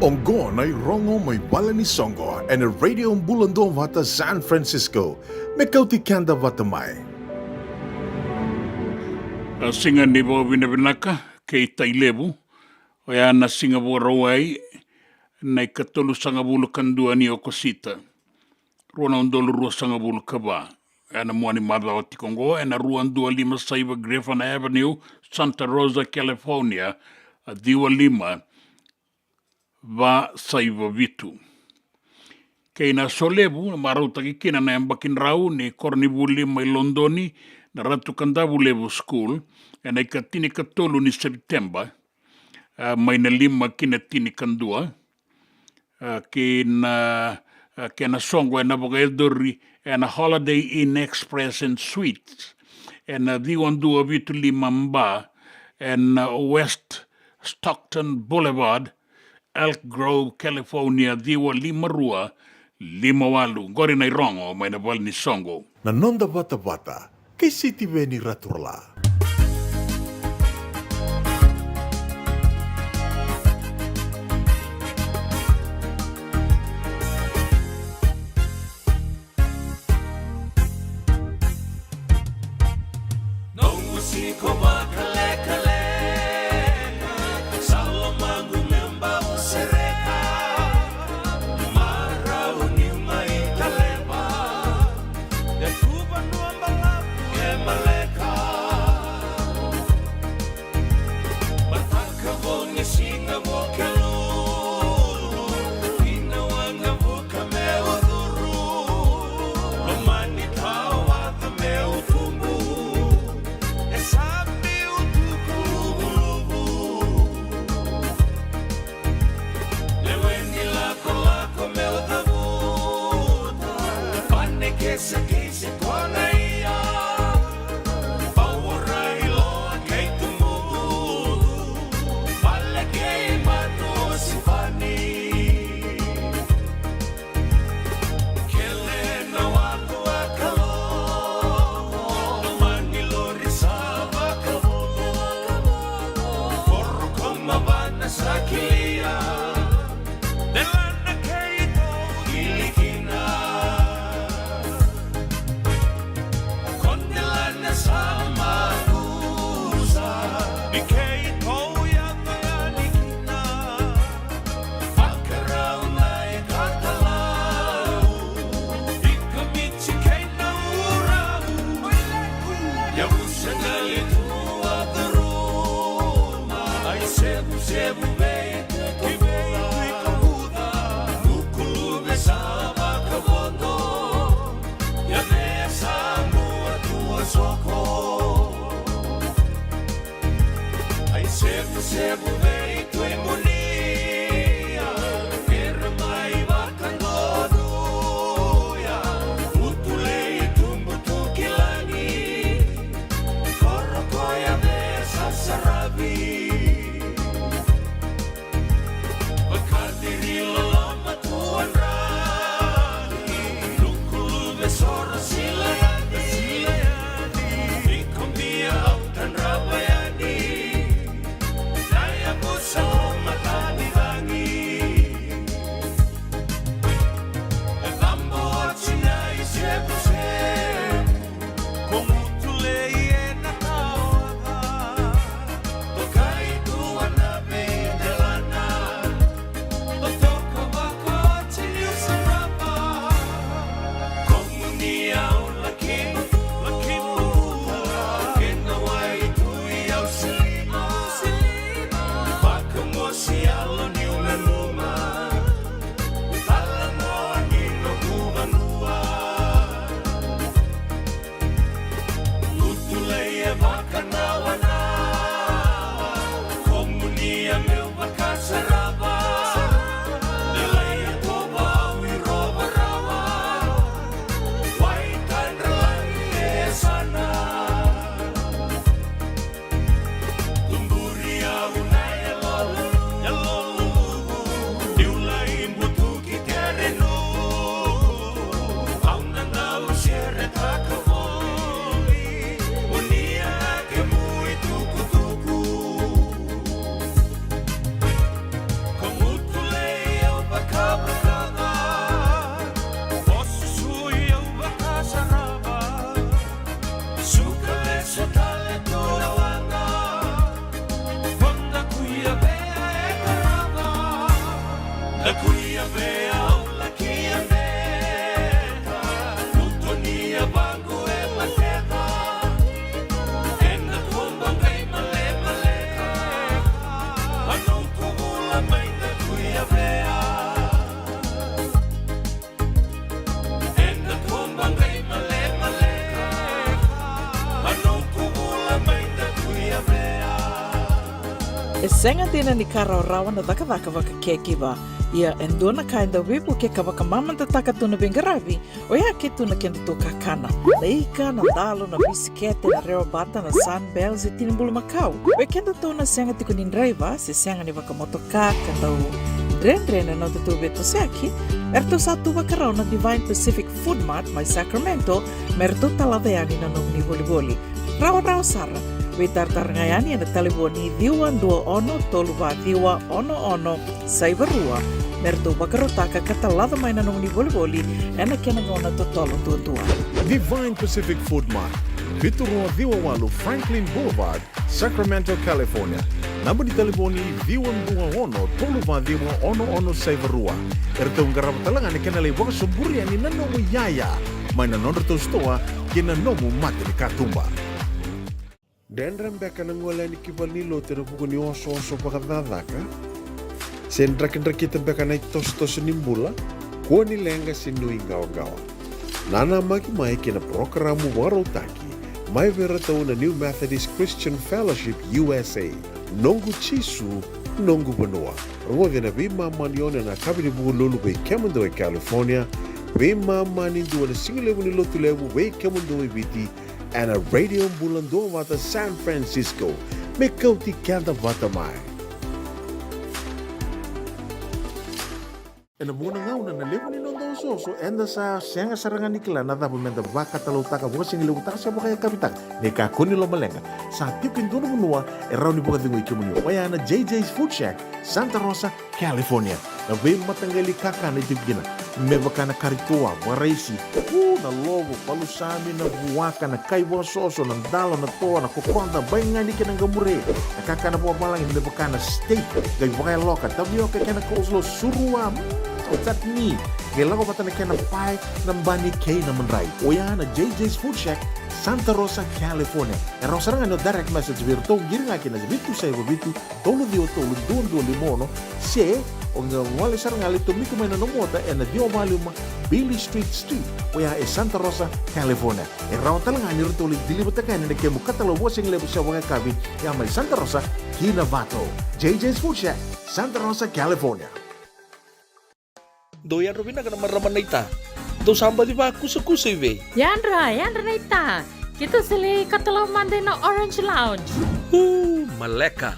Oqo na irogo mai vale ni soqo ena Radio Bula Duavata San Francisco, me kauti keda vata mai. A siga ni vakavinavinaka kei Tailevu, oya na siga Vakarauwai, na ikatolusagavulu ka dua ni Okosita, rua na udolu ruasagavulu ka va. Ena mua ni macawa tiko oqo, ena rua dua lima saiva Griffin Avenue, Santa Rosa, California, a ciwa lima va saiva vitu. Kei na solevu, marautaki kina na yabaki drau ni koronivuli mai Lodoni, na Ratu Kadavulevu School, ena ikatinikatolu ni Sepiteba, a, mai na lima ki na tinikadua, a, kei na, a, kei na soqo ena vakayacori ena Holiday Inn Express and Suites, ena ciwa dua vitu lima ba, ena West Stockton Boulevard, Elk Grove, California, ciwa lima rua lima walu. Qori na irogo mai na vale ni soqo. Na noda vatavata kei Sitiveni Raturala. Noqu siko vakalekaleka, sa lomaqu me bau sereka. Marau ni mai Taleva, e tu vanua balavu e maleka. Mataka vou ni siga vou kelu, ina waqa vuka me ucuru. Lomani tawaca me utubu, e sa biu tuku luvuluvu. Lewe ni lakolako me ucavuta, pane kese kei se kona ia. Paura i loa kei tumudu, vale kei manu o sivani. Kele na watu a Kalou, mani lori sa vakavulu, koro ko mavana sa kilia. Delana keitou kilikina. Ko delana sa makusa, ni keitou yaco yani kina. Vakarau na ikatalau, ika miti kei na urau. Yavusa na litu a curuma, ai sevusevu vei Vakaciri loloma tu a draki, lukuluve soro sila yani, sila yani. Iko bia au tadrava yani, na yavu E sega dina ni ka rawarawa na cakacaka vaka caregiver. Ia e dua na ka e dau veivukei ka vakamamadataka tu na veiqaravi, oya ke tu na kedatou kakana. Na ika, na dalo, na bisikete, na rewa bata, na Sunbell se tini bulumakau. Vei kedatou na sega tiko ni draiva se sega ni vakamotoka ka dau dredre na nodatou veitosoyaki, eratou sa tu vakarau na Divine Pacific Food Mart mai Sacramento me ratou talaca yani na nomuni volivoli. Rawarawa sara. Veitaratara ga yani ena talevoni ciwa dua ono tolu va ciwa ono ono saiva rua me ratou vakarautaka ka talaca mai na nomuni volivoli ena kena gauna totolo duadua. Divine Pacific Food Mart, vitu rua ciwa walu Franklin Boulevard, Sacramento, California. Naba ni talevoni ciwa dua ono tolu va ciwa ono ono saiva rua. Eratou qarava tale ga na kena lai vakasoburi yani na nomu iyaya mai na nodratou sitoa ki na nomu mata ni katuba. Dredre beka na gole yani ki valenilotu ena vuku ni osooso vakacakacaka? Se drakidrakita beka na itosotoso ni bula, kua ni leqa se nuiqawaqawa. Nanamaki mai ki na parokaramu vakarautaki mai vei iratou na New Methodist Christian Fellowship U S A, Noqu Jisu, Noqu Vanua. Rogoci ena veimama ni ono ena yakavi ni Vukelulu vei kemudou e California, veimama ni dua ena sigalevu ni Lotulevu vei kemudou e Viti, ena Radio Bula Duavata San Francisco. Me kauti keda vata mai. Ena vuqa na gauna na levu ni noda osooso, eda sa sega sara ga ni kila na cava meda vakatalautaka, vakasigalevutaka se vakayakavitaka. Ni kakua ni lomaleqa, sa tiko e dua na vanua e rawa ni vakacegui kemuni, oya na J J's Food Shack, Santa Rosa, California. Na veimataqali kakana e tiko kina, me vaka na kari toa, vakaraisi, u, na lovo, palusami, na vuaka, na kai vakasoso, na dalo, na toa, na kokoda, baigani kei na qamure, na kakana vakavalagi me vaka na steak, qai vakayaloka, tavioka kei na coleslaw, surua, mm, o chutney, qai lako vata na kena pae, na bani kei na madrai. Oya na J J's Food Shack, Santa Rosa, California. E rawa sara ga ni o direct message vei iratou, qiri ga ki na vitu saiva vitu, tolu ciwa tolu dua dua lima ono, se o qai gole sara ga lai tomika mai na nomu ota ena ciwa va lima Beale Street Suite, oya e Santa Rosa, California. E rawa tale ga ni ratou lai deliver-taka yani na kemu katalau vakasigalevu se vakayakavi, ya mai Santa Rosa ki Navato. J J's Food Shack, Santa Rosa, California. Dou yadra vinaka na marama naita. Dou sa baci vakusakusa i vei? Yadra, yadra naita. Keitou sa lai katalau mada ina Orange Lounge. U, maleka.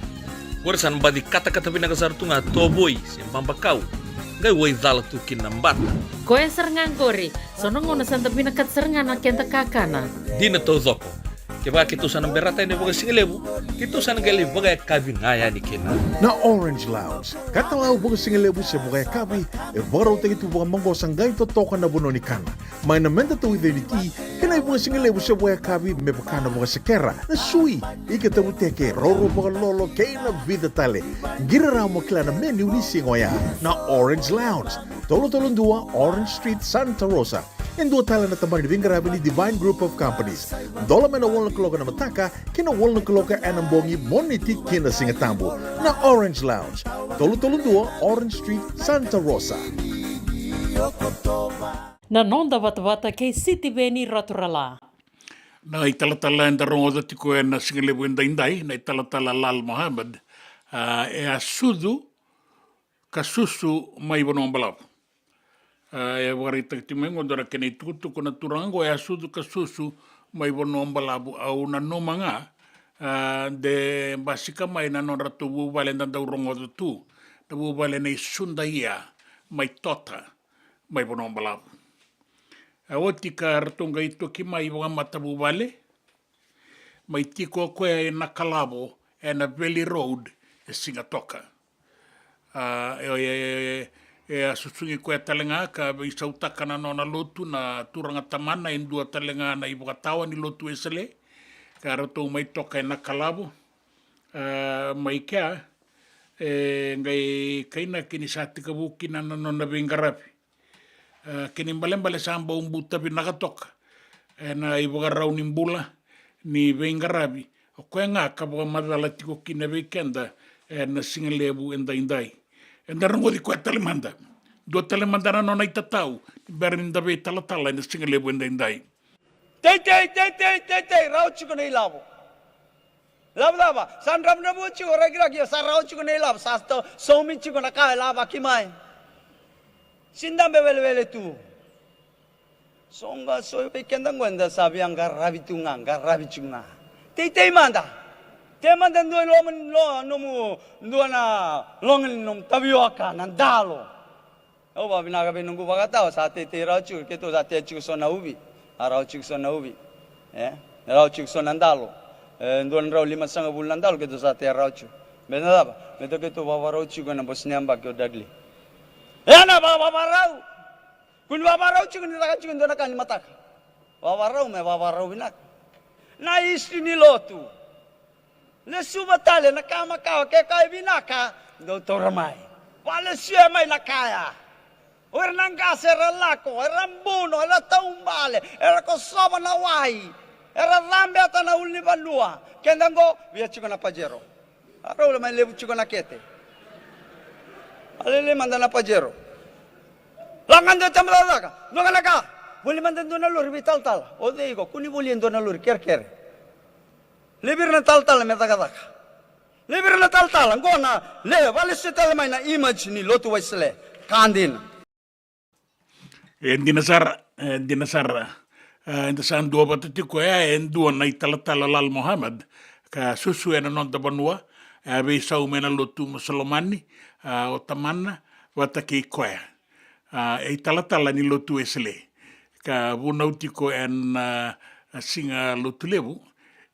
Qori sa na baci katakata vinaka sara tu ga tovoi se babakau. Qai waicala tu kina na bata. Koya sara ga qori. So na gauna sa da vinakata sara ga na keda kakana. Dina taucoko. Kevaka keitou sa na berata yani vakasigalevu, keitou sa na qai lai vakayakavi ga yani kina. Na Orange Lounge, katalau vakasigalevu se vakayakavi, e vakarautaki tu vakamaqosa qai totoka na vanua ni kana. Mai na meda tauica ni ti, kei na ivakasigalevu se vakayakavi me vaka na vakasekera, na sui, ika tavuteke, roro vakalolo, kei na vica tale. Qiri rawa mo kila na menu ni siga oya. Na Orange Lounge, tolu tolu dua Orange Street, Santa Rosa. E dua tale na tabana ni veiqaravi ni Divine Group of Companies. Dola mai na walu na kaloko ena mataka ki na walu na kaloko ena bogi, Moniti ki na Sigatabu. Na Orange Lounge, tolu tolu dua Orange Street, Santa Rosa. Na noda vatavata kei Sitiveni Raturala. Na italatala eda rogoca tiko ena sigalevu edaidai, na italatala Lal Mohammed, a, e a sucu ka susu mai Vanua Balavu. A, e vakaraitaki tiko mai qo dua na kena itukutuku, na turaga qo e a sucu ka susu mai Vanua Balavu. Au nanuma ga, a, de basika mai na nodratou vuvale da dau rogoca tu, na vuvale nei Sudaia mai Tota, mai Vanua Balavu. A oti ka ratou qai toki mai vakamatavuvale, mai tiko o koya e Nakalavo, ena Valley Road, e Sigatoka. A, e, e, e, e a susugi koya tale ga ka veisautaka na nona lotu na turaga tamana, e dua tale ga na ivakatawa ni lotu Wesele, ka ratou mai toka e Nakalavo. A, mai kea, e qai kainaki ni sa tekivu kina na nona veiqaravi. E, kena ibalebale sa bau buta vinaka toka ena ivakarau ni bula ni veiqaravi, o koya ga ka vakamacala tiko kina vei keda ena sigalevu edaidai. Eda rogoci koya tale mada. Dua tale mada na nona itatau ni bera ni da veitalatala ena sigalevu edaidai. Teitei, teitei, teitei, rawa tiko na ilavo. Lavo cava? Sa dravudravua tiko, rakiraki, sa rawa tiko na ilavo, sa sto-, saumi tiko na ka e lavaki mai. Sega ni dabe welewele tu. So ga so vei keda qo eda sa via qaravi tu ga, qaravi tu ga. Teitei mada. Tei mada dua i loma ni lo-, nomu, dua na loga ni nomu tavioka, na dalo. Au vakavinaka vei noqu vakatawa, sa teitei rawa tiko, keitou sa tea tiko so na uvi. A rawa tiko so na uvi. E? Rawa tiko so na dalo. E, dua na drau limasagavulu na dalo, keitou sa tea rawa tiko. Baleta na cava? Baleta keitou vavarau tiko ena bose ni yabaki o Dudley. E na va-, vavarau. Kua ni vavarau tiko ni caka tiko e dua na ka ni mataka. Vavarau me vavarau vinaka. Na history ni lotu. Lesuva tale na ka makawa, ke ka e vinaka, dou taura mai. Valesuya mai na kaya. O ira na qase era lako, era buno, era taubale, era kosova na wai, era cabeta na ulunivanua. Keda qo, via tiko na Pajero. A rau la mai levu tiko na kete. A lele mada na Pajero. Laga dua tama cakacaka, dua ga na ka. Voli mada dua na lori veitalatala. O cei iko, kua ni voli e dua na lori kerekere. Levi ira na talatala me cakacaka. Levi ira na talatala, qo na, le, valesuya tale mai na image ni lotu Wesele. Ka dina. E dina sara, e dina sara. E, eda sa duavata tiko ya, e dua na italatala Lal Mohammed, ka susu ena noda vanua, e a veisau mai na lotu Musulomani, a, o tamana, vata kei koya. A, e italatala ni lotu Wesele. Ka vunau tiko ena, a, siga lotu levu,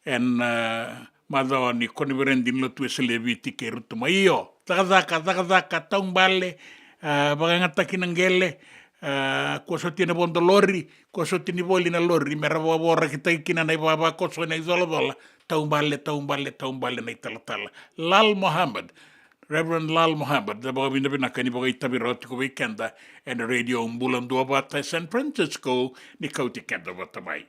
ena, a, macawa ni koniferedi ni lotu Wesele e Viti kei Rotuma. Io, cakacaka, cakacaka, taubale, a, vakayagataki na qele, a, kua soti na vodo lori, kua soti ni voli na lori, me ra vakavoraki kina na ivavakoso ena icolacola, taubale, taubale, taubale na italatala. Lal Mohammed, Reverend Lal Mohammed, na vakavinavinaka ni vakaitavi rawa tiko vei keda ena Radio Bula Duavata e San Francisco, ni kauti keda vata mai.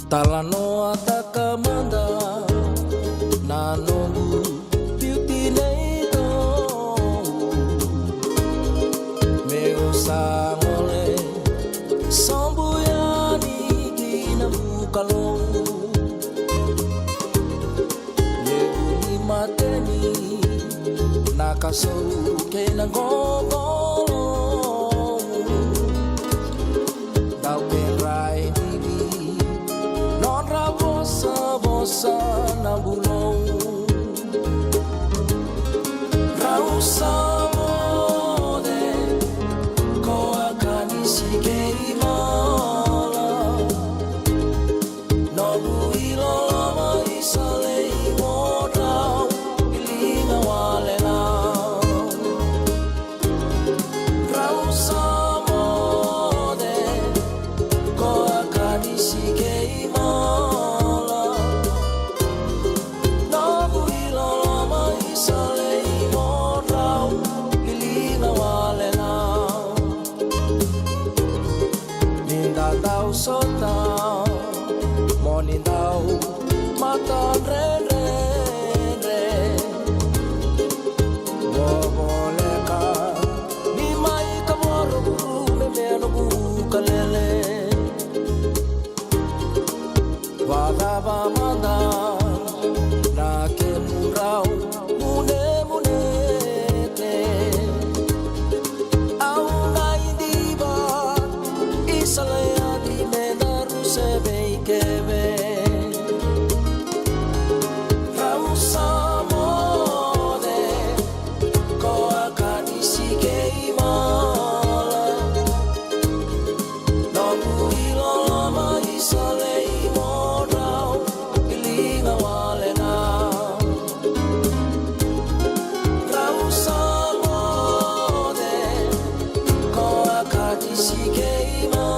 Talanoataka mada na noqu biuti nei Tou. Meu sa gole sobu yani ki na bukalou. Levu ni mateni na kasou kei na qokolo. Dau kerai bibi nodra vosavosa na bulou. Rau sa moce ko a kanisi kei mala. Noqu iloloma isa lei mo drau i liga wale lau. Rau sa moce ko a kanisi kei mala. Noqu iloloma isa lei mo drau i liga wale lau. Ni da dau sota mo ni dau mata dredredre. Mo voleka ni mai ka voro vuru me mea noqu kalele. Vakacava mada na kemudrau munemunete. Au na idiva isa lei adi me daru se vei keve. Rau sa moce ko a kanisi kei mala. Noqu iloloma isa lei mo drau i liga wale lau. Rau sa moce ko a kanisi kei mala.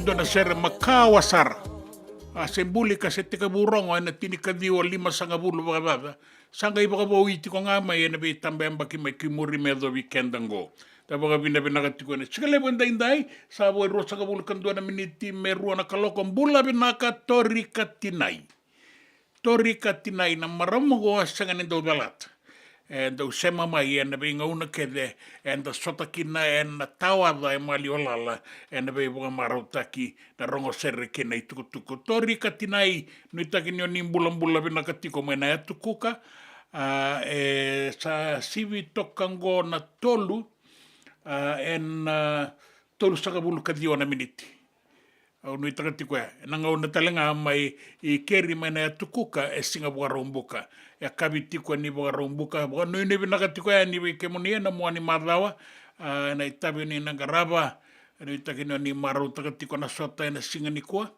Dua na sere makawa sara. A se buli ka se tekivu rogo ena tinikaciwa limasagavulu vakacaca. Sa qai vakavoui tiko ga mai ena veitabayabaki mai ki muri me yacovi keda qo. Da vakavinavinaka tiko ena siga levu edaidai, sa vo e ruasagavulu ka dua na miniti me rua na kaloko. Bula vinaka Tori Katinai. Tori Katinai, na marama qo a sega ni dau calata. E dau sema mai ena veigauna kece eda sota kina ena tawaca e Maliwalala ena veivakamarautaki na rogo sere kei na itukutuku. Tori Katinai, nuitaki ni o ni bulabula vinaka tiko mai na Yatu Kuka. A, e sa sivi toka qo na tolu, a, ena, a, tolusagavulu ka ciwa na miniti. Au nuitaka tiko ya, ena gauna tale ga mai i keri mai na Yatu Kuka e Siga Vakaraubuka. E kavi tiko ni Vakaraubuka, vakanuinui vinaka tiko yani vei kemuni ena mua ni macawa, a, ena itavi ni na qarava, e nuitaki ni o ni marautaka tiko na sota ena siga nikua.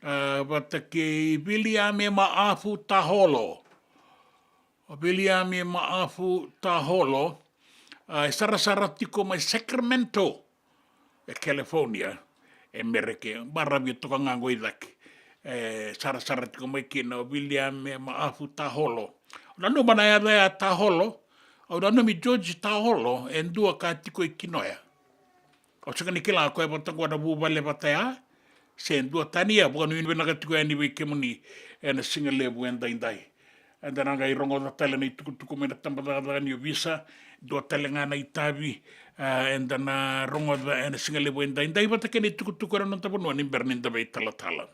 A, vata kei Viliame Maafu Taholo. O Viliame Maafu Taholo, a, e sarasara tiko mai Sacramento, e California, e Mereke, baravi toka ga qo i cake. E sarasara tiko mai kina o Viliame Maafu Taholo. Au nanuma na yaca ya Taholo, au nanumi George Taholo, e dua ka tiko i Kinoya. Au sega ni kila o koya vata qo na vuvale vata ya, se dua tani ya, vakanuinui vinaka tiko yani vei kemuni ena siga levu edaidai. Eda na qai rogoca tale na itukutuku mai na tabacakacaka ni ovisa, dua tale ga na itavi, a, eda na rogoca ena siga levu edaidai vata kei na itukutuku ena noda vanua ni bera ni da veitalatala.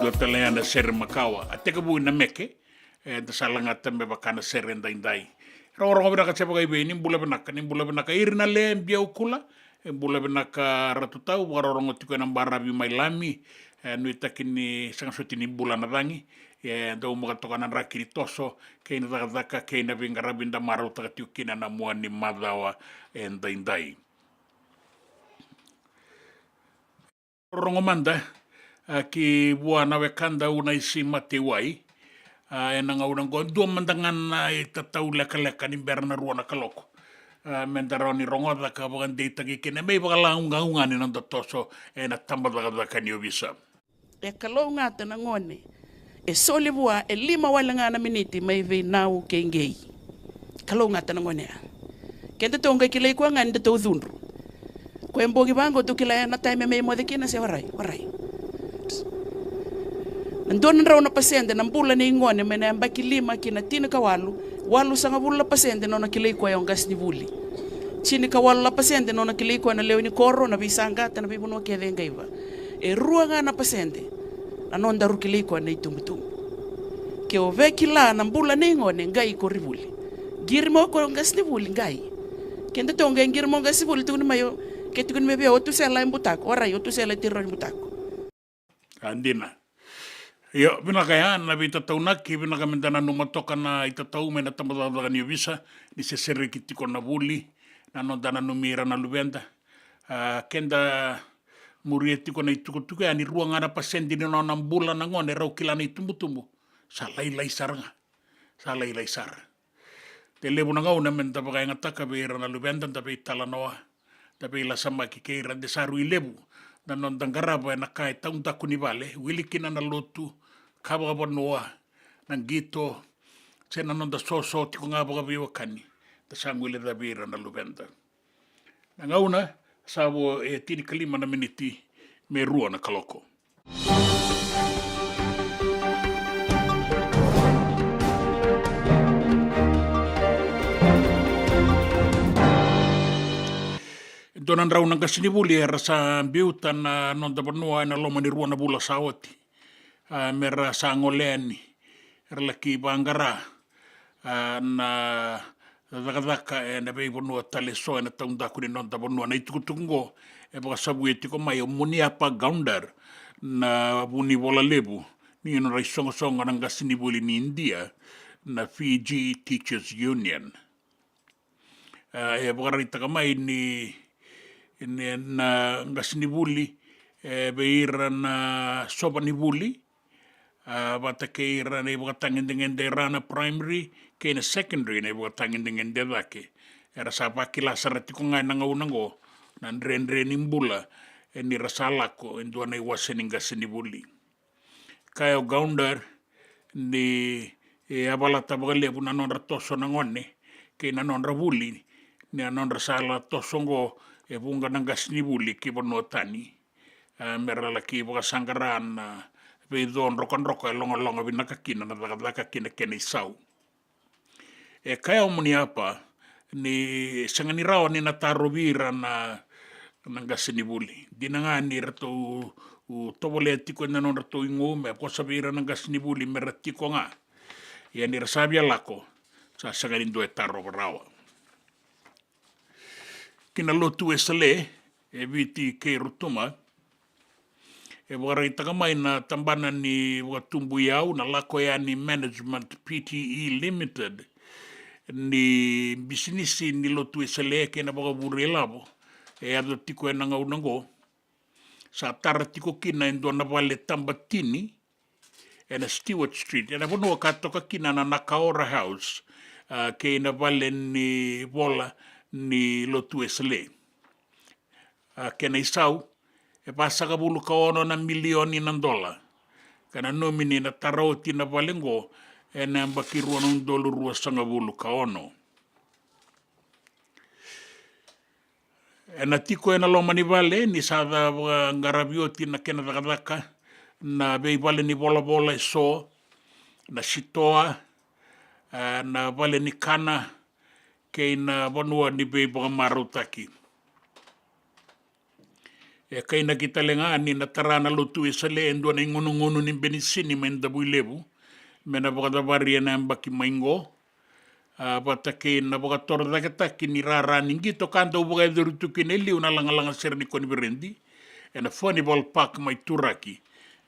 Dua tale ga na sere makawa, a tekivu i Nameke, eda sa lagata me vaka na sere edaidai. Rogorogo vinaka se vakaivei, ni bula vinaka, ni bula vinaka. Ira na le biau kula, E bula vinaka Ratu Tau, vakarorogo tiko ena baravi mai Lami. E nuitaki ni sega soti ni bula na cagi. E daumaka toka na draki ni toso kei na cakacaka kei na veiqaravi da marautaka tiko kina na mua ni macawa e daidai. Rorogo mada, a, ki vua na wekada Unaisi Matewai. A, ena gauna oqo dua mada ga na itatau lekaleka ni bera na rua na kaloko. A, meda rawa ni rogoca ka vakadeitaki kina me ivakalaugauga ni noda toso ena tabacakacaka ni ovisa. E kalougata na gone e soli vua e lima wale ga na miniti mai vei Nau kei Qei. Kalougata na gone ya. Kedatou qai kilai koya ga ni datou cudru. Koya e bogi vaqo tou kila ya na taimi me moce kina se warai, warai. Na dua na drau na pasede na bula nei gone mai na yabaki lima ki na tinikawalu, walusagavulu na pasede nona kilai koya o qasenivuli. Tinikawalu na pasede nona kilai koya na lewe ni koro, na veisaqata, na veivanua kece e qaiva. E rua ga na pasede na nodaru kilai koya na itubutubu. Ke o via kila na bula nei gone, qai ko ri vuli. Qiri mo ko qasenivuli, qai. Kedatou qai qiri mo qasenivuli, tukuni mai o, ke tukuni mai vei au o Tusela e butako, warai, o Tusela e tiro ni butako. A dina. Io, vinaka ya na veitataunaki, vinaka meda nanuma toka na itatau mai na tabacakacaka ni ovisa, ni se sereki tiko na vuli, na noda nanumi ira na luveda. A, keda muria tiko na itukutuku ya ni rua ga na pasede ni nona bula na gone rau kila na itubutubu. Sa lailai sara ga. Sa lailai sara. De levu na gauna meda vakayagataka vei ira na luveda, da veitalanoa, da veilasamaki kei ira, de sa rui levu na noda qarava ena ka e taudaku ni vale, wili kina na lotu, ka vakavanua, na qito, se na noda soso tiko ga vakaveiwekani, da sa guilecavi ira na luveda. Na gauna sa vo e tinikalima na miniti me rua na kaloko. E dua na drau na qasenivuli era sa biuta na noda vanua ena loma ni rua na vula sa oti. A, mera sa gole yani, era laki vaqara, a, na cakacaka ena veivanua tale eso ena taudaku ni noda vanua. Na itukutuku oqo e vakasavuya tiko mai o Muniappa Goundar, na vunivola levu ni nodra isoqosoqo na qasenivuli ni Idia, na Fiji Teachers Union. A, e vakaraitaka mai ni, ni na qasenivuli e vei ira na sovanivuli, a, vata kei ira na ivakatagedegede ra na primary kei na secondary, na ivakatagedegede cake. Era sa vakila sara tiko ga ena gauna oqo na dredre ni bula e ni ra sa lako e dua na iwase ni qasenivuli. Kaya o Goundar ni e a valata vakalevu na nodra toso na gone kei na nodra vuli, ni a nodra sa la toso oqo e vuqa na qasenivuli ki vanua tani. A, mera laki vakasaqara na veico drokadroka e logaloga vinaka kina na cakacaka kei na kena isau. E kaya o Muniappa ni sega ni rawa ni na tarovi ira na, na qasenivuli. Dina ga ni ratou tovolea tiko ena nodratou igu me vosa vei ira na qasenivuli mera tiko ga. Ia ni ra sa via lako, sa sega ni dua e tarova rawa. Ki na lotu Wesele e Viti kei Rotuma, e vakaraitaka mai na tabana ni vakatubu iyau na Lako Yani Management Pte Limited ni bisinisi ni lotu Wesele kei na vakavure ilavo e yaco tiko ena gauna oqo. Sa tara tiko kina e dua na vale tabatini ena Stewart Street, ena vanua ka toka kina na Nakaora House, a, kei na vale ni vola ni lotu Wesele. A, kena isau e vasagavulu ka ono na milioni na dola, ka nanumi ni na tara oti na vale oqo ena yabaki rua na udolu ruasagavulu ka ono. Ena tiko ena loma ni vale ni sa ca vakaqaravi oti na kena cakacaka na veivale ni volavola eso, na sitoa, a, na vale ni kana kei na vanua ni veivakamarautaki. E kainaki tale ga ni na tara na lotu Wesele e dua na igunugunu ni benisini mai Davuilevu me na vakacavari ena yabaki mai oqo. a, vata kei na vakatorocaketaki ni rara ni qito ka dau vakayacori tu kina e liu na lagalaga sere ni koniferedi ena Furnival Park mai Turaki,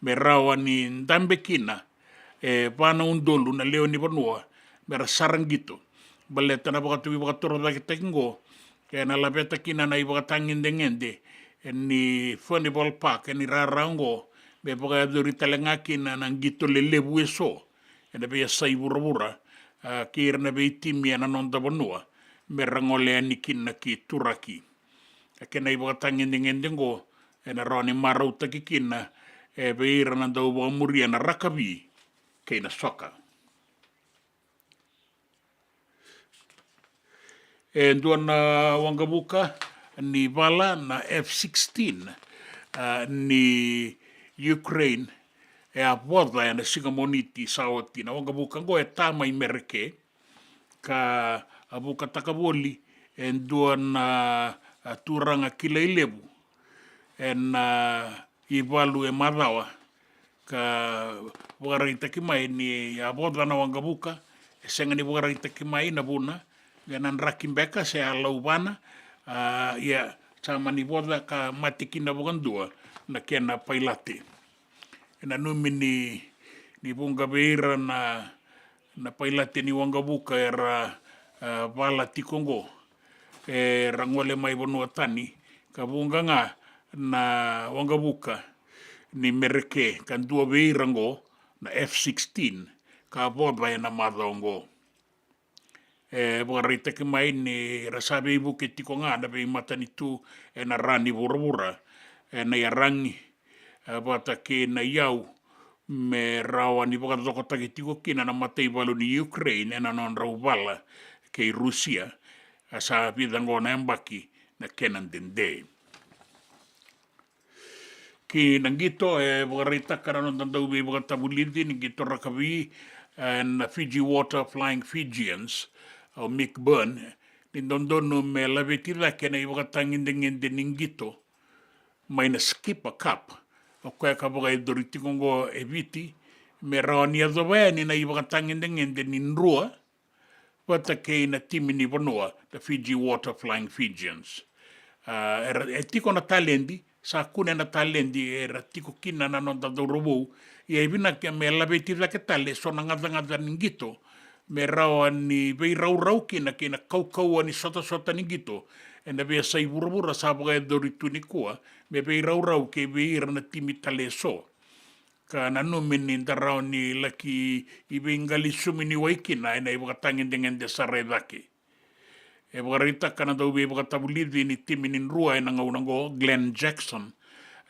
me rawa ni dabe kina e va na udolu na lewe ni vanua me ra sara qito. Baleta na vakatuki vakatorocaketaki qo ena laveta kina na ivakatagedegede ni Furnival Park ni rara qo, me vakayacori tale ga kina na qito lelevu eso ena veiyasai vuravura, a, kei ira na veitimi ena noda vanua me ra gole yani kina ki Turaki. A, kena ivakatagedegede qo ena rawa ni marautaki kina e vei ira na dau vakamuria na rakavi kei na soka. E dua na waqavuka ni vala na F sixteen, a, ni Ukraine e a voca ena siga Moniti sa oti. Na waqavuka qo e ta mai Mereke, ka a vukataka voli e dua na, a, turaga kilai levu ena, a, ivalu e macawa, ka vakaraitaki mai ni a voca na waqavuka. E sega ni vakaraitaki mai na vuna, e na draki beka se a lauvana, a, ia sa mani voca ka mate kina vakadua na kena pailate. E nanumi ni, ni vuqa vei ira na, na pailate ni waqavuka era, a, vala tiko qo, era gole mai vanua tani, ka vuqa ga na waqavuka ni Mereke, ka dua vei ira qo na F sixteen ka voca ena macawa qo. E vakaraitaki mai ni ra sa veivuke tiko ga na veimatanitu ena ra ni vuravura, ena iyaragi, e, vata kei na iyau, me rawa ni vakacokotaki tiko kina na mataivalu ni Ukraine ena nodrau vala kei Rusia. A, sa vica qo na yabaki na kena dede. Ki na qito, e vakaraitaka na noda dauveivakatavulici ni qito rakavi, e, na Fiji Water Flying Fijians, o Mick Byrne, ni dodonu me laveti cake na ivakatagedegede ni qito mai na Skipper Cup, o koya ka vakayacori tiko qo e Viti, me rawa ni yacova yani na ivakatagedegede ni drua vata kei na timi ni vanua, the Fiji Water Flying Fijians. A, era, e tiko na taledi, sa kune na taledi era tiko kina na noda cauravou. Ia e vinaka me laveti cake tale so na gacagaca ni qito me rawa ni veiraurau kina kei na kaukauwa ni sotasota ni qito ena veiyasai vuravura sa vakayacori tu nikua, me veiraurau kei vei ira na timi tale eso. Ka nanumi ni da rawa ni laki iveiqali suminiwai kina ena ivakatagedegede sara e cake. E vakaraitaka na dauveivakatavulici ni timi ni drua ena gauna qo, Glenn Jackson,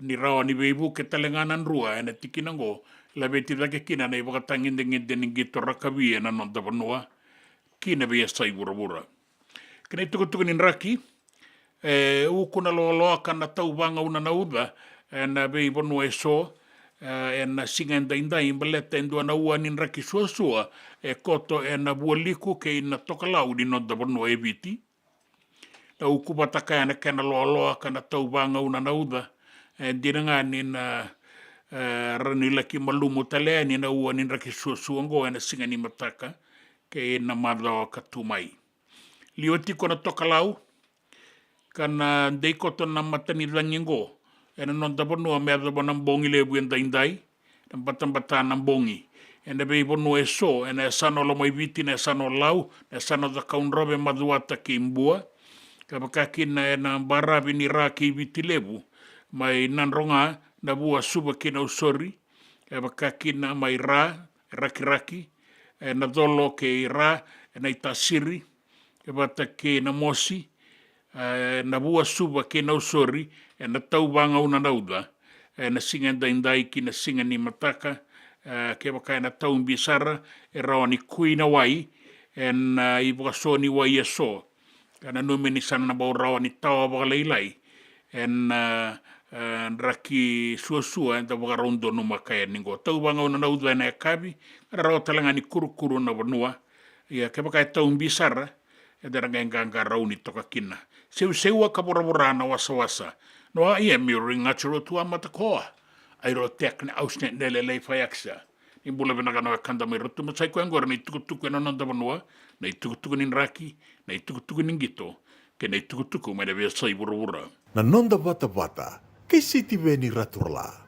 ni rawa ni veivuke tale ga na drua ena tikina qo, laveti cake kina na ivakatagedegede ni qito rakavi ena noda vanua ki na veiyasai vuravura. Kei na itukutuku ni draki, e, uku na loaloa ka na tauvagauna na uca ena veivanua eso, e, ena siga edaidai, baleta e dua na ua ni draki suasua e koto ena Vualiku kei na tokalau ni noda vanua e Viti. Na uku vata kaya na kena loaloa ka na tauvagauna na uca, e dina ga ni na, e, rawa ni laki malumu tale yani na ua ni draki suasua oqo ena siga ni mataka kei na macawa ka tu mai. Liwa tiko na tokalau, ka na dei koto na matanicagi oqo ena noda vanua me yacova na bogi levu edaidai, na batabata na bogi. Ena veivanua eso, ena yasana o Lomaiviti, na yasana o Lau, na yasana o Cakaudrove, Macuata kei Bua. Ka vaka kina ena baravi ni Ra kei Viti Levu, mai Nadroga, Navua, Suva kei Nausori. E vaka kina mai Ra, Rakiraki, e Nacolo kei Ra, e Naitasiri, e vata kei Namosi, e Navua, Suva kei Nausori, ena tauvagauna na uca ena siga edaidai ki na siga ni mataka. E kevaka ena tau bi sara, e rawa ni kui na wai ena, e, ivakaso ni wai eso. Ka nanumi ni sa na bau rawa ni tawa vakalailai ena, e, e, draki suasua eda vakarau donumaka yani qo. Tauvagauna na uca ena yakavi, ka na rawa tale ga ni kurukuru na vanua. Ia kevaka e tau bi sara, eda na qai qaqarauni toka kina. Seuseua ka voravora na wasawasa. Noa ia Miri Gatirotua Matakoa. Airo Tek na Ausnet Nelelei Fayaksa. Ni bula vinaka na wekada mai Rotuma. Sa i koya oqori na itukutuku ena noda vanua, na itukutuku ni draki, na itukutuku ni qito, kei na itukutuku mai na veiyasai vuravura. Na noda vatavata kei Sitiveni Raturala.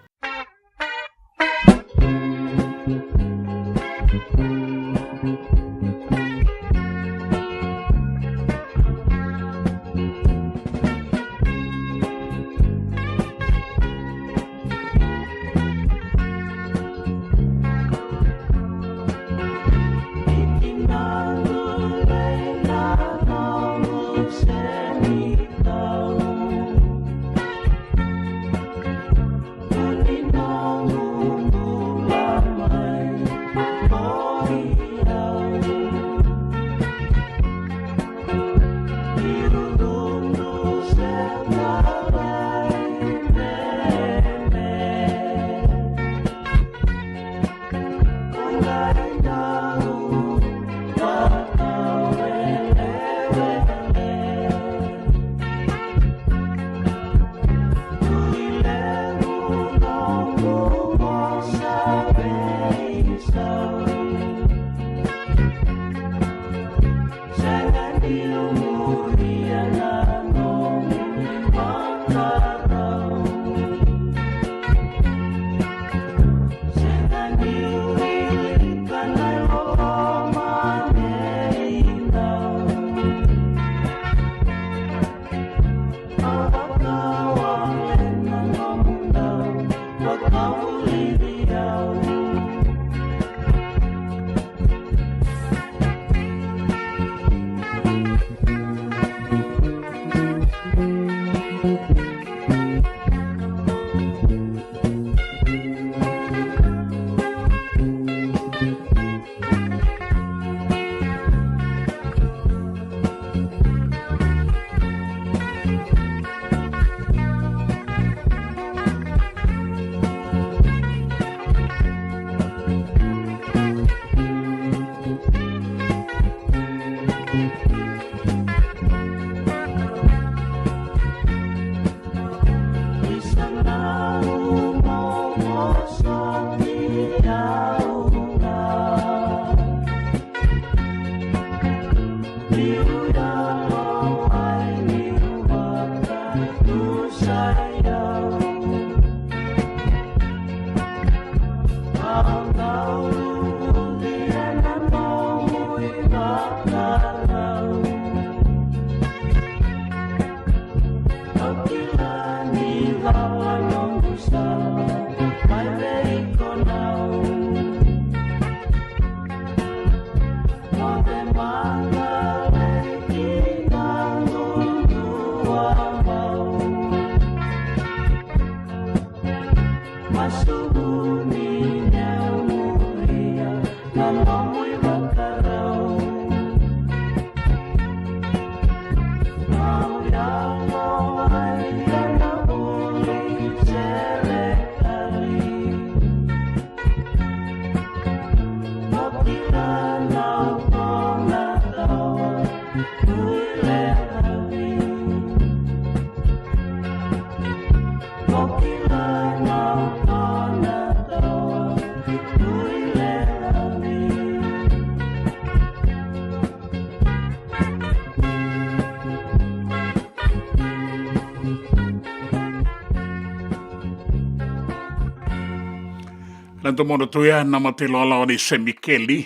Na domodratou ya na mata ilawalawa nei Semikeli,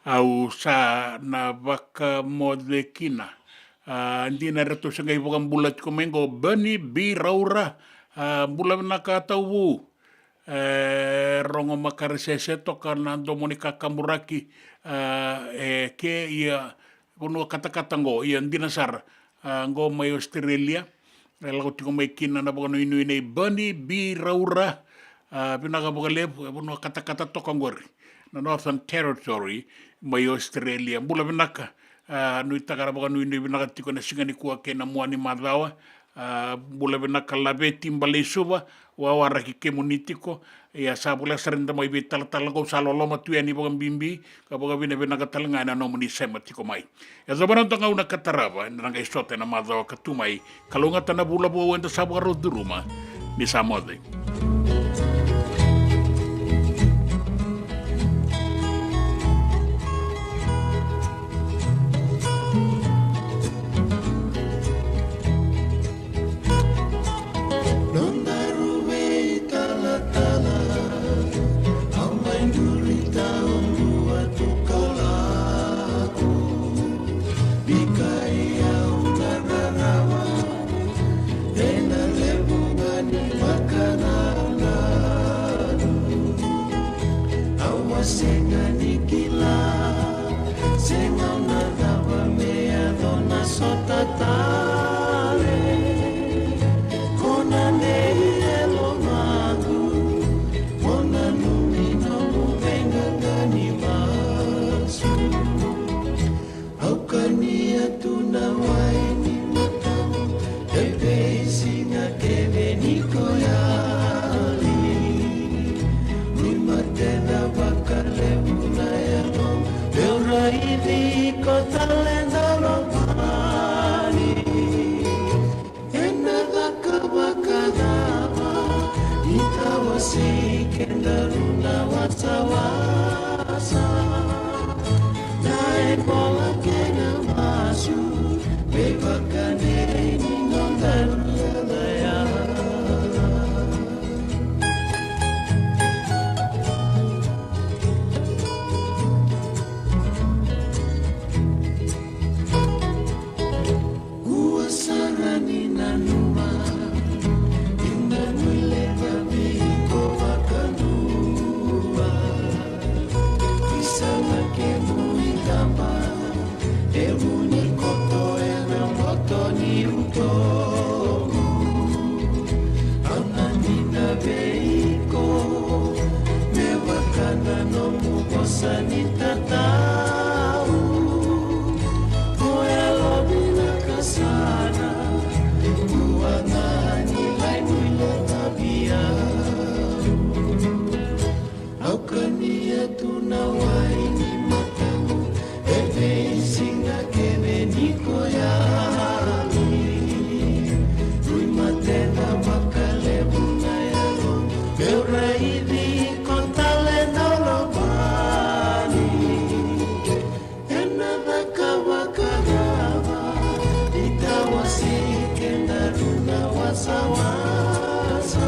au sa na vakamoce kina. A, dina eratou se qai vakabula tiko mai qo, Bernie B Raura, a, bula vinaka tauvu. E, Rogo Makaresese toka na domo ni kakaburaki, a, e ke ia vanua katakata qo, ia dina sara, a, qo mai Australia. E lako tiko mai kina na vakanuinui nei Bernie B Raura, a, vinaka vakalevu, e vanua katakata toka qori na Northern Territory mai Australia. Bula vinaka, a, nuitaka na vakanuinui vinaka tiko na siga nikua kei na mua ni macawa. A, bula vinaka Laveti Baleisuva, wawaraki kemuni tiko. Ia sa voleka sara ni da mai veitalatala qo, sa loloma tu yani vakabibi, ka vakavinavinaka tale ga ena nomuni sema tiko mai. E yacova na noda gauna ka tarava, eda na qai sota ena macawa ka tu mai. Kalougata na vula vou eda sa vakarau curuma. Ni sa moce. Sega ni kila, sega na cava me yaco na sota tale. Ko na dei e lomaqu, ko na nanumi nomu veiqaqa ni masu. Au kania tu na wai ni mataqu, e veisiga kece ni ko yali. Rui matena vakalevu na yaloqu, meu raici iko tale na lomani. Ena caka vakacava, ni tawasei kedaru na wasawasa. Na ivola kei na masu, me vakadei ni nodaru yalayala. Kua sara ni nanuma, ni na nuileka vei iko vakadua. Isa na kemu itaba, e vu ni koto ena boto ni utomu. Au na dina vei iko, me vaka na nomu vosa ni tatau. Ko yalovinaka sara, kua ga ni lai nuileka vei au. Au kania tu na wai ni mataqu, e veisiga kece ni ko yali. Rui matena vakalevu na yaloqu, meu raici iko tale na lomani. Ena caka vakacava, ni tawasei kedaru na wasawasa.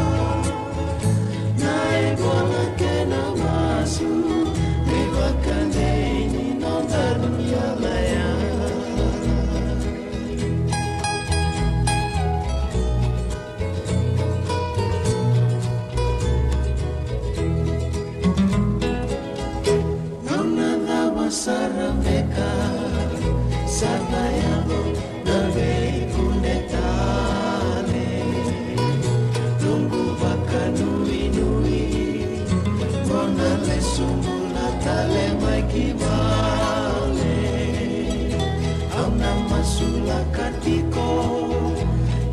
Na ivola kei na masu, me vakadei ni nodaru yalayala. Gauna cava sara beka sa na yaco na veikune tale? Noqu vakanuinui, mo na lesu bula tale mai ki vale. Au na masulaka tiko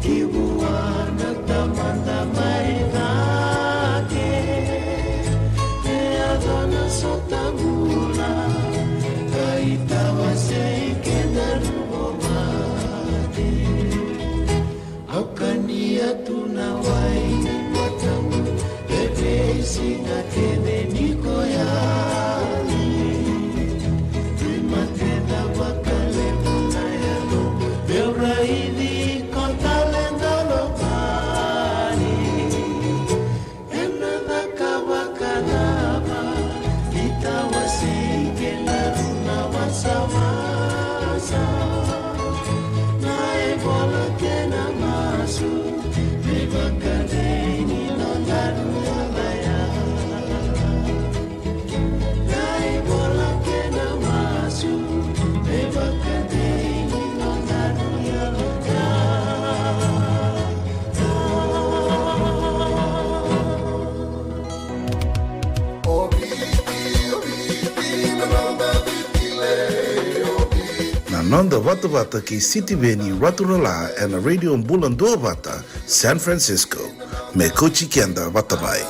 ki vua na Tamada mai cake. E yaco na sota bula, ka itawasei kedaru vou mate. Au kania tu na wai ni mataqu, e veisiga kece ni ko yali. Rui matena vakalevu na yaloqu, meu raici iko tale na lomani. Ena caka vakacava, ni tawasei kedaru na wasawasa. Na ivola kei na masu, me vakadei ni nodaru yalayala. Na ivola kei na masu, me vakadei ni nodaru yalayala. Na noda vatavata kei Sitiveni Raturala ena Radio Bula Duavata, San Francisco. Me kauti keda vata mai.